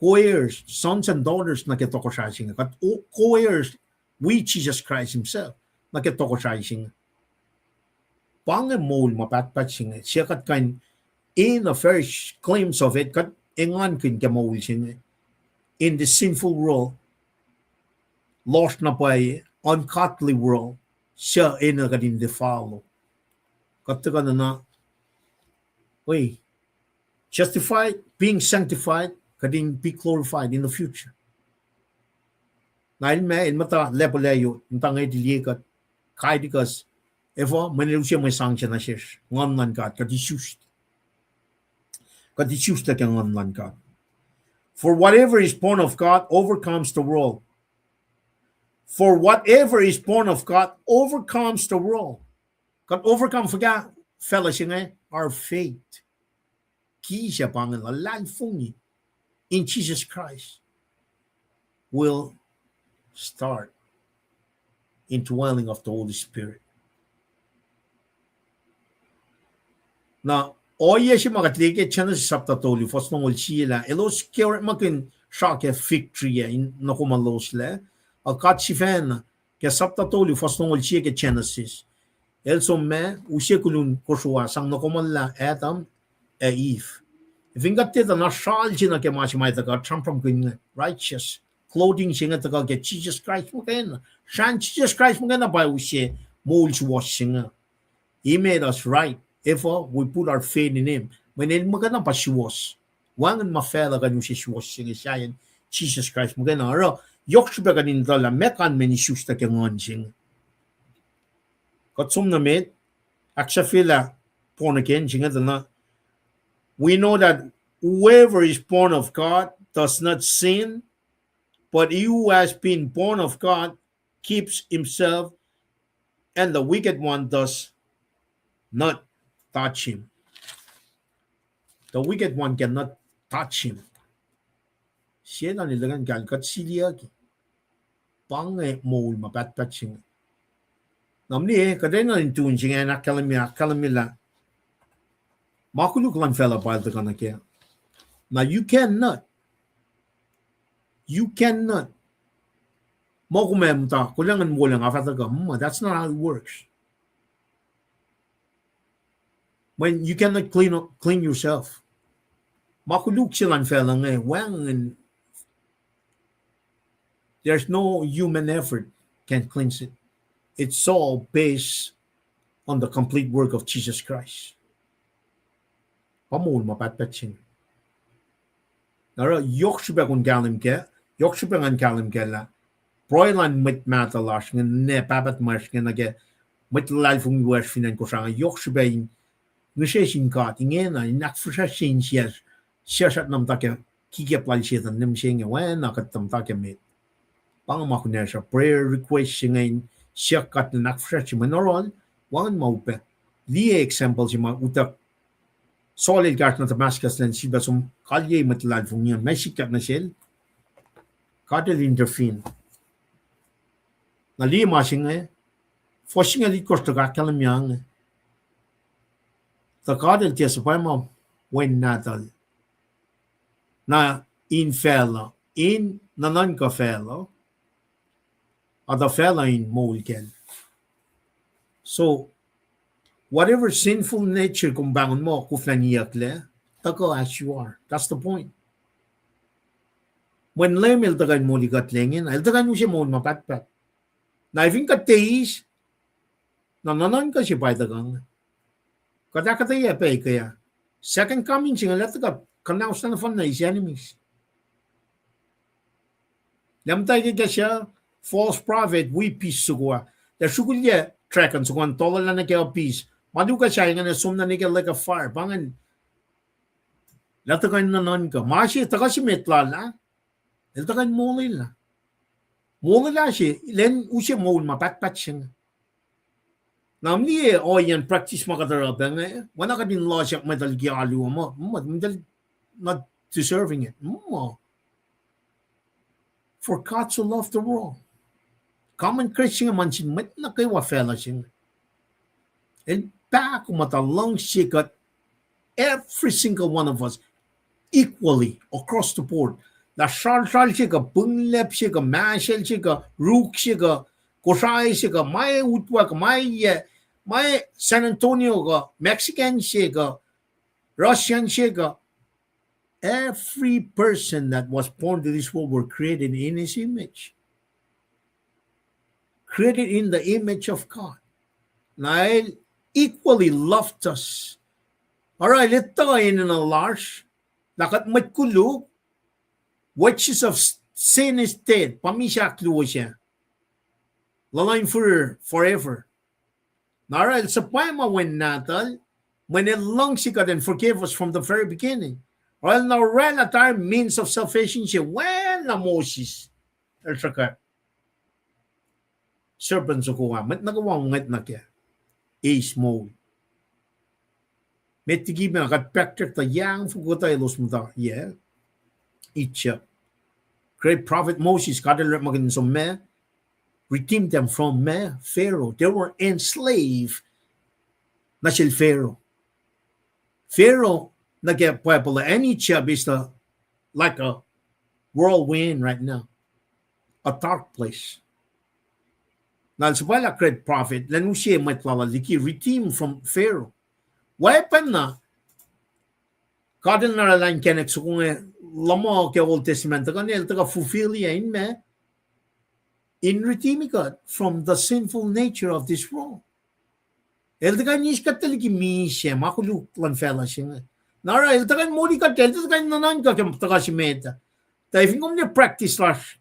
co-heirs, sons and daughters nuh ke tohkohsrahi se inge. Kuht co-heirs with Jesus Christ himself nuh ke tohkohsrahi se inge. Pa inge moul ma pahtpaht se inge. Suc kuht kuh in, in a very sh-, glimpse of it, kuht engankihn ke moul se inge. In the sinful world, lohsr na pwacye, ungodly world, suc enenuh kuht in tiac follow. Kuht tuhkuh na, oi, justified, being sanctified, kuht in be glorified in the future. Na el ma, el muhta lacpo layot, muhta ngetiliye kuht, kaitikuhs, efuh, mweyen el use mwe sang se nuh sesr, Nguhn luhn God, kuht isus, kuht isuslac ke Nguhn luhn God. For whatever is born of God overcomes the world. For whatever is born of God overcomes the world. Kuht overcome fuhkah facluh se inge? Our faith. Ki se pa inge, luhlahlfongi in Jesus Christ will start indwelling of the Holy Spirit. Na ohiyac se ma kuht liye ke Genesis sapta tolu, fuhs longoul sie lah elos ke orekmakihn sra ke fig tree ah in nohkomuhloslac, ac God sifacna ke sapta tolu, fuhs longoul sie ke Genesis, el som ma, use kolun kosro ah, sang nohkomuhlah Adam ac Eve. Fin kuht tiac tuh na sral se nuh ke ma se ma tuhkuh sramsramkihn inge, righteous clothing se inge tuhkuh ke Jisus Kraist muhkwena. Srahn Jisus Kraist muhkwena pa use moul suwohs se inge. He made us right. Efuh, we put our faith in him. Mweyen el muhkwena pa suwohs. Wacngihn ma facluh kuh in use suwohs se inge sahyacn Jisus Kraist muhkwena. Oruh, yohk srihpac kuht in etuh lah meac kalmacn isuslac ke Nguhn se inge. Kuht som nuh met, ahksahfyelah born again, singucul na. We know that whoever is born of God does not sin, but he who has been born of God keeps himself, and the wicked one does not touch him. The wicked one cannot touch him. Setan el tuhkuh in kahl kuht siliyucki. Pa inge moul ma pahtpaht se inge. Na mwe, kuht enenuh in tune se inge, ahkkahlwemye, ahkkahlwemye lah ma koluk luhn facluh pa el tuhkuh nuh kac. Na you cannot, you cannot, ma kom ac muhta, kolacng in wolacng, a fah tuhkuh. Mm, that's not how it works. When you cannot clean up, clean yourself. Ma koluk se luhn facluh inge, wacngihn, there's no human effort can cleanse it. It's all based on the complete work of Jesus Christ. Pa moul ma pahtpaht se inge. Na oruh yohk srihpac kom kahlwem kac, yohk srihpac ngan kahlwem kac lah pruhe luhn mwet mahtuh lasr inge, ne pahpah tuhmwacsr inge, nuh ke mwet luhlahlfongi lasr fin acn Kosrae inge, yohk srihpac in ngihsre sin God ingena, in ahkfihsracsrye insiyacsr, insiyacsr na muhta ke kikep lal Setan, ne mihsenge, oacna kuht tuh muhta ke met. Pa inge ma kunacsr uh, prayer request se inge in siyuck God in ahkfihsracsrye mwe oruhl, wacngihn ma upac. Liye example se ma utuck Saul el kahsruh nuh Damascus elan sifilpac som kalyei mwet luhlahlfongi an, ma sikyak nuh sel, God el intervene. Na liye ma se inge, fuhs singucul itkohsr tuhkuh ahkkahlwemye inge, tuh God el tiac suhpwacma Wen Nahtuhl na in facluh, in nuhnuhnkuh facluh, a tuh facluh in moul kacl. So, whatever sinful nature kom pahngon muh koflah in iyucklac, tuhkuh as you are. That's the point. Mweyen Leum el tuhkuh in moli kuht lengena, el tuhkuh in use moul ma pahtpaht. Na fin kuht eis, na nuhnuhnkuh se pa tuhkuh inge. Kuht ahkuhtweyac pac ke second coming se inge, lah tuhkuh kuhnauslah nohfohnna his enemies. Lah muhta ke kahs uh, false prophet, wi pis soko ah, lah srukulyac dragon soko an, tohllah nuh ke pis. Ma luhk ah sa ingena som nuh ke lake of fire. Pa ingacn, lah tuhkuh in nuhnuhnkuh. Ma se tuhkuh se met lal ah, el tuhkuh in molwelah. Molwelah se, lwen use moul ma pahtpaht se inge. Na mliye ohiyacn practice ma kuht oruh pac inge, oacna kuht in lohsyak mwet uh liki alu uh, muh, muh, muh, not deserving it. Muh. For God so loved the world. Common grace se inge ma sin mwet nuh kwewa facluh se inge. El pahkomuhta luhngse kuht, every single one of us, equally across the board. Lah sralsral se kuh, pwinglap se kuh, mahsel se kuh, ruk se kuh, Kosrae se kuh, ma utwac kuh, ma yac, ma San Antonio kuh, Mexican se kuh, Russian se kuh, every person that was born to this world were created in his image. Created in the image of God. Na el equally loved us. Oruh el etuh enenuh lasr, lah kuht mwet koluk, wages of sin is death, pa misac ahkluo se. Luhluh in fihrihr forever. Na oruh el suhpwacma Wen Nahtuhl, mweyen el luhngse kuht and forgave us from the very beginning. Oruh el na orwaclah tari means of salvation se, oacna Moses el sruhkwack serpent soko ah, mwet nuh kwewa ngwet nuh kac, eis moul. Met liki ma kuht practice tuh yang fokoko elos muhta, yeah. Egypt. Great prophet Moses, God el orekmakihn som ma, redeemed them from ma, Pharaoh. They were enslaved nuh sel Pharaoh. Pharaoh, nuh ke Bible, and Egypt is the, like a whirlwind right now. A dark place. Na el suhpwaclah great prophet, elan use mwet lal uh liki redeem from Pharaoh. Weapon na, God el na oraclah inkacnek soko inge, luhman ke Old Testament, tuhkuh na el tuhkuh fulfill-ye in ma, in redeem kuht from the sinful nature of this world. El tuhkuh in eis kuht tuh liki misac, ma koluk luhn facluh se inge. Na oruh el tuhkuh in moli kuht, el tuhkuh in nuhnuhnkuh ke tuhkuh se met. Tuh fin kom ne practice lasr,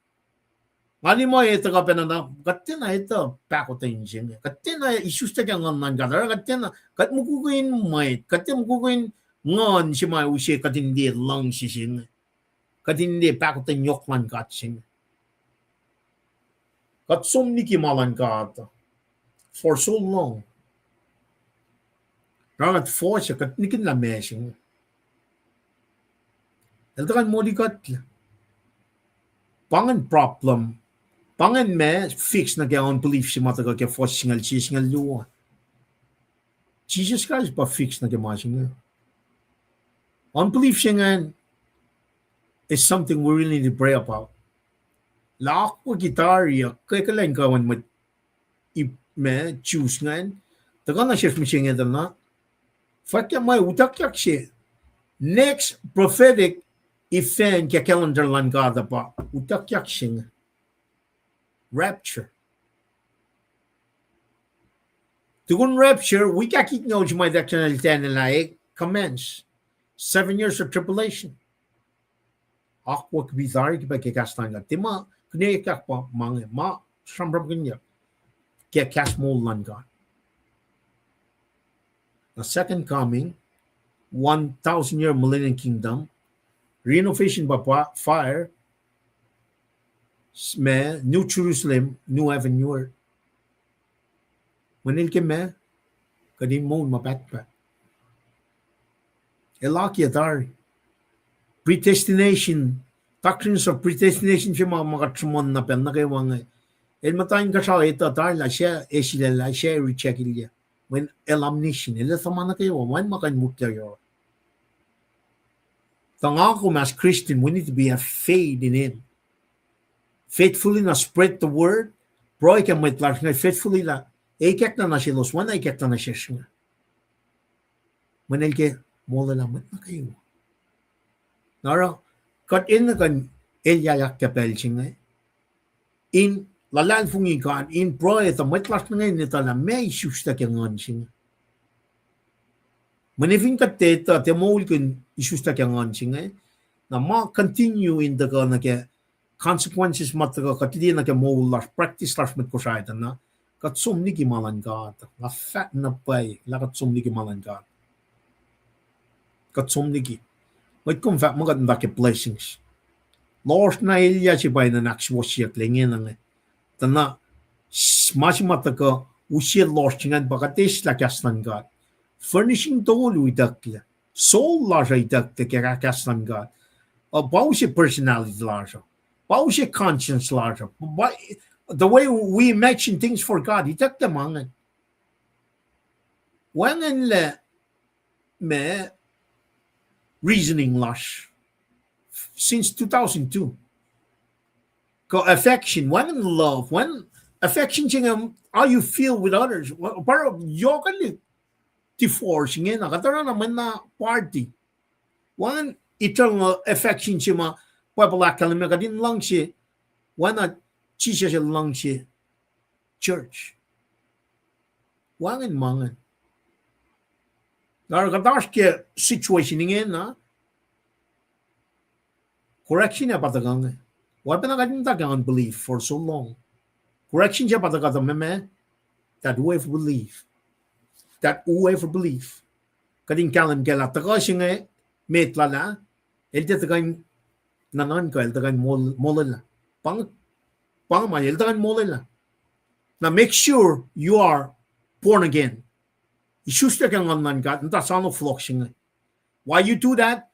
Nga liye ma etuh kuh pacna na, kuht tiacna etuh pahkotwen se inge. Kuht tiacna isuslac ke nguhn luhn God. Oruh kuht tiacna, kuht mukwikwi in mwet, kuht tiac mukwikwi in nguhn se ma use kuht in liye luhngse se inge. Kuht in liye pahkotwen yohk luhn God se inge. Kuht som liki ma luhn God for so long. Oruh kuht fohs, kuht nikihnlah ma se inge. El tuhkuh in moli kuht. Pa ingacn problem. Pa ingacn ma fix nuh ke unbelief se ma tuhkuh ke fuhs singucul sie singucul luo. Jesus Christ pa fix nuh ke ma se inge. Unbelief se ingacn is something we really need to pray about. Lah akwucki tari uh, ke kuhlwacng kuh in mwet ip ma Jews ingacn, tuhkuh nuh sesr mihsenge tuh na, fahk ke ma utuckyak se, next prophetic event ke calendar luhn God uh pa utuckyak se inge. Rapture. Tukun rapture, wik ahkitngucul se ma ituckyang el tiacna lah, eh, commence. Seven years of tribulation. Akwuck pi tari ke pacl ke kahs luhn God. Tiac ma, kuhnekyak pa ma inge, ma sramsramkihnyuck ke kahs moul luhn God. The second coming, one thousand year millennial kingdom, reign of fire, ma, New Jerusalem, new heaven, new earth. Mweyen el ke ma, kuht in moul ma pahtpaht. El akiyac tari. Predestination, doctrines of predestination se ma, ma kuht sruhmuhn na pacl nuh kwewa inge. El muhta inkuhsrao etuh tari lah suc eis sulaclah, suc reject ilyac. Mweyen el omniscient, el etuh ma nuh kwewa, wacngihn ma kuh in mutlac yohrohl. Tuh nga kom as Christian, we need to be have faith in him. Faithfully na spread the word, pruhe ke mwet lasr inge faithfully lah, ikacklah nuh selos, wacngihn ikacklah nuh sesr inge. Mweyen el ke molwelah mwet nuh kwewa. Na oruh, kuht enenuh kuh in elyahyak ke pacl se inge in luhlahlfongi God, in pruhe tuh mwet lasr inge in etuh lah meac isuslac ke nguhn se inge. Mweyen fin kuht tiac etuh, tiac moulkihn isuslac ke nguhn se inge, na ma continue in tuhkuh nuh ke consequences ma tuhkuh kuht liye nuh ke moul lasr, practice lasr mwet Kosrae tuh na, kuht som liki ma luhn God. Nga fahk na pwacye lah kuht som liki ma luhn God. Kuht som liki. Mwet kom fahk muh kuht muhta ke blessings. Lohsr na elyah se pa in ahksuwohsyeyucklac ingena inge. Tuh na, s-, ma se ma tuhkuh use lohsr se ingacn pa kuht eislah kahs luhn God. Furnishing tolu itucklac. Soul lasr uh itucklac ke kahs luhn God. Uh, pa use personality lasr uh. Pa use conscience lasr uh. Pa, the way we imagine things for God, itucklac ma ingacn. Wacngihnlac ma reasoning lasr since two thousand two. Kuh affection, wacngihn love, wacngihn affection se inge, how you feel with others. Pa oruh yohkwelihk divorce ingena, kuht oruh na mwe na party. Wacngihn eternal affection se ma Bible ahkkahlwemye kuht in luhngse, oacna Jisus el luhngse church. Wacngihn ma ingacn. Oruh kuht oasr ke situation ingena, correction ac pa tuhkuh inge. Oacpacna kuht in muhta ke unbelief for so long. Correction se pa tuhkuh tuh meac, that way of belief. That way of belief. Kuht in kahlwem kac lah tuhkuh se inge met lal ah, el tiac tuhkuh in nuhnuhnkuh, el tuhkuh in mol-, molwelah. Pa inge, pa inge ma el tuhkuh in molwelah. Now make sure you are born again. Isuslac ke nguhn luhn God, muhta soano fohlohk se inge. Why you do that?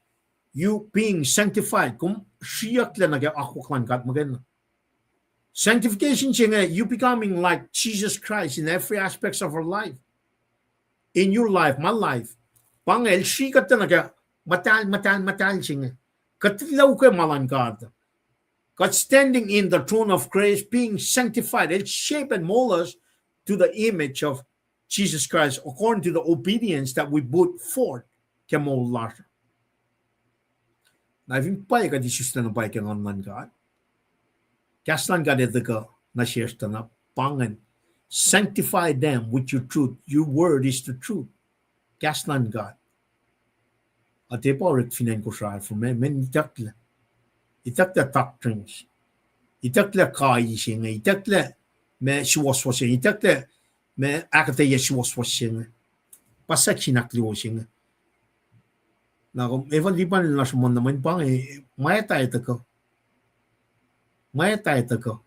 You being sanctified. Kom sriyucklac nuh ke akwuck luhn God muhkwena. Sanctification se inge, you becoming like Jesus Christ in every aspects of our life. In your life, my life. Pa inge el sri kuht nuh ke muhtahl, muhtahl, muhtahl se inge. Kuht lou ke ma luhn God. God standing in the throne of grace, being sanctified. El shape and mold us to the image of Jesus Christ according to the obedience that we put forth ke moul lasr. Na fin pwacye kuht isuslac na pwacye ke nguhn luhn God, kahs luhn God el tuhkuh nuh sesr tuh na pa ingacn, sanctify them with your truth. Your word is the truth. Kahs luhn God. Atac pa orek fin acn Kosrae, for me, men itucklac. Itucklac doctrines. Itucklac kai se inge, itucklac ma suwohswohs se inge, itucklac ma ahkuhtweyac suwohswohs se inge. Pa section ahkluo se inge. Na kom efuh lipan lasr muh na mweyen pa inge, mwata tuhkuh. Mwata tuhkuh.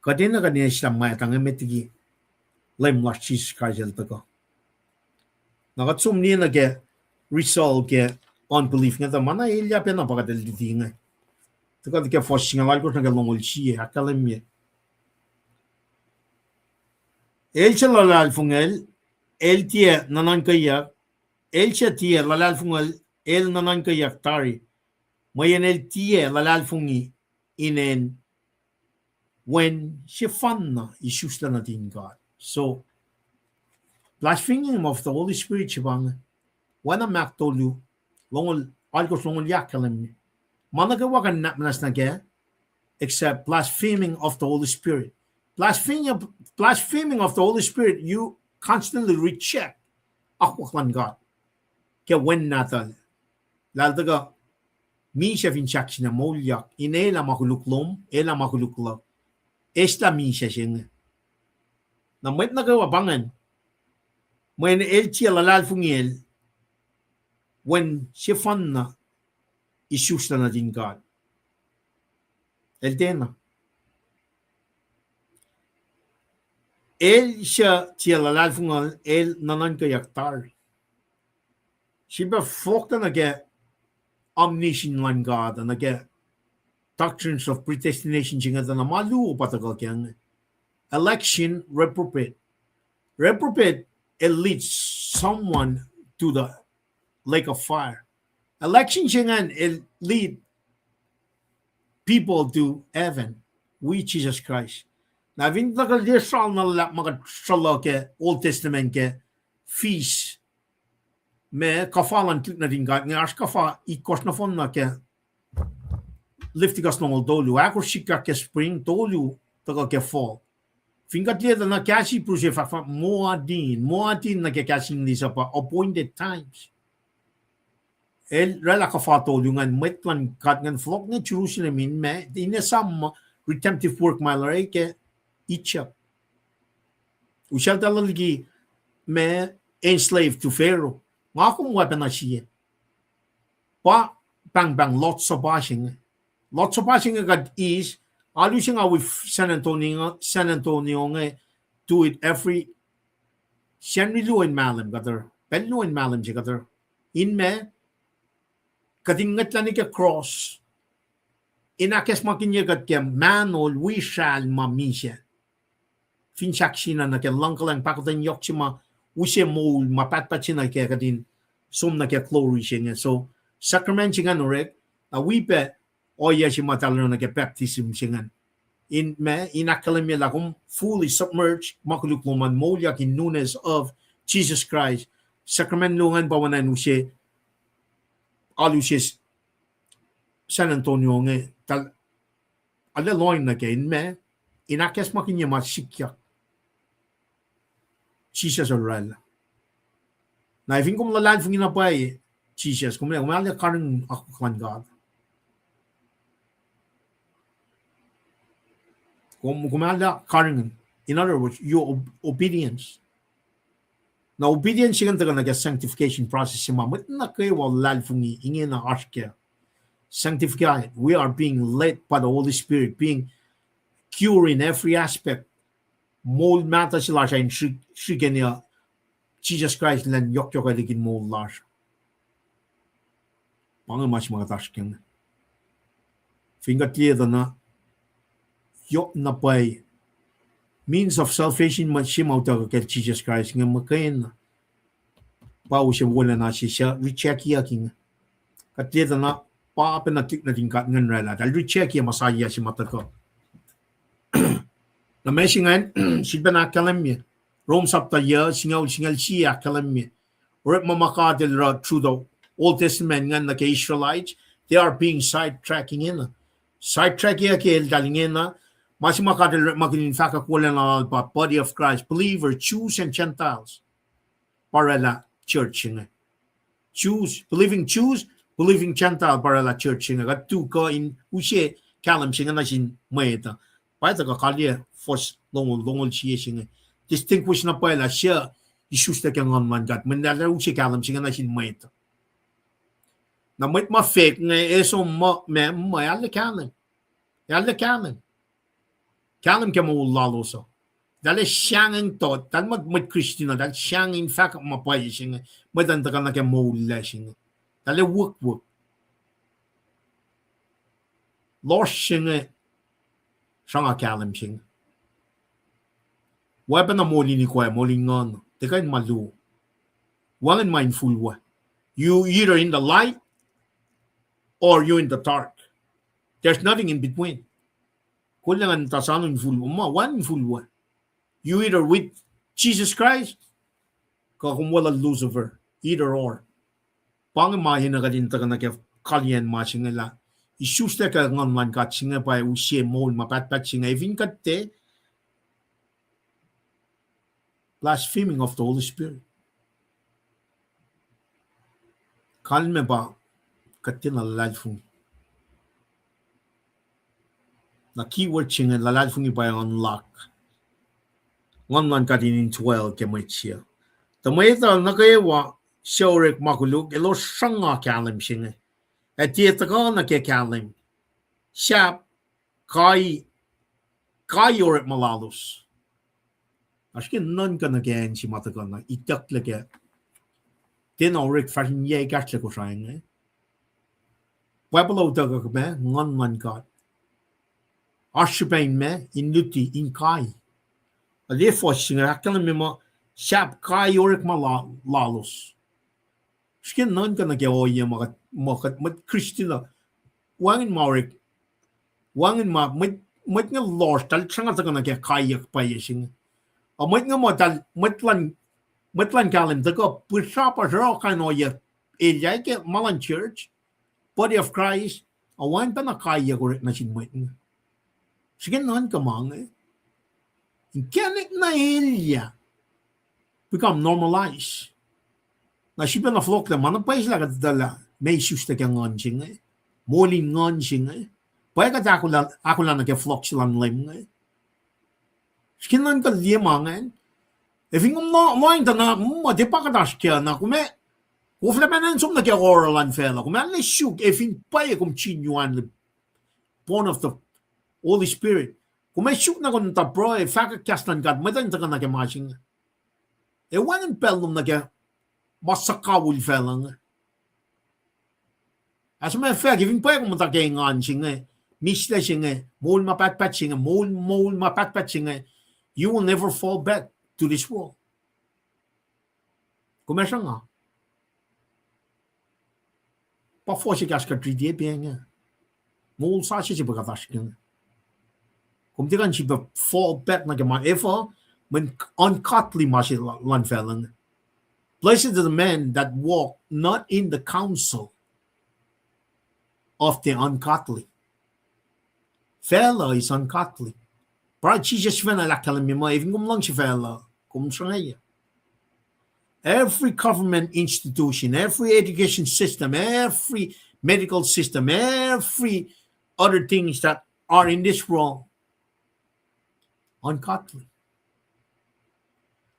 Kuht enenuh kuh in eslah mwata inge met liki Leum lasr Jisus Kraist el tuhkuh. Na kuht som liye nuh ke result ke unbelief inge, tuh ma na elyah pacna pa kuht el luti inge. Tuhkuh ke fuhs singucul alkosr nuh ke longoul sie, ahkkahlwemye. El suc luhlahlfongwel, el tiac nuhnuhnkweyuck, el suc tiac luhlahlfongwel, el nuhnuhnkweyuck tari, mweyen el tiac luhlahlfongi inen Wen sefanna isuslac nuhtin God. So, blaspheming of the Holy Spirit se pa inge. Oacna Mark tolu, longoul alkosr, longoul yac ahkkahlwemye. Ma nuh kwewa kuh in nahk muhnahs nuh kac, except blaspheming of the Holy Spirit. Blaspheming, blaspheming of the Holy Spirit, you constantly reject akwuck luhn God ke Wen nahtuhl. Lah el tuhkuh misac fin sahk sina moulyak, in elah ma koluk lom, elah ma koluk luhk. Eslah misac se inge. Na mwet nuh kwewa pa ingacn, mweyen el tiac luhlahlfongiyacl Wen sefanna isuslac nuhtin God. El tiacna. El suc tiac luhlahlfongi, el nuhnuhnkweyuck tari. Srihpac fohlohk nuh ke omniscience luhn God, nuh ke doctrines of predestination se inge, tuh na ma luo pa tuhkuh ke inge. Election, reprobate. Reprobate, it leads someone to the lake of fire. Election se ingacn, el lead people to heaven with Jesus Christ. Na fin tuhkuh liye sral na luhlahp ma kuht sruhluh ke Old Testament ke feast, ma kuhfa luhn tuhlihk nuhtin God inge, oasr kuhfa itkohsr nohfohn nuh ke Leviticus longoul tolu, ahkosr sikyak ke spring, tolu tuhkuh ke fall. Fin kuht liye tuh na kahs Hebrew se fahk muh moadin, moadin nuh ke kahs English uh pa appointed times. El oraclah kuhfa tolu ingacn, mwet luhn God ingacn fohlohk nuh Jerusalem in ma, in esam muh redemptive work ma el oruh ke Egypt. Usacltahl liki ma, enslaved to Pharaoh. Nga kom oacpacna sie. Pa pahngpahng Lord's Supper se inge. Lord's Supper se inge kuht eis, alu se nga wi San Antonio, San Antonio inge, do it every Sacnri luo in mahlwem kuht oruh, pacl luo in mahlwem se kuht oruh. In ma, kuht in ngwetlah nuh ke cross, in ahkacsmakihnye kuht ke mahnol wi sracl ma misac. Fin sahk sina nuh ke luhngkuhlwacng pahkotwen yohk se ma use moul ma pahtpaht se nuh ke kuht in som nuh ke glory se inge. So, sacrament se ingacn orek, na wi pac ohiyac se ma eltahl oruh nuh ke baptism se ingacn. In ma, in ahkkahlwemye lah kom fully submerge ma koluk lom an moulyak in newness of Jesus Christ. Sacrament luo ingacn pa oacna in use, alu se San Antonio inge, eltahl arlac lohacng nuh ke in ma, in ahkacsmakihnye ma sikyak Jisus El oraclah. Na fin kom luhlahlfongi na pwacye Jisus, kom, kom arlac karihngihn akwuck luhn God. Kom, kom arlac karihngihn. In other words, your ob-, obedience. Na obedience se ingacn tuhkuh nuh ke sanctification process se ma mwet nuh kwewa luhlahlfongi ingena oasr kac. Sanctified, we are being led by the Holy Spirit, being cured in every aspect. Moul mahtuh se lasr uh in sri-, srihkeni uh Jisus Kraist elan yohkyohkwelihk in moul lasr. Pa inge ma se ma kuht oasr ke inge. Fin kuht liye tuh na, yohk na pwacye means of salvation ma se ma utuckuh ke Jisus Kraist inge muhkwena pa use wolacna se suc rejectyuck inge. Kuht liye tuh na pa pacna tuhlihk nuhtin God ingacn oraclah, eltahl rejectye Messiah se ma tuhkuh. Na ma se ingacn, sifilpacna ahkkahlwemye. Rom sapta yuh, singucul, singucul sie ahkkahlwemye. Orekma ma God El oruh through the Old Testament ingacn nuh ke Israelites, they are being sidetracked ingena. Sidetrackyak eltahl ingena. Ma se ma God El orekmakihn in fahkwack wolacna Lal pa body of Christ, believer, Jews and Gentiles. Pa oraclah church se inge. Jews, believing Jews, believing Gentile pa oraclah church se inge. Kuht tu kuh in use kahlwem se inge nuh sin mwet uh. Pa tuhkuh kalye fuhs longoul, longoul sie se inge. Distinguish na pwacye lah suc isuslac ke Nguhn luhn God. Mwet lah use kahlwem se inge nuh sin mwet uh. Na mwet ma fake inge, e som muh, ma, ma, arlac kahlwem. Arlac kahlwem. Kahlwem ke moul lalos uh. Eltahl ac sahngweng tot, eltahl mwet, mwet Christian uh, eltahl sahngweng in fahk ma pwacye se inge, mwet uh in tuhkuh nuh ke moul lac se inge. Eltahl ac wukwuk. Lohsr se inge, sruhnga kahlwem se inge. Oacpacna moul in ikoac, moul in nguhn, tiac kuh in ma luo. Wacngihn ma infulwac. You either in the light or you in the dark. There's nothing in between. Kol lah ngan tuh soano infulwac, ma wacngihn infulwac. You either with Jesus Christ, kuh kom weluhl Lucifer, either or. Pa inge ma enenuh kuht in tuhkuh nuh ke kalyacn ma se inge lah isuslac ke Nguhn luhn God se inge pa use moul ma pahtpaht se inge. Efin kuht tiac, blaspheming of the Holy Spirit. Kalmac pa kuht tiacna luhlahlfongi. Na keyword se inge luhlahlfongi pa unlock Nguhn luhn God in indwell ke mwet se. Tuh mwet uh nuh kwewa suc orek ma koluk, elos sruhnga kahlwem se inge. Ac tiac tuhkuh nuh ke kahlwem. Sahp kai, kai orekma lalos. Oasr ke nuhnkuh nuh ke acn se ma tuhkuh na itucklac kac. Tiacna orek fahsr in yac ekahsr lac Kosrae inge. Bible uh utuckuh ma Nguhn luhn God. Oasr srihpac in ma, in luti, in kai. Aliye fuhs se inge ahkkahlwemye muh sahp kai orekma la-, lalos. Srihke nuhnkuh nuh ke ohiyac ma kuht, ma kuht mwet Christian uh, wacngihn ma orek, wacngihn ma mwet, mwet inge lohsr, eltahl sruhnga tuhkuh nuh ke kaiyuck pwacye se inge. Ac mwet inge muh eltahl, mwet luhn, mwet luhn kahlwem tuhkuh pihsrapasr oruh kain ohiyac elyah ke ma luhn church, body of Christ, ac wacngihn pacna kaiyuck orek nuh sin mwet inge. Srihke nuhnkuh ma inge. Inkacnek na elyah become normalize. Na srihpac na fohlohklah ma na pwacye lah kuht etuh lah meac isuslac ke nguhn se inge, moul in nguhn se inge. Pwacye kuht ahkolah, ahkolah nuh ke fohlohk se luhn Leum inge. Srihke nuhnkuh liye ma ingacn. Efin kom lo-, lohacng tuh na, mm, ma tiac pa kuht oasr ke na, kom ac, koflah pacna in som nuh ke oruh luhn facluh. Kom ac suk, efin pwacye kom genuinely born of the Holy Spirit. Kom ac suk na kom tuh pruhe, fahkwack kahs luhn God, mwet uh in tuhkuh nuh ke ma se inge. Ac wacngihn pacl lom nuh ke ma suhkawihl facluh inge. As a matter of fact, efin pwacye kom muhta ke engan se inge, mihslac se inge, moul ma pahtpaht se inge, moul, moul ma pahtpaht se inge, you will never fall back to this world. Kom ac sruhnga. Pa fohs ekahsr kuht riti pac inge. Moul sasuc se pa kuht oasr ke inge. Kom tiac kuh in sifilpac fall back nuh ke ma, efuh, mweyen ungodly ma se la-, luhn facluh inge. Blessed is the man that walk not in the counsel of the ungodly. Facluh is ungodly. Pa Jisus sifacna el ahkkahlwemye muh, efin kom luhngse facluh, kom sruhngwacyuc. Every government institution, every education system, every medical system, every other things that are in this world, ungodly.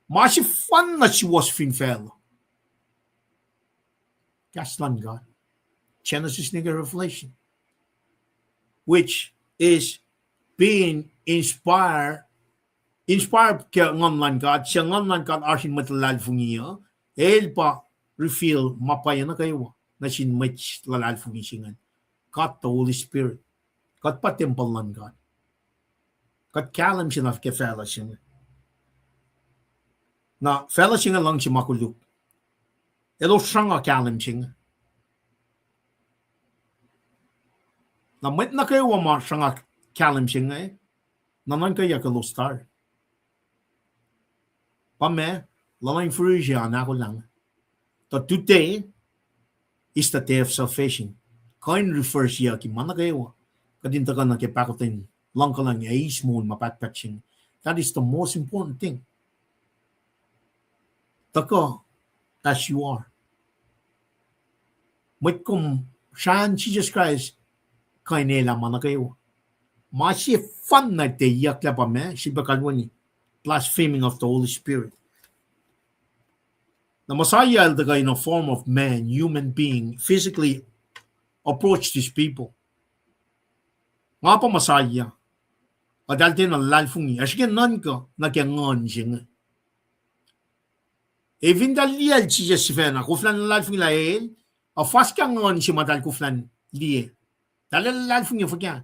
Ma sefanna suwohs fin facluh, kahs luhn God, Genesis nuh ke Revelation, which is being inspired, inspired ke Nguhn luhn God, suc Nguhn luhn God oasr in mwet luhlahlfongi uh, el pa reveal ma pwacye nuh kwewa nuh sin mwet luhlahlfongi se ingacn. God the Holy Spirit. Kuht pa tempuhl luhn God. Kuht kahlwem se na ke facluh se inge. Na facluh se inge luhngse ma koluk. Elos sruhnga kahlwem se inge. Na mwet nuh kwewa ma sruhnga kahlwem se inge, na nuhnkweyuck elos tari. Pa ma, luhluh in fihrihr se an ahkolah inge. Tuh today is the day of salvation. Kuh in refreshyucki ma nuh kwewa. Kuht in tuhkuh nuh ke pahkotwen luhngkuhlwacng ac eis moul ma pahtpaht se inge. That is the most important thing. Tuhkuh as you are. Mwet kom srahn Jisus Kraist kuh in elah ma nuh kwewa. Ma sefanna teyucklah pa ma sifilpac kalweni, blaspheming of the Holy Spirit. Na Messiah el tuhkuh in a form of man, human being, physically approached his people. Nga pa Messiah. Eltahl tiacna luhlahlfongi. Ac srihke nuhnkuh nuh ke nguhn se inge. Ac fin eltahl liyacl Jisus sifacna, koflah in luhlahlfongi lah el, ac fuhskah nguhn se ma eltahl koflah in liye. Eltahl ac luhlahlfongi fuhkah?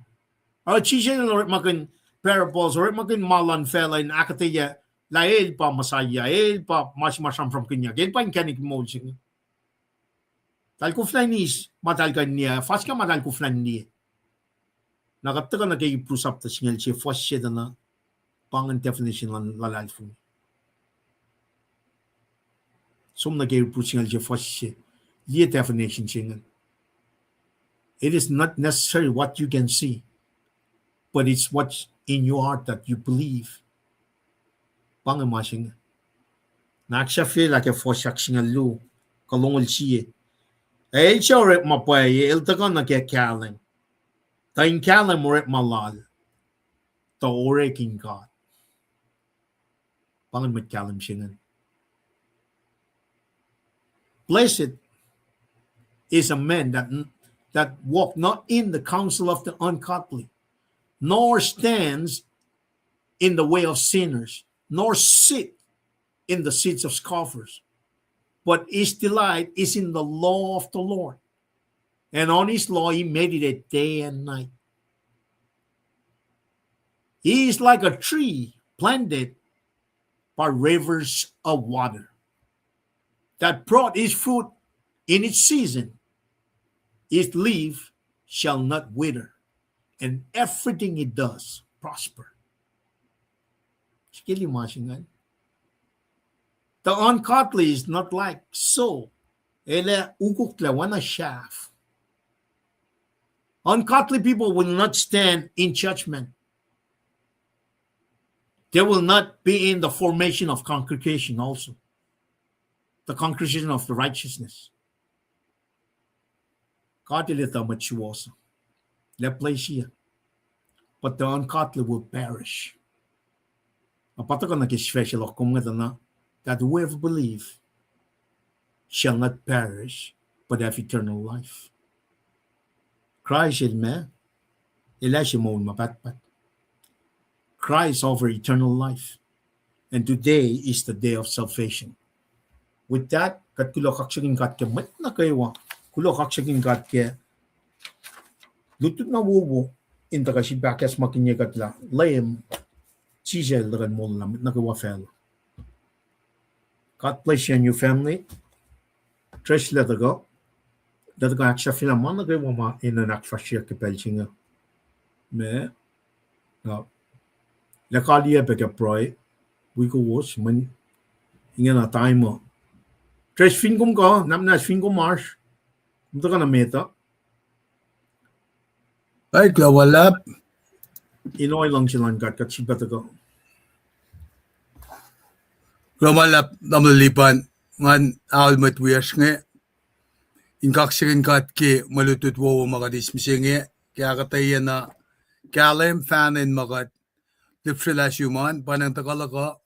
Oruh Jisus el orekmakihn parables, orekmakihn ma luhn facluh in ahkuhtweyac lah el pa Messiah, el pa ma se ma sramsramkihnyuck, el pa inkacnek moul se inge. Eltahl koflah in eis ma eltahl kuh in liye, fuhskah ma eltahl koflah in liye. Na kuht tuhkuh nuh ke Hebrew sapta singucul sie fuhs se tuh na, pa ingacn definition luhn luhlahlfongi. Som nuh ke Hebrew singucul sie fuhs se, liye definition se ingacn. It is not necessarily what you can see, but it's what's in your heart that you believe. Pa inge ma se inge. Na ahksahfyelah ke fuhs ahksingucul luo, kuh longoul sie. Ac el suc orekma pwacye, el tuhkuh nuh ke kahlwem. Tuh in kahlwem orekma lal, tuh orek in God. Pa ingacn mwet kahlwem se ingacn. Blessed is a man that, that walk not in the counsel of the ungodly, nor stands in the way of sinners, nor sit in the seats of scoffers. But his delight is in the law of the Lord, and on his law he meditate day and night. He is like a tree planted by rivers of water, that brought his fruit in its season. Its leaf shall not wither, and everything it does prosper. Srihke lima se ingacn. The ungodly is not like so. El ac ukoklac oacna sahf. Ungodly people will not stand in judgment. They will not be in the formation of congregation also. The congregation of the righteousness. God el etuh mwet suwohs uh, lah place uh, but the ungodly will perish. Na pa tuhkuh nuh ke special of kom ngwetana, that whoever believe shall not perish, but have eternal life. Kraist el ma, el ac se moul ma pahtpaht. Christ offer eternal life. And today is the day of salvation. With that, kuht kuloh kaksakihn God ke mwet nuh kwewa. Kuloh kaksakihn God ke lutlut na wowo in tuhkuh sifil ahkacsmakihnye kuht lah Leum Jisus el tuhkuh in molwelah mwet nuh kwewa facluh. God bless you and your family. Trace lah tuhkuh, lah tuhkuh ahksahfyelah ma nuh kwewa ma enenuh in ahkfahsryeyuck ke pacl se inge. Ma, na, lah kaliyac pac ke pruhe, wi kowos, mweyen ingena time uh. Trace, fin kom kuh, nahmnahs, fin kom oasr, kom tuhkuh na met uh. Ai, kuloh ma luhlahp. In ohiyac luhngse luhn God, kuht sifilpac tuhkuh. Kuloh ma luhlahp, Tamuhlwel Lipan, ngan aol mwet wiyacsr inge in kaksakihn God ke mwe lutlut wowo ma kuht eis mihsenge, ke ahkuhtweyac na kahlwem, fahnen ma kuht lihpsrelah sum an, pa nang tuhkuh luhk uh,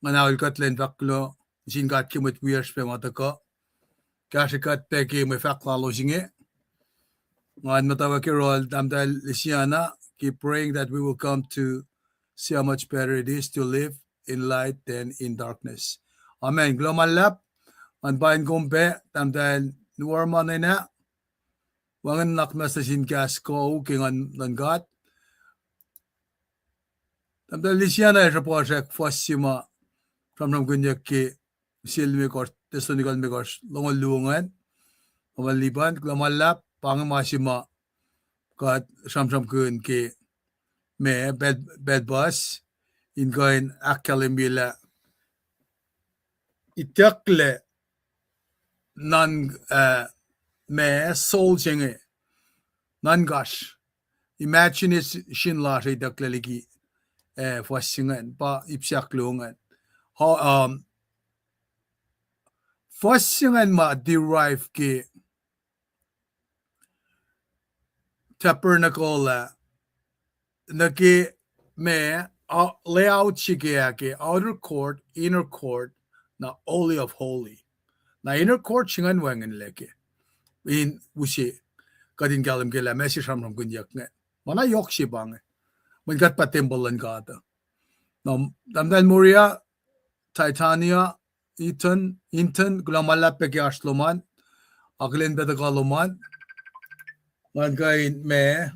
ngan aol kuht lwen fahk kuloh sin God ke mwet wiyacsr pac ma tuhkuh kahsrwe kuht pac ke mwe fahk lalos inge. Ngan muhtwacwacack yohrohl Tahmtahel Lisiana, keep praying that we will come to see how much better it is to live in light than in darkness. Amen. Kuloh ma luhlahp, ngan pain kom pac, Tahmtahel Nuorman ena, wacngihn nuhnak message in kahs kuh ke nguhn luhn God. Tahmtahel Lisiana, sruhpuhsrak fuhs se ma sramsramkihnyuck ke sie limekohsr, Thessalonica limekohsr, longoul luo ingacn. Tamuhlwel Lipan, kuloh ma luhlahp, pa inge ma se ma kuht sramsramkihn ke ma pacl, pacl puhs, in kuh in ahkkahlwemyelah itucklac nuhn, uh, ma soul se inge, nuhnkacsr. Imagination lasr itucklac liki, uh, fuhs se ingacn, pa ip se ahkluo ingacn. Ho-, um, fuhs se ingacn ma derive ke tabernacle ah, nuh ke ma, layout se ke ah ke outer court, inner court, na holy of holy. Na inner court se ingacn wacngihnlac ke in use kuht in kahlwem ke lah ma se sramsramkihnyuck inge. Ma na yohk se pa inge. Mweyen kuht pa tempuhl luhn God uh. Na tahmtahel Moria, Titania, Ethan, Inton, kuloh ma luhlahp pac ke oasr lom an, akihlen pac tuhkuh lom an. Ngan kuh in ma,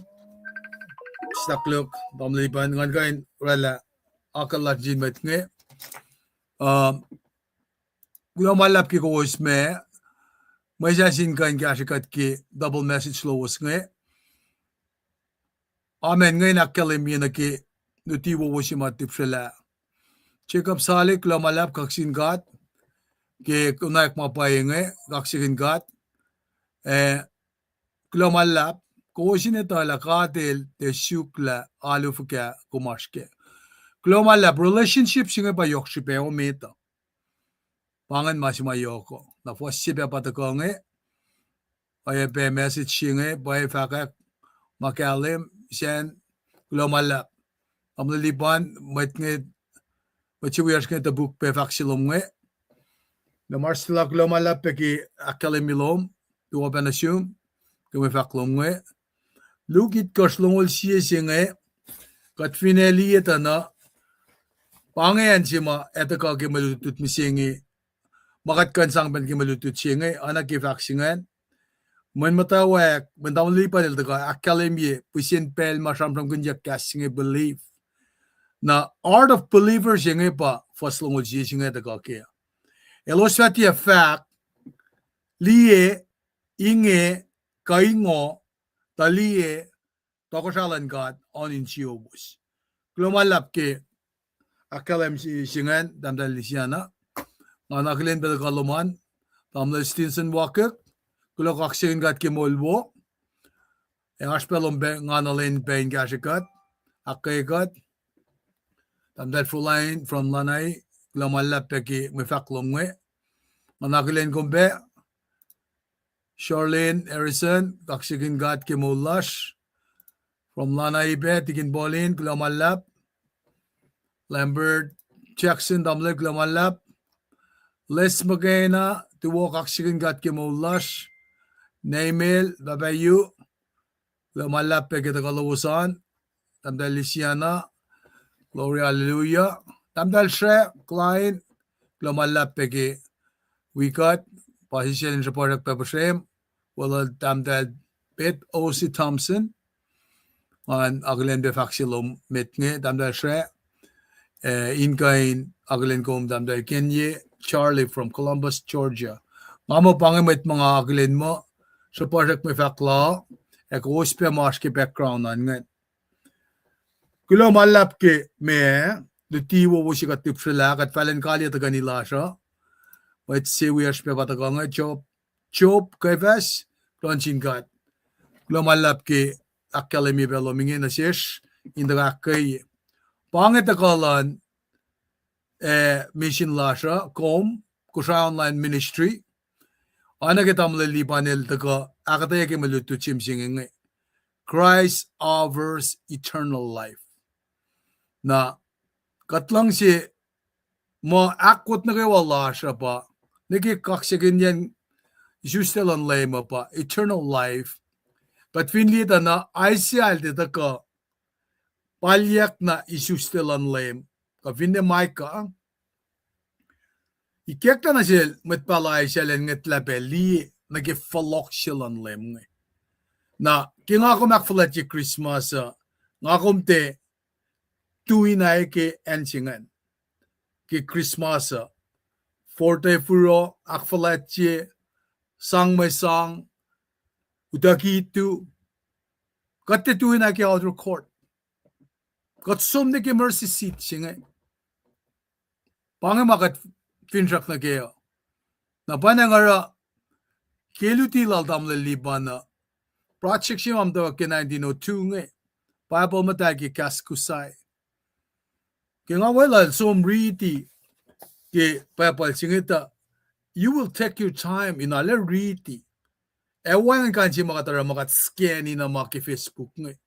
staklook, tamuhlwel Lipan, ngan kuh in oraclah akucl lasr nuh sin mwet inge. Uh, kuloh ma luhlahp ke kowos ma, mwesahs in kuh in kahsrwe kuht ke double message lowos inge. Amen. Ngan ahkkahlwemye nuh ke luti wowo se ma tipsrelah. Jacob Salik, kuloh ma luhlahp, kaksakihn God ke konwacack ma pwacye inge, kaksakihn God. Eh, kuloh ma luhlahp, kowos in etuh lah God El tiac suk lah alu fuhkah kom oasr kac. Kuloh ma luhlahp, relationship se inge pa yohk srihpac, o met uh. Pa ingacn ma se ma yohk uh. Na fuhs se pac pa tuhkuh inge, oacyacpac message se inge, pwacye fahkwack ma kahlwem, Sacn, kuloh ma luhlahp. Tamuhlwel Lipan, mwet inge, mwet se wiyacsr inge topuk pac fahk se lom inge. Na Marcella, kuloh ma luhlahp pac ke ahkkahlwemye lom, tuh pac nuh sum ke mwe fahk lom inge. Luk itkohsr, longoul sie se inge, kuht fin liye tuh na, pa inge acn se ma ac tuhkuh ke mwe lutlut mihsenge, ma kuht kuh in sang pacna ke mwe lutlut se inge, oacna ke fahk se ingacn. Mweyen muhtwacwacack, mweyen tamuhlwel Lipan el tuhkuh ahkkahlwemye pihsen pacl ma sramsramkihnyuck kahs se inge belief. Na heart of believer se inge pa fuhs longoul sie se inge tuhkuh ke. Elos fah tiac fahk, liye, inge, kuh ingo, tuh liye, tohkohsrahi luhn God on insiowos. Kuloh ma luhlahp ke ahkkahlwem se, se ingacn, tahmtahel Lisiana. Nga na akihlen pac tuhkuh lom an, tamuhlwel Stinson Wakek, kuloh kaksakihn God ke moul wo. Ac oasr pac lom pac nga na lwen pac in kahsrwe kuht, ahkkweye kuht. Tahmtahel Frolain from Lanai, kuloh ma luhlahp pac ke mwe fahk lom inge. Nga na akihlen kom pac. Charlene Harrison, kaksakihn God ke moul lasr. From Lanai pac, Tikin Paulin, kuloh ma luhlahp. Lambert Jackson, tamuhlwel, kuloh ma luhlahp. Les McKenna, tuwo, kaksakihn God ke moul lasr. Neimel, Babayu, kuloh ma luhlahp pac ke tuhkuh lowos an. Tahmtahel Lisiana, glory, hallelujah. Tahmtahel Sre Klein, kuloh ma luhlahp pac ke wi kuht, pa sisacl in sruhpuhsrak pac puhsrem, weluhl tahmtahel Beth O C Thompson, ngan akihlen pac fahk se lom met inge, tahmtahel Sre, eh, in kuh in akihlen kom tahmtahel Kenye Charlie from Columbus, Georgia. Nga muh pa inge mwet ma nga akihlen muh, sruhpuhsrak mwe fahk la, ac kowos pac ma oasr ke background an ingacn. Kuloh ma luhlahp ke ma, luti wowo se kuht tipsrelah, kuht fahlen kaliyac tuhkweni lasr uh. Mwet se wiyacsr pac pa tuhkuh inge, Job, Job Kefas, kuloh nuh sin God. Kuloh ma luhlahp ke ahkkahlwemye pac lom inge nuh sesr, in tuhkuh ahkkweye. Pa inge tuhkuh luhn, eh, misin lasr uh, kom, Kosrae Online Ministry. Oacna ke tamuhlwel Lipan el tuhkuh ahkuhtweyac ke mwe lutlut se mihsenge inge, Christ offers eternal life. Na kuht luhngse muh ahkwot nuh kwewa lasr uh pa, nuh ke kaksakihnyacn isuslac luhn Leum uh pa eternal life. Kuht fin liye tuh na Isaiah el tiac tuhkuh palyuck na isuslac luhn Leum, kuh finne Micah, ikacklah nuh sel mwet pahluh Isaiah elan ngwetlah pac liye nuh ke fohlohk se luhn Leum inge. Na ke nga kom ahkfuhlwactye Christmas uh, nga kom tiac tuina ke acn se ingacn ke Christmas uh. Fortwe furo, ahkfuhlwactye, sang mwe sang, utucki tu. Kuht tiac tuina ke outer court. Kuht som nuh ke mercy seat se inge. Pa inge ma kuht finsrak nuh ke uh. Na pa na nga oruh ke luti lal tamuhlwel Lipan uh, project se ma muhtwacwacack ke nineteen oh two inge, Bible muhtahl ke Kahs Kusai. Ke nga weluhl som riti ke Bible se inge tuh, you will take your time in arlac riti. Ac wacngihn kain se ma kuht oruh ma kuht scan-i na ma ke Facebook inge.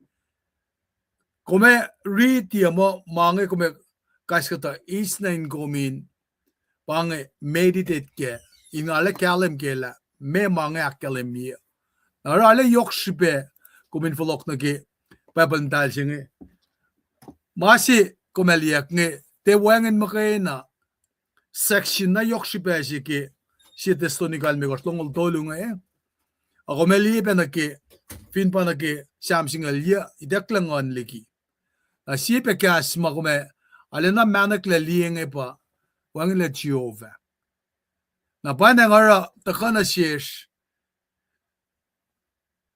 Kom ac riti muh ma inge kom ac kais kuhtuh eis nuh in kom in pa inge meditate kac, in arlac kahlwem kac lah meac ma inge ahkkahlwemye. Na oruh arlac yohk srihpac kom in fohlohk nuh ke Bible muhtahl se inge. Ma se kom ac liye inge, tiac wacngihn muhkwena section na yohk srihpac se ke sie Thessalonica limekohsr longoul tolu inge. Ac kom ac liye pac nuh ke, fin pa nuh ke Sam singucul yuc, itucklac nguhn liki. Na sie pac kahs ma kom ac arulacna mahneklac liye inge pa wacngihnlac Jehovah. Na pa nga oruh tuhkuh nuh sesr,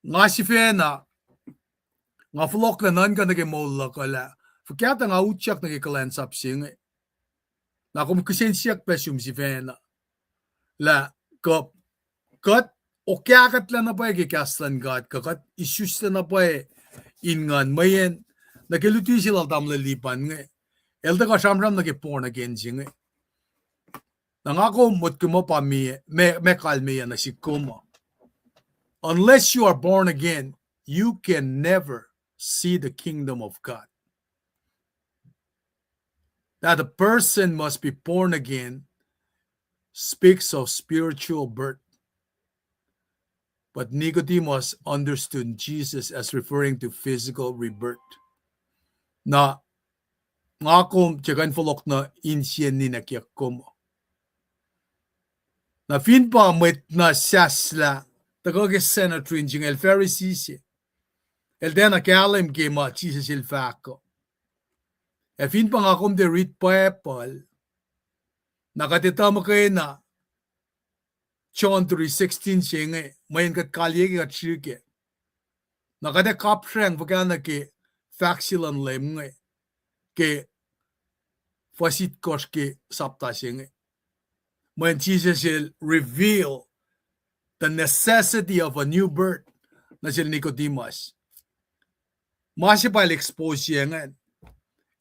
nga sifacna, nga fohlohklac nuhnkuh nuh ke moul luhk uh lah fuhkah tuh nga utyak nuh ke kuhlwacnsap se inge. Na kom kihsen siyuck pac sum sifacna lah kuh kuht okahkuhtlac na pwacye ke kahs luhn God, kuh kuht isuslac na pwacye in nguhn mweyen nuh ke luti se lal tamuhlwel Lipan inge, el tuhkuh sramsram nuh ke born again se inge. Na nga kom motko muh pa meac, meac kalmeyac nuh sihk kom uh. Unless you are born again, you can never see the kingdom of God. That a person must be born again speaks of spiritual birth. But Nicodemus understood Jesus as referring to physical rebirth. Na nga kom tiac kuh in fohlohk nuh insiyacn ninac kiyuck kom. Na fin pa mwet na sahslah tuhkuh ke Sanhedrin se inge, el Pharisee se, el tiacna kahlwem ke ma Jisus el fahk uh. Ac fin pa nga kom tiac rit Bible, na kuht etuh muhkwena John three sixteen se inge, mweyen kuht kaliyac ke kuht srihke. Na kuht ac kapsracng fuhkah nuh ke fahk se luhn Leum inge ke fuhs itkohsr ke sapta se inge, mweyen Jisus el reveal the necessity of a new birth nuh sel Nicodemus. Ma se pa el expose-ye ingacn,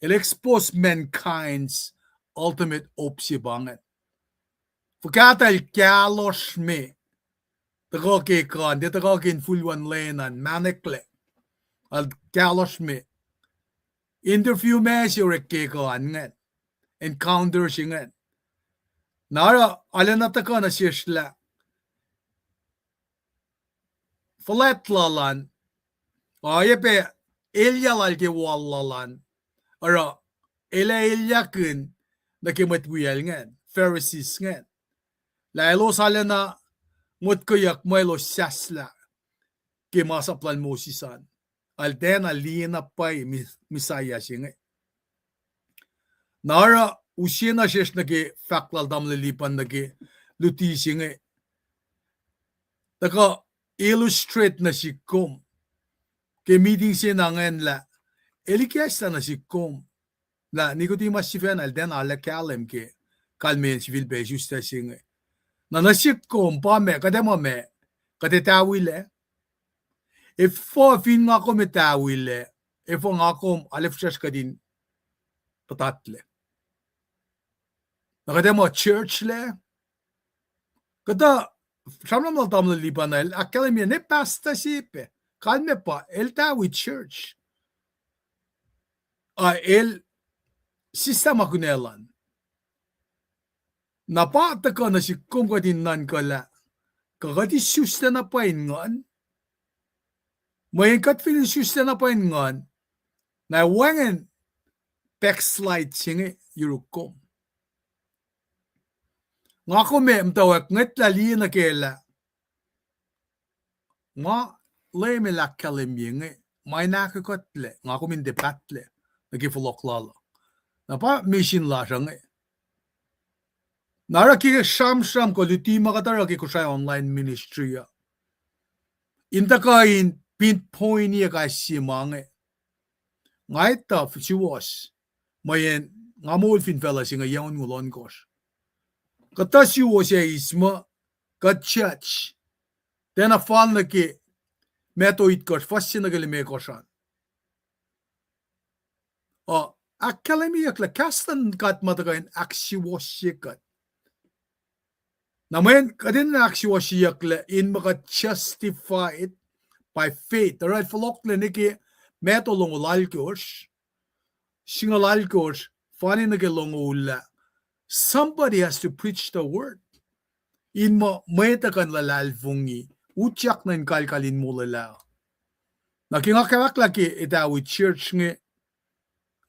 el expose mankind's ultimate hope se pa ingacn. Fuhkah tuh el kahlohsr me tuhkuh ke kuh an, tiac tuhkuh ke infulwen lwen an, mahneklac. El kahlohsr me. Interview ma se orek ke kuh an ingacn, encounter se ingacn. Na oruh arulacna tuhkuh nuh sesr lah fuhlwact lal an, oacyacpac elyah lal ke wal lal an, oruh el ac elyahkihn nuh ke mwet wiyacl ingacn, Pharisees ingacn, lah elos arulacna motkoyuck muh elos sahslah ke masap lal Moses an, el tiacna liye na pwacye Mes-, Messiah se inge. Na oruh use nuh sesr nuh ke fahk lal tamuhlwel Lipan nuh ke luti se inge, tuhkuh illustrate nuh sihk kom ke meeting se na ingacn lah el ikacslah nuh sihk kom lah Nicodemus sifacna el tiacna arlac kahlwem ke kalmeyacn sifilpac isuslac se inge. Na nuh sihk kom pa meac, kuht ac muh meac, kuht ac tahwilac? Efuh fin nga kom ac tahwilac, efuh nga kom arlac fihsracsr kuht in puhtatlac? Na kuht ac muh church lac? Kuhtuh sramsram lal tamuhlwel Lipan el ahkkahlwemye ne pastor se pac, kalmac pa el tahwi church, a el sislah ma kunacl an. Na pa tuhkuh nuh sihk kom kuht in nuhnkuh lah kuh kuht isuslac na pwacye in nguhn? Mweyen kuht fin isuslac na pwacye in nguhn, na wacngihn backslide se inge yuruk kom. Nga kom ac muhtwacwacack ngwetlah liye nuh kac lah ma Leum el ahkkahlwemye inge, ma in ahkuhtlac, nga kom in tiac pahtlac nuh ke fohlohk lal uh. Na pa misin lasr uh inge. Na oruh ke sramsram kuh luti ma kuht oruh ke Kosrae online ministry uh, in tuhkuh in pinpoint-ye kais sie ma inge, nga etuh suwohs, mweyen nga moul fin facluh se inge yac onngoul ohnkohsr. Kuhtuh suwohs ac eis muh kuht church tiacna fal nuh ke Matthew itkohsr, fuhs se nuh ke limekohsr an. Uh, ahkkahlwemyeyuck lah kahs luhn God ma tuhkuh in ahksuwohsye kuht. Na mweyen kuht in ahksuwohsyeyucklac in muh kuht justified by faith, oruh el fohlohklac nuh ke Matthew longoul alkosr, singucul alkosr, fani nuh ke longoul ah. Somebody has to preach the word. In muh mwet uh kuh in luhlahlfongi, utyak nuh in kalkal in molwelah. Na ke nga kahklah ke etawi church inge,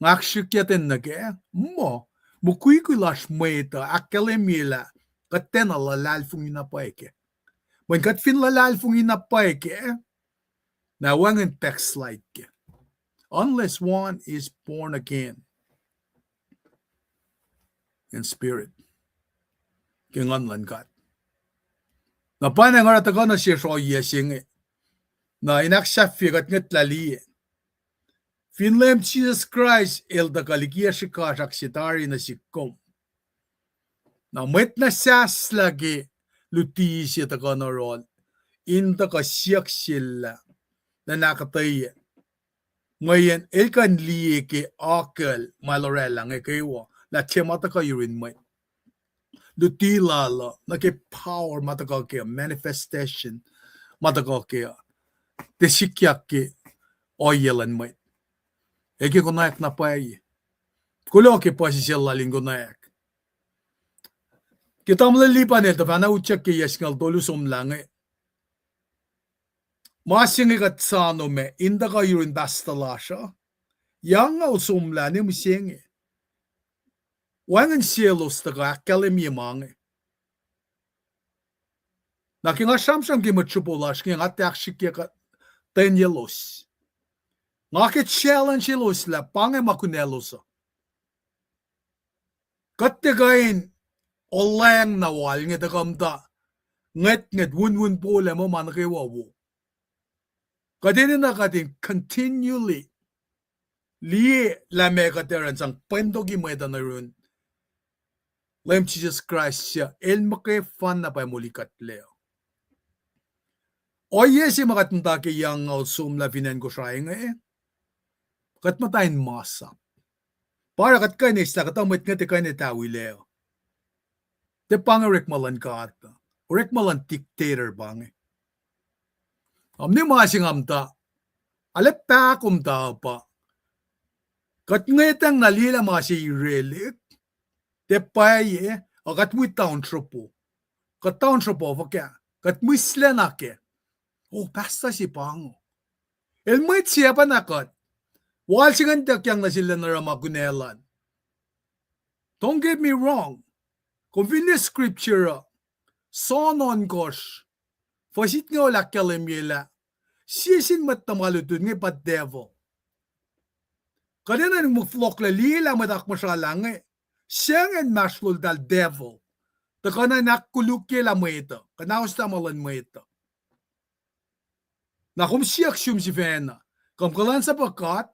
nga ahksrihkye ten nuh kac, muh, mukwikwi lasr mwet uh ahkkahlwemye lah kuht tiacna luhlahlfongi na pwacye kac. Mweyen kuht fin luhlahlfongi na pwacye kac, na wacngihn backslide kac. Unless one is born again in spirit, ke Nguhn luhn God. Na pa na nga oruh tuhkuh nuh sesr ohiyac se inge. Na in ahksahfye kuht ngwetlah liye, fin Leum Jisus Kraist El tuhkuh liki srihkasrak se tari nuh sihk kom, na mwet na sahslah ke luti se tuhkuh nuh yohrohl, in tuhkuh siyuck sel lah, nuhnak kuhtweye. Mweyen el kuh in liye ke akucl ma el orwaclah inge kwewa, lah tiac ma tuhkuh yurin mwet. Luti lal uh nuh ke power ma tuhkuh kac, manifestation ma tuhkuh kac, tiac sikyak ke ohiyac luhn mwet. Ac ke konwacack na pwacye. Kuloh ke puhsisacl lal in konwacack. Ke tamuhlwel Lipan el tuhfahna utyak ke yac singucul tolu somlah inge, ma se inge kuht soano ma in tuhkuh yurin pastor lasr uh, yac angngaul somlah ne mihsenge. Wacngihn selos tuhkuh ahkkahlwemye ma inge. Na ke nga sramsram ke mwet sropo lasr inge, nga tiac ahksrihkye kuht ten elos. Nga ke challenge elos lah pa inge ma kunaclos uh. Kuht tiac kuh in olweacng na wal inge tuhkuh muhta ngwetngwet, wunwun pol ac muh ma nuh kwewa wo. Kuht enenuh kuht in continually liye lah meac kuht ac oruh in sang pwentoki mwet uh nuh yurin Leum Jisus Kraist, suc El muhkwena fahsr na pwacye molikuhtlac. Ohiyac se ma kuht muhta ke yac angngaul somlah fin acn Kosrae inge, kuht muhta in masap. Pa oruh kuht kuh in eislah kuhtuh mwet inge tiac kuh in etawilac. Tiac pa inge orekma luhn God, orekma luhn dictator pa inge. Omne ma se nga muhta, arlac pahkomuhta pa, kuht ngwetacng na liyelah ma se irelihk, tiac pwacye, ac kuht wi town sropo. Kuht town sropo fuhkah? Kuht mihslac na kac. O, pastor se pa ingo. El mwet se pacna kuht. Wal se ingacn tuh kuhtanglah sel in oruh ma kunac lal. Don't get me wrong. Kom fin liye scripture uh, John ohnkohsr, fuhs itngoul ahkkahlwemye lah sie sin mwet tuhma lutlut inge pa devil. Kuht enenuh in fohlohklac liyelah mwet akmuhsralah inge, se inge inmahsrloltahl devil, tuhkuh na in ahkkolukyelah mwet uh, kuhnahoslah ma luhn mwet uh. Na kom siyuck sum sifacna, kom kuhlwacnsapuh God,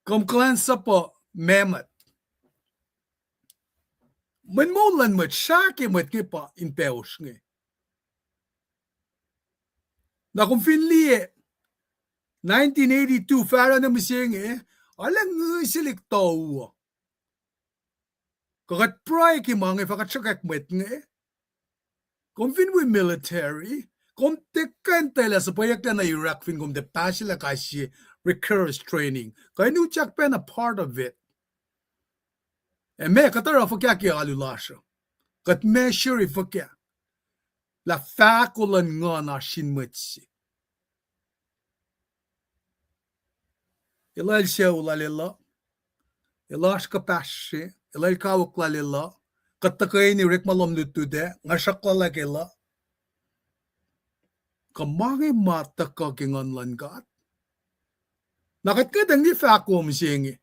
kom kuhlwacnsapuh mammoth. Mweyen moul luhn mwet srah ke mwet inge pa in pacosr inge. Na kom fin liye nineteen eighty-two, fahsruh na mihsenge, arlac ngihselihk tohuo. Kuh kuht pruhe ke ma inge fah kuht sruhkwack mwet inge. Kom fin wi military, kom tiac kuh in etwaclah suhpweyucklac nuh Iraq fin kom tiac pass lah kais sie recurrence training. Kuh in utyak pacna part of it. Ac meac kuht oruh fuhkah ke alu lasr uh? Kuht measure fuhkah lah fahko luhn nguhn oasr sin mwet se? Elah el sucu lal eluh, elah oasr kuhpahsr se, elah el kawuck lal eluh, kuht tuhkweni orekma lom lutlut ac nga sruhk lal ac eluh. Kuh ma inge ma tuhkuh ke nguhn luhn God? Na kuht ngwetacng liye fahko mihsenge.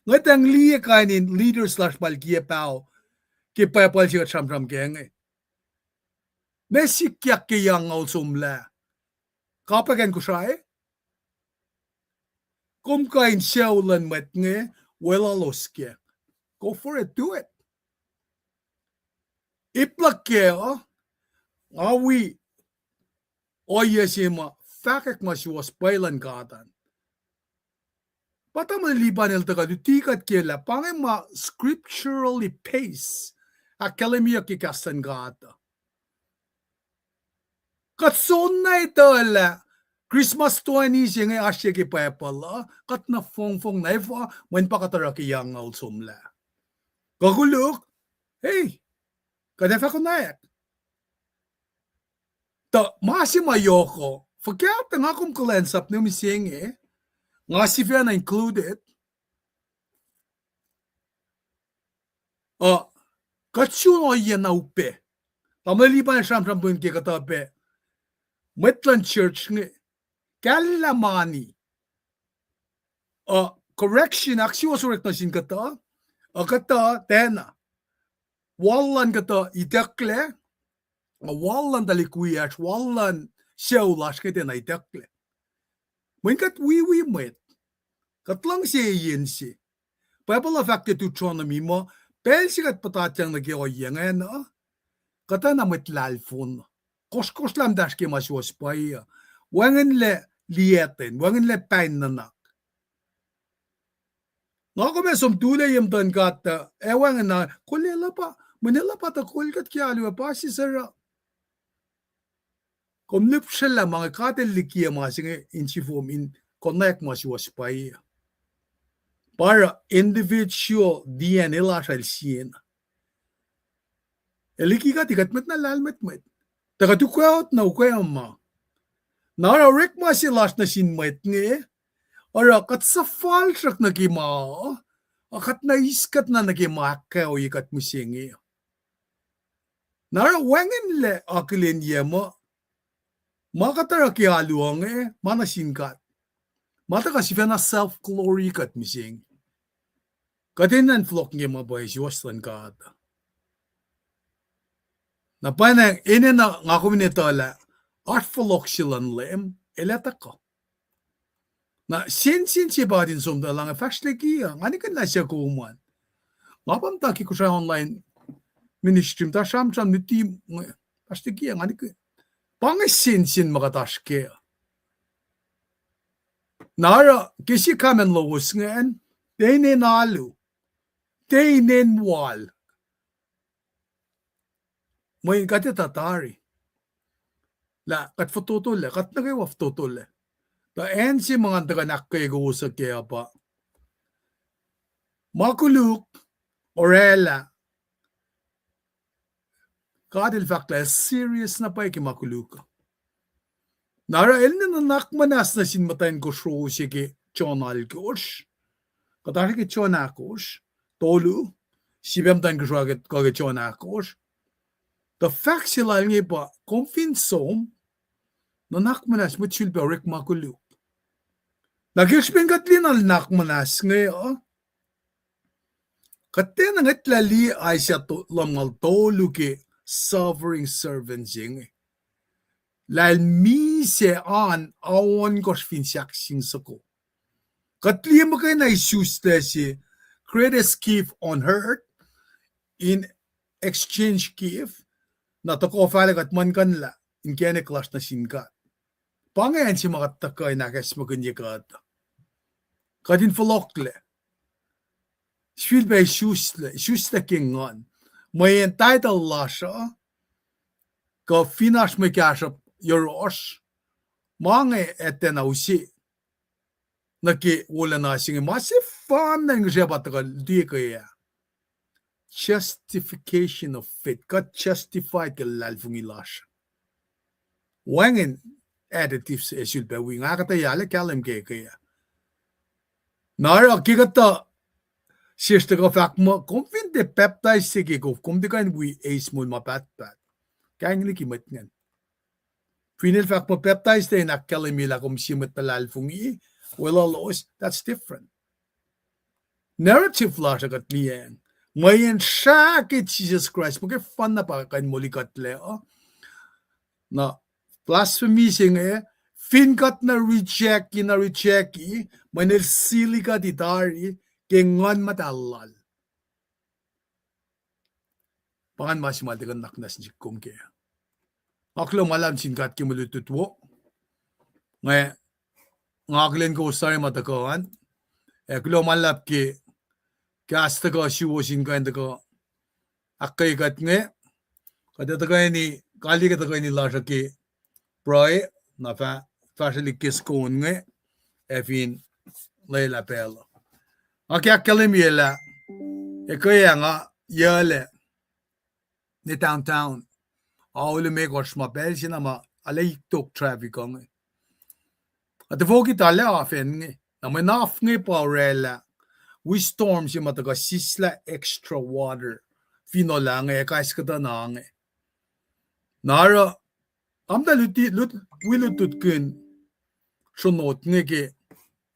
Ngwetacng liye kain in leaders lasr ma el kiyac paho ke Bible se kuht sramsram kac inge. Meac sikyak ke yac angngaul somlah? Kapwack acn Kosrae? Kom kuh in sucu luhn mwet inge, weluhlos kac. Go for it, do it. Ip luhk kac uh, nga wi ohiyac se ma fahkwack ma suwohs pwacye luhn God an. Pa tamuhlwel Lipan el tuhkuh luti kuht ke lah pa inge ma scripturally based ahkkahlwemyeyuck ke kahs luhn God uh. Kuht soenna etuh lah Christmas toeni se inge oasr ke Bible uh, kuht na fongfong na efuh, mweyen pa kuht oruh ke eungoul somlah. Kuh koluk, ei, kuht ac fah konwacack. Tuh ma se ma yohk uh, fuhkah tuh nga kom kuhlwacnsap nuh mihsenge, nga sifacna included, uh, kuht sun ohiyac na upac. Tamuhlwel Lipan sramsramkihn ke kuhtuh pac mwet luhn church inge, kahllah mani. Uh, correction, ahksuwohs orek nuh sin kuhtuh, uh, kuhtuh tiacna. Wal luhn kuhtuh itucklac, uh, wal luhn tuhlihk wiyacsr, wal luhn sucu lasr inge tiacna itucklac. Mweyen kuht wiwi mwet, kuht luhngse yen se. Bible uh fahk ke Deuteronomy muh, pacl se kuht puhtatyang nuh ke ohiyac ingacn uh, kuht oacna mwet lahlfon. Kohsrkohsr lah muhtahsr ke ma suwohs pwacye uh. Wacngihnlac liyacten, wacngihnlac pain nuhnak. Nga kom ac som tulac ye muhtuhn God tuh, ac wacngihn na, kol ac luhpa, mweyen luhpa tuh kol kuht ke alu ac pa sisera. Kom lihpsrwaclah ma inge God El likiyac ma se inge in sifom in konwacack ma suwohs pwacye. Pa oruh individual D N A lasr el siena. El liki kuht, kuht mwet na lahlmwetmwet. Tuh kuht ukwe na ukwe ma. Na oruh orekma se lasr nuh sin mwet inge, oruh kuht suhfalsrak nuh ke ma, a kuht na eis kuht na nuh ke ma ahkkahlwemye kuht mihsenge. Na oruh wacngihnlac akihlen yac muh, ma kuht oruh ke alu inge, ma nuh sin God. Ma tuhkuh sifacna self-glory kuht mihsenge. Kuht enenuh in fohlohk nuh ke ma pwacye suwohs luhn God. Na pwacnwacng enenuh nga kom in etuh lah oasr fohlohk se luhn Leum, el ac tuhkuh. Na sensen se pa kuht in som tuh lah nga fahsr liki uh, nga nikihn lah suc kom an. Nga pa muhta ke Kosrae online ministry, muhta sramsram nuhtum, fahsr liki uh, nga nikihn. Pa inge sensen ma kuht oasr kac. Na oruh ke sie kamen lowos ingacn, tiac inen alu, tiac inen wal. Mweyen kuht etuh tari lah kuht fototolac, kuht nuh kwewa fototolac. Tuh acn se ma ngan tuhkuh in ahkkweye kowos uh kac uh pa, ma koluk, orwaclah, God El fahk lah El serious na pwacye ke ma koluk. Na oruh El enenuh nuhnak muhnahs nuh sin muhtwacn kosro se ke John alkosr. Kuht oasr ke John ahkosr, tolu, sifilpac muhtwacn kosro ke, kuh ke John ahkosr. Tuh fahk se lal inge pa, kom fin som, nuhnak muhnahs mwet sulpac orek ma koluk. Na ke srihpen kuht liye na nuhnak muhnahs inge uh, kuht tiacna ngwetlah liye Isaiah to-, lumngaul tolu ke suffering servant se inge. Lah el misac an ao ohnkohsr fin sahkseng soko. Kuht liye muhkwena isuslac se greatest gift on earth in exchange gift, na tohkoh fahlac kuht muhlkuhnlah inkacnek lasr nuh sin God. Pa inge acn se ma kuht tuhkuh in ahkacsmakihnye kuht. Kuht in fohlohklac. Sifilpac isuslac, isuslac ke nguhn. Mweyen title lasr uh, kuh fin oasr mwe kahsruhp yohrohsr, ma inge etuh na use nuh ke wolacna se inge, ma sefanna ngihsre pa tuhkuh tiac ke ah. Justification of faith. Kuht justify ke luhlahlfongi lasr. Wacngihn additives ac sulpac wi, nga kuhtuh yale kahlwem ke ke ah. Na oruh ke kuhtuh sesr tuhkuh fahk muh, kom fin tiac pacptais se ke kof, kom tiac kuh in wi eis moul ma pahtpaht. Kaing liki mwet ingacn. Fin el fahk muh pacptais tuh in ahkkahlwemye lah kom sie mwet luhlahlfongi, weluhlos, that's different. Narrative lasr uh kuht liyacacng. Mweyen srah ke Jisus Kraist, muhkwena pa kuh in molikuhtlac uh. Na blasphemy se inge, fin kuht na reject, na reject, mweyen el seal kuht tari ke Nguhn Muhtahl lal. Pa ingacn ma se ma tiac nuhnak nuh sin sihk kom ke. Nga kuloh ma luhlahp sin God ke mwe lutlut wo. Nga, nga akihlen kowos tari ma tuhkuh an. Ac kuloh ma luhlahp ke kahs tuhkuh suwos in kuh in tuhkuh ahkkweye kuht inge. Kuht ac tuhkweni, kaliyac ke tuhkweni lasr uh ke pruhe, na fah fahsrwelihk ke soko inge, ac fin lwelah pacl uh. Nga ke ahkkahlwemye lah, ekuh ah nga yuclac ne downtown, ao limekohsr ma pacl se na ma arlac tok traffic inge. Ac tufoki tuh arlac af inge. Na mwe naf inge pa orwaclah wi storm se ma tuhkuh sislah extra water. Fin olah inge, ac kais kuhtuh na inge. Na oruh, am tuh luti, lut, wi lutlutkihn sronot inge ke,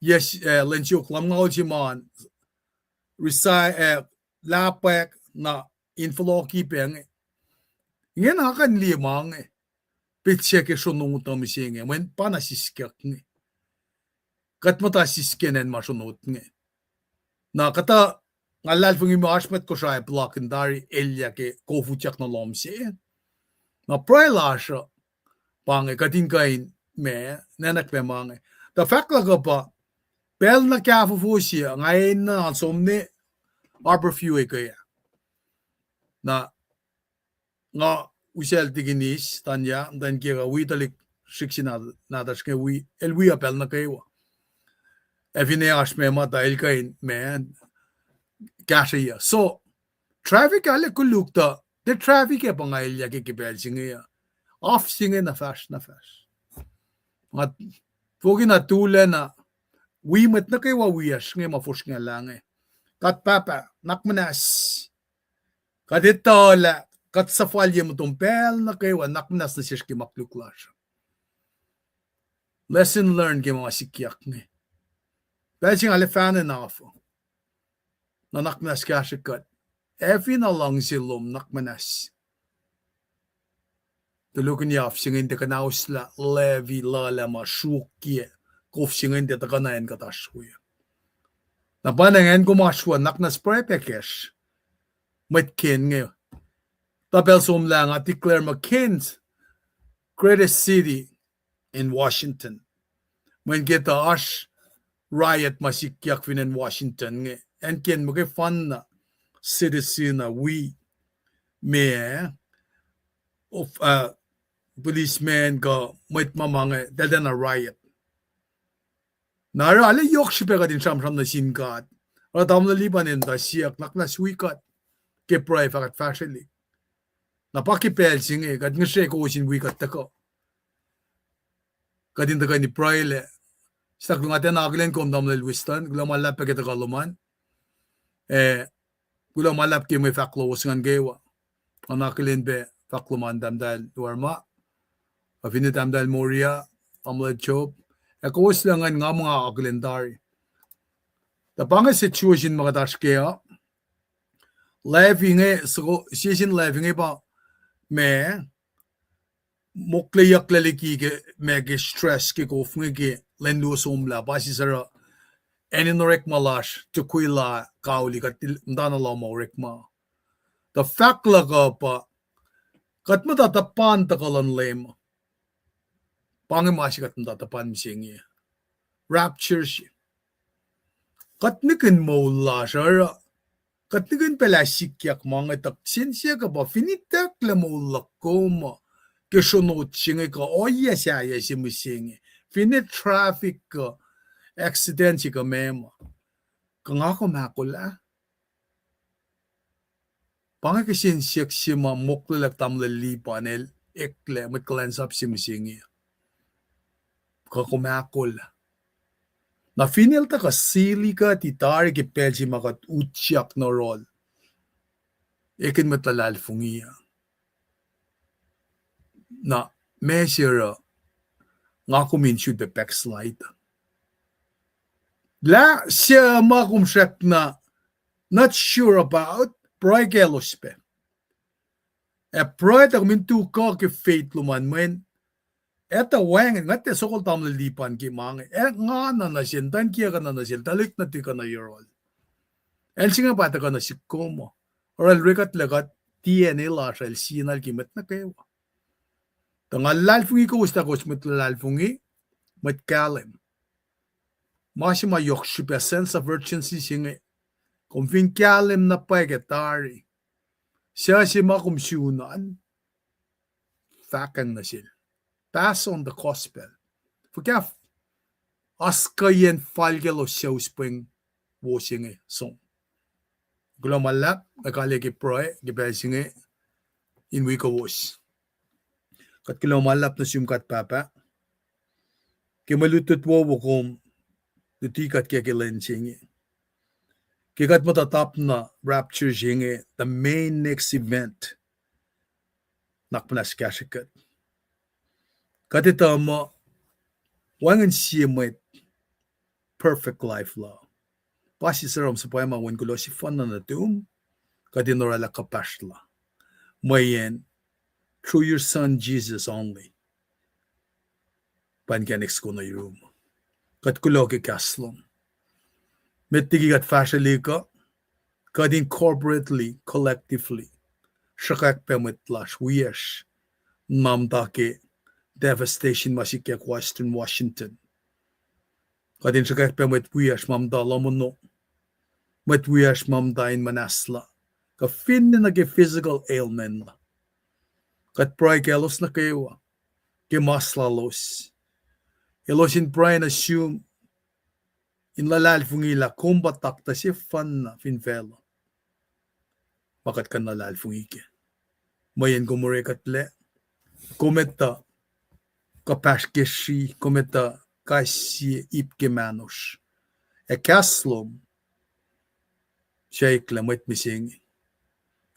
yes, eh, lwen siofok lumngaul se ma an, resi-, eh, lahpwack na in fohlohk pac inge. Ingena nga kuh in liye ma inge. Petsac ke sronot uh mihsenge, mweyen pa na siskyak inge. Kuht muhta siskacn acn ma sronot inge. Na kuhtuh nga luhlahlfongi muh oasr mwet Kosrae puhlakihn tari elyah ke kof utyak nuh lohm se. Na pruhe lasr uh, pa inge kuht in kuh in ma, nwacklah ma inge. Tuh fahk luhk uh pa, pacl na kahfofo se, nga enenuh in som nuh Harborview ekuh ah. Na nga usacltikinis, Tanya, muhtwacn kiyuhk uh wi tuhlihk srihk se nahtuhsr inge wi, el wi uh pacl nuh kwewa. Ac finne oasr meac ma tuh el kuh in ma, kahsrweyuc. So, traffic arlac koluk tuh, the traffic ac pa nga elyah ke ke pacl se inge uh. Af se inge na fahsr, na fahsr. Nga foki na tuhlac na, wi mwet nuh kwewa wiyacsr inge ma fosrngahlah inge. Kuht pahpah, nuhnak muhnahs. Kuht etuh lah, kuht suhfal ye muhtom pacl nuh kwewa, nuhnak muhnahs nuh sesr ke ma koluk lasr. Lesson learned ke ma sikyak inge. Pacl se nga arlac fahna na ofo. Na nuhnak muhnahs kahsrwe kuht. Ac fin na luhngse lom nuhnak muhnahs. Tulokihnyac af se inge in tiac kuhnahoslah levy lal ah ma sruokyac. Kof se inge in tiac tuhkuh na acn kuht oasr we. Na pa na acn kom oasr we, nuhnak muhnahs pruhe pac kacsr. Mwet Kent inge. Tuh pacl somlah nga declare muh Kent greatest city in Washington. Mweyen ke tuh oasr riot ma sikyak fin acn Washington inge, acn Kent muhkwena citizen uh wi ma, of, uh, policeman kuh mwet ma ma inge, eltahl tiacna riot. Na oruh arlac yohk srihpac kuht in sramsram nuh sin God. Oruh tamuhlwel Lipan el tuh siyuck, nuhnak muhnahs wi kuht ke pruhe fah kuht fahsrwelihk. Na pa ke pacl se inge, kuht ngihsre kowos in wi kuht tuhkuh. Kuht in tuhkweni pruhelac. Stak luhn nga tiacna akihlen kom tamuhlwel Winston, kuloh ma luhlahp pac ke tuhkuh lom an. Eh, kuloh ma luhlahp ke mwe fahk lowos ingacn kwewa. Nga akihlen pac fahk lom an tahmtahel Luarma. Kuh finne tahmtahel Moria, tamuhlwel Job. Ac kowos lac ingacn nga muh nga akihlen tari. Tuh pa inge situation ma kuht oasr kac uh. Levy inge, soko, sie sin levy inge pa ma mokleyucklac liki ke ma ke stress ke kof inge ke lwen luo somlah, pa sie oruh acn in orekma lasr, Tukwila, Kawli, kuht muhtana lohm orekma. Tuh fahk luhk uh pa, kuht muhta tuhpan tuhkuh luhn Leum. Pa inge ma se kuht muhta tuhpan mihsenge. Rapture se. Kuht nihkihn moul lasr oruh, kuht nihkihn pacl ah sikyak ma inge tuh sensenuh pa fin itucklac moul luhk kom uh ke sronot se inge kuh ohiyac sahyac se mihsenge, finne traffic kuh accident se kuh meac ma, kuh nga kom ahkolah? Pa inge kihsen siyuck se ma moklwelahk tamuhlwel Lipan el eklac mwet kuhlwacnsap se mihsenge. Kuh kom ahkolah? Na fin el tuhkuh sili kuht tari ke pacl se ma kuht utyak nuh yohrohl, ekihn mwet luhlahlfongi uh. Na ma se oruh nga kom in sulpac backslide. Lah suc ma kom srackna not sure about, pruhe kaclos pac. Ac pruhe tuh kom in tuhkuh ke faith lom an mweyen etuh wacngihn, nga tiac sokol tamuhlwel Lipan ke ma inge, ac nga na nuh sel, muhtwacn kiyuhk uh na nuh sel, tuhlihk nuhtihk uh nuh yohrohl. El singucul pa tuhkuh nuh sihk kom uh. Oruh el orekutlac kuht, tiacna lasr el sie na liki mwet nuh kwewa. Tuh nga luhlahlfongi kowos lah kowos mwet luhlahlfongi, mwet kahlwem. Ma se ma yohk srihpac sense of urgency se inge. Kom fin kahlwem na pwacye ke tari, suc se ma kom sun an, fahkwacng nuh sel. Pass on the gospel. Fuhkah oasr kuhiyacn fal kaclos suc us pweng wo se inge som. Kuloh ma luhlahp, ac kalweni ke pruhe ke pacl se inge in wi kowos. Kuht kuloh ma luhlahp nuh sum God Pahpah ke mwe lutlut wowo kom luti kuht ke ke lwen se inge. Ke kuht muhta topna rapture se inge, the main next event, nuhnak muhnahs kahsrwe kuht. Kuht etuh muh wacngihn sie mwet perfect life la. Pa sie sramsram suhpwacma wen kuloh sefanna nuhtum, kuht in oraclah kuhpahsr la. Mweyen through your son Jesus only, pa inkacnek soko nuh yurum. Kuht kuloh ke kahs lom. Met liki kuht fahsrwelihk uh, kuht in corporately, collectively sruhkwack pac mwet lasr wiyacsr, na muhta ke devastation ma sikyak Western Washington. Kuht in sruhkwack pac mwet wiyacsr ma muhta lohm ono, mwet wiyacsr ma muhta in muhnahslah, kuh finne nuh ke physical ailment la. Kuht pruhe kaclos nuh kwewa ke mas lalos, elos in pruhe nuh sum in luhlahlfongi lah kom pa taktuh sefanna fin facluh ma kuht kuh in luhlahlfongi kac. Mweyen kom orekuhtlac, kom etuh kuhpahsr ke srihk, kom etuh kais sie ip ke mahnosr. Ac kahs lom sahyacklac mwet mihsenge,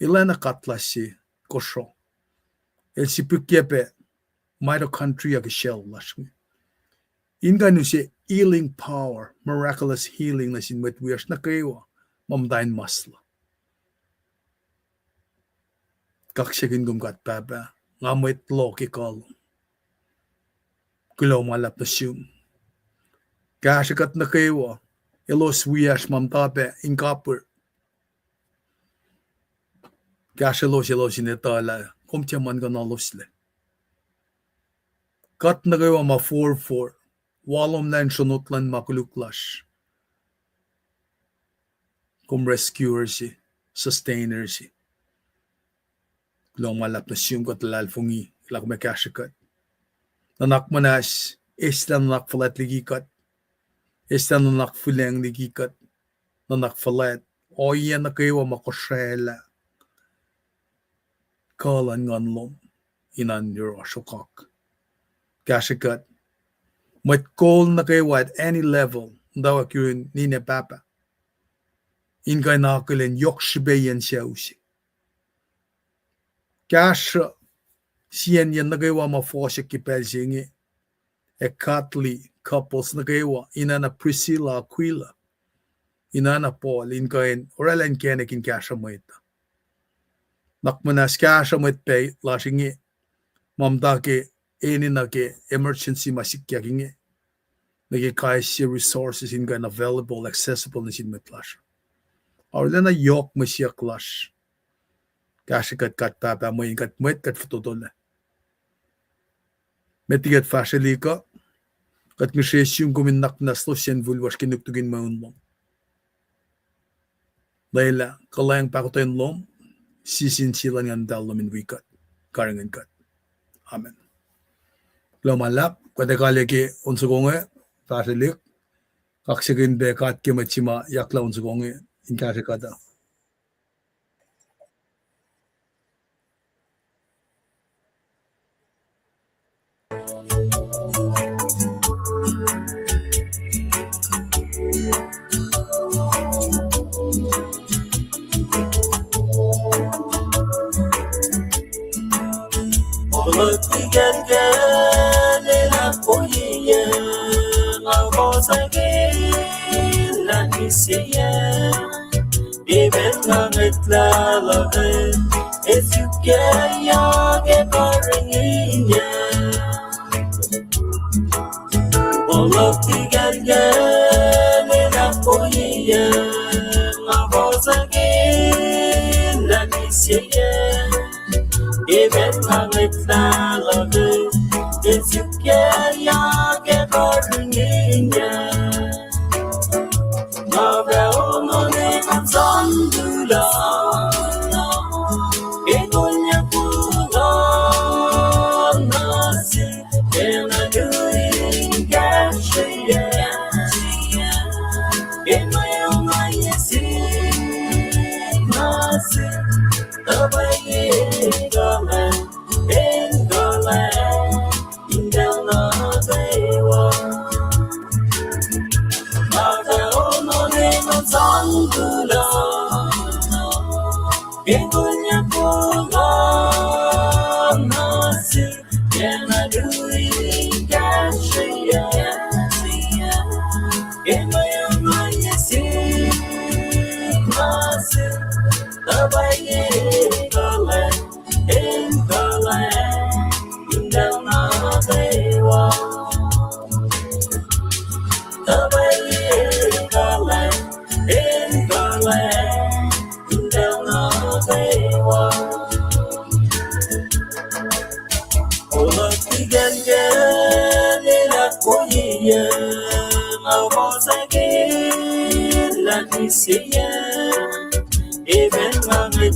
el oacna katla se kosro, el sipihkyac pac mitochondria ke cell lasr inge, in kuh in use healing power, miraculous healing nuh sin mwet wiyacsr nuh kwewa ma muhta in masla. Kaksakihn kom God Pahpah, nga mwet loh ke kuh lom. Kuloh ma luhlahp nuh sum. Kahsrwe kuht nuh kwewa, elos wiyacsr ma muhta pac in kapihr. Kahsrwelos elos in etuh lah kom tiac muhlkuhnloslac. Kuht nuh kwewa ma forfor, walomlah in sronot luhn ma koluk lasr, kom rescuer se, sustainer se. Kuloh ma luhlahp nuh sum, kuht luhlahlfongi lah kom ac kahsrwe kuht. Nuhnak muhnahs, eslah nuhnak fuhlwact liki kuht. Eslah nuhnak fuhlwacng liki kuht. Nuhnak fuhlwact, ohiyac nuh kwewa ma kosraclah kuh luhn nguhn lom in oan yohrohsr okak. Kahsrwe kuht, mwet kol nuh kwewa at any level, muhtwacwacack yurin ninac pahpah, in kuh in akihlen yohk srihpaciyacn sucu se. Kahsruh siyacnyacn nuh kwewa ma fohsack ke pacl se inge, ac godly couples nuh kwewa, in oacna Priscilla, Aquila, in oacna Paul, in kuh in oraclah inkacnek in kahsruh mwet uh. Nuhnak muhnahs kahsruh mwet pac lasr inge, ma muhta ke enenuh ke emergency ma sikyak inge, nuh ke kais sie resources in kuh in available, accessible nuh sin mwet lasr. Arulacna yohk mwe siyuck lasr. Kahsrwe kuht God Pahpah, mweyen kuht mwet, kuht fototolac. Met liki kuht fahsrwelihk uh, kuht ngihsre sum kom in nuhnak muhnahs lohsr sin fihl lasr ke nuknuk in mweun lom. Lwelah kuhlwacng pahkotwen lom, sie sin sie luhn Nguhn Muhtahl lom in wi kuht, karihngihn kuht. Amen. Kuloh ma luhlahp, kuht ac kalyei ke on soko inge, fahsrwelihk, kaksakihn pac God ke mwet se ma yaklah on soko inge in kahsrwe kuht uh. Oluti kalkal elan koiye, nga fohs ke lani se ye. Emen nga ngwetlah luhk, esuke ya ke karihngihn ye. Oluti kalkal elan koiye, nga fohs ke lani se ye. Emen nga ngwetlah luhk, esuke ya ke karihngihn ye. Nga fah ono ne sang tulah, ke konyak kuloh na se, ke nga doing Tuh pwacye kuhlwacng, in kuhlwacng, in pacl nuh kwewa. Matuh ono ne nuh sang kuloh, in kunyuck kuloh nuh sihk, ke na tui kahsrweyuc, in mwe ongaiyac sin ma sihk. Tuh pwacye kuhlwacng, in kuhlwacng, in pacl nuh kwewa. Tuh pwacye kuhlwacng, in kuhlwacng, in pacl nuh kwewa. Ola kikan ke nelat koiye, nga fohs ke lat mihsenge, emen nga nge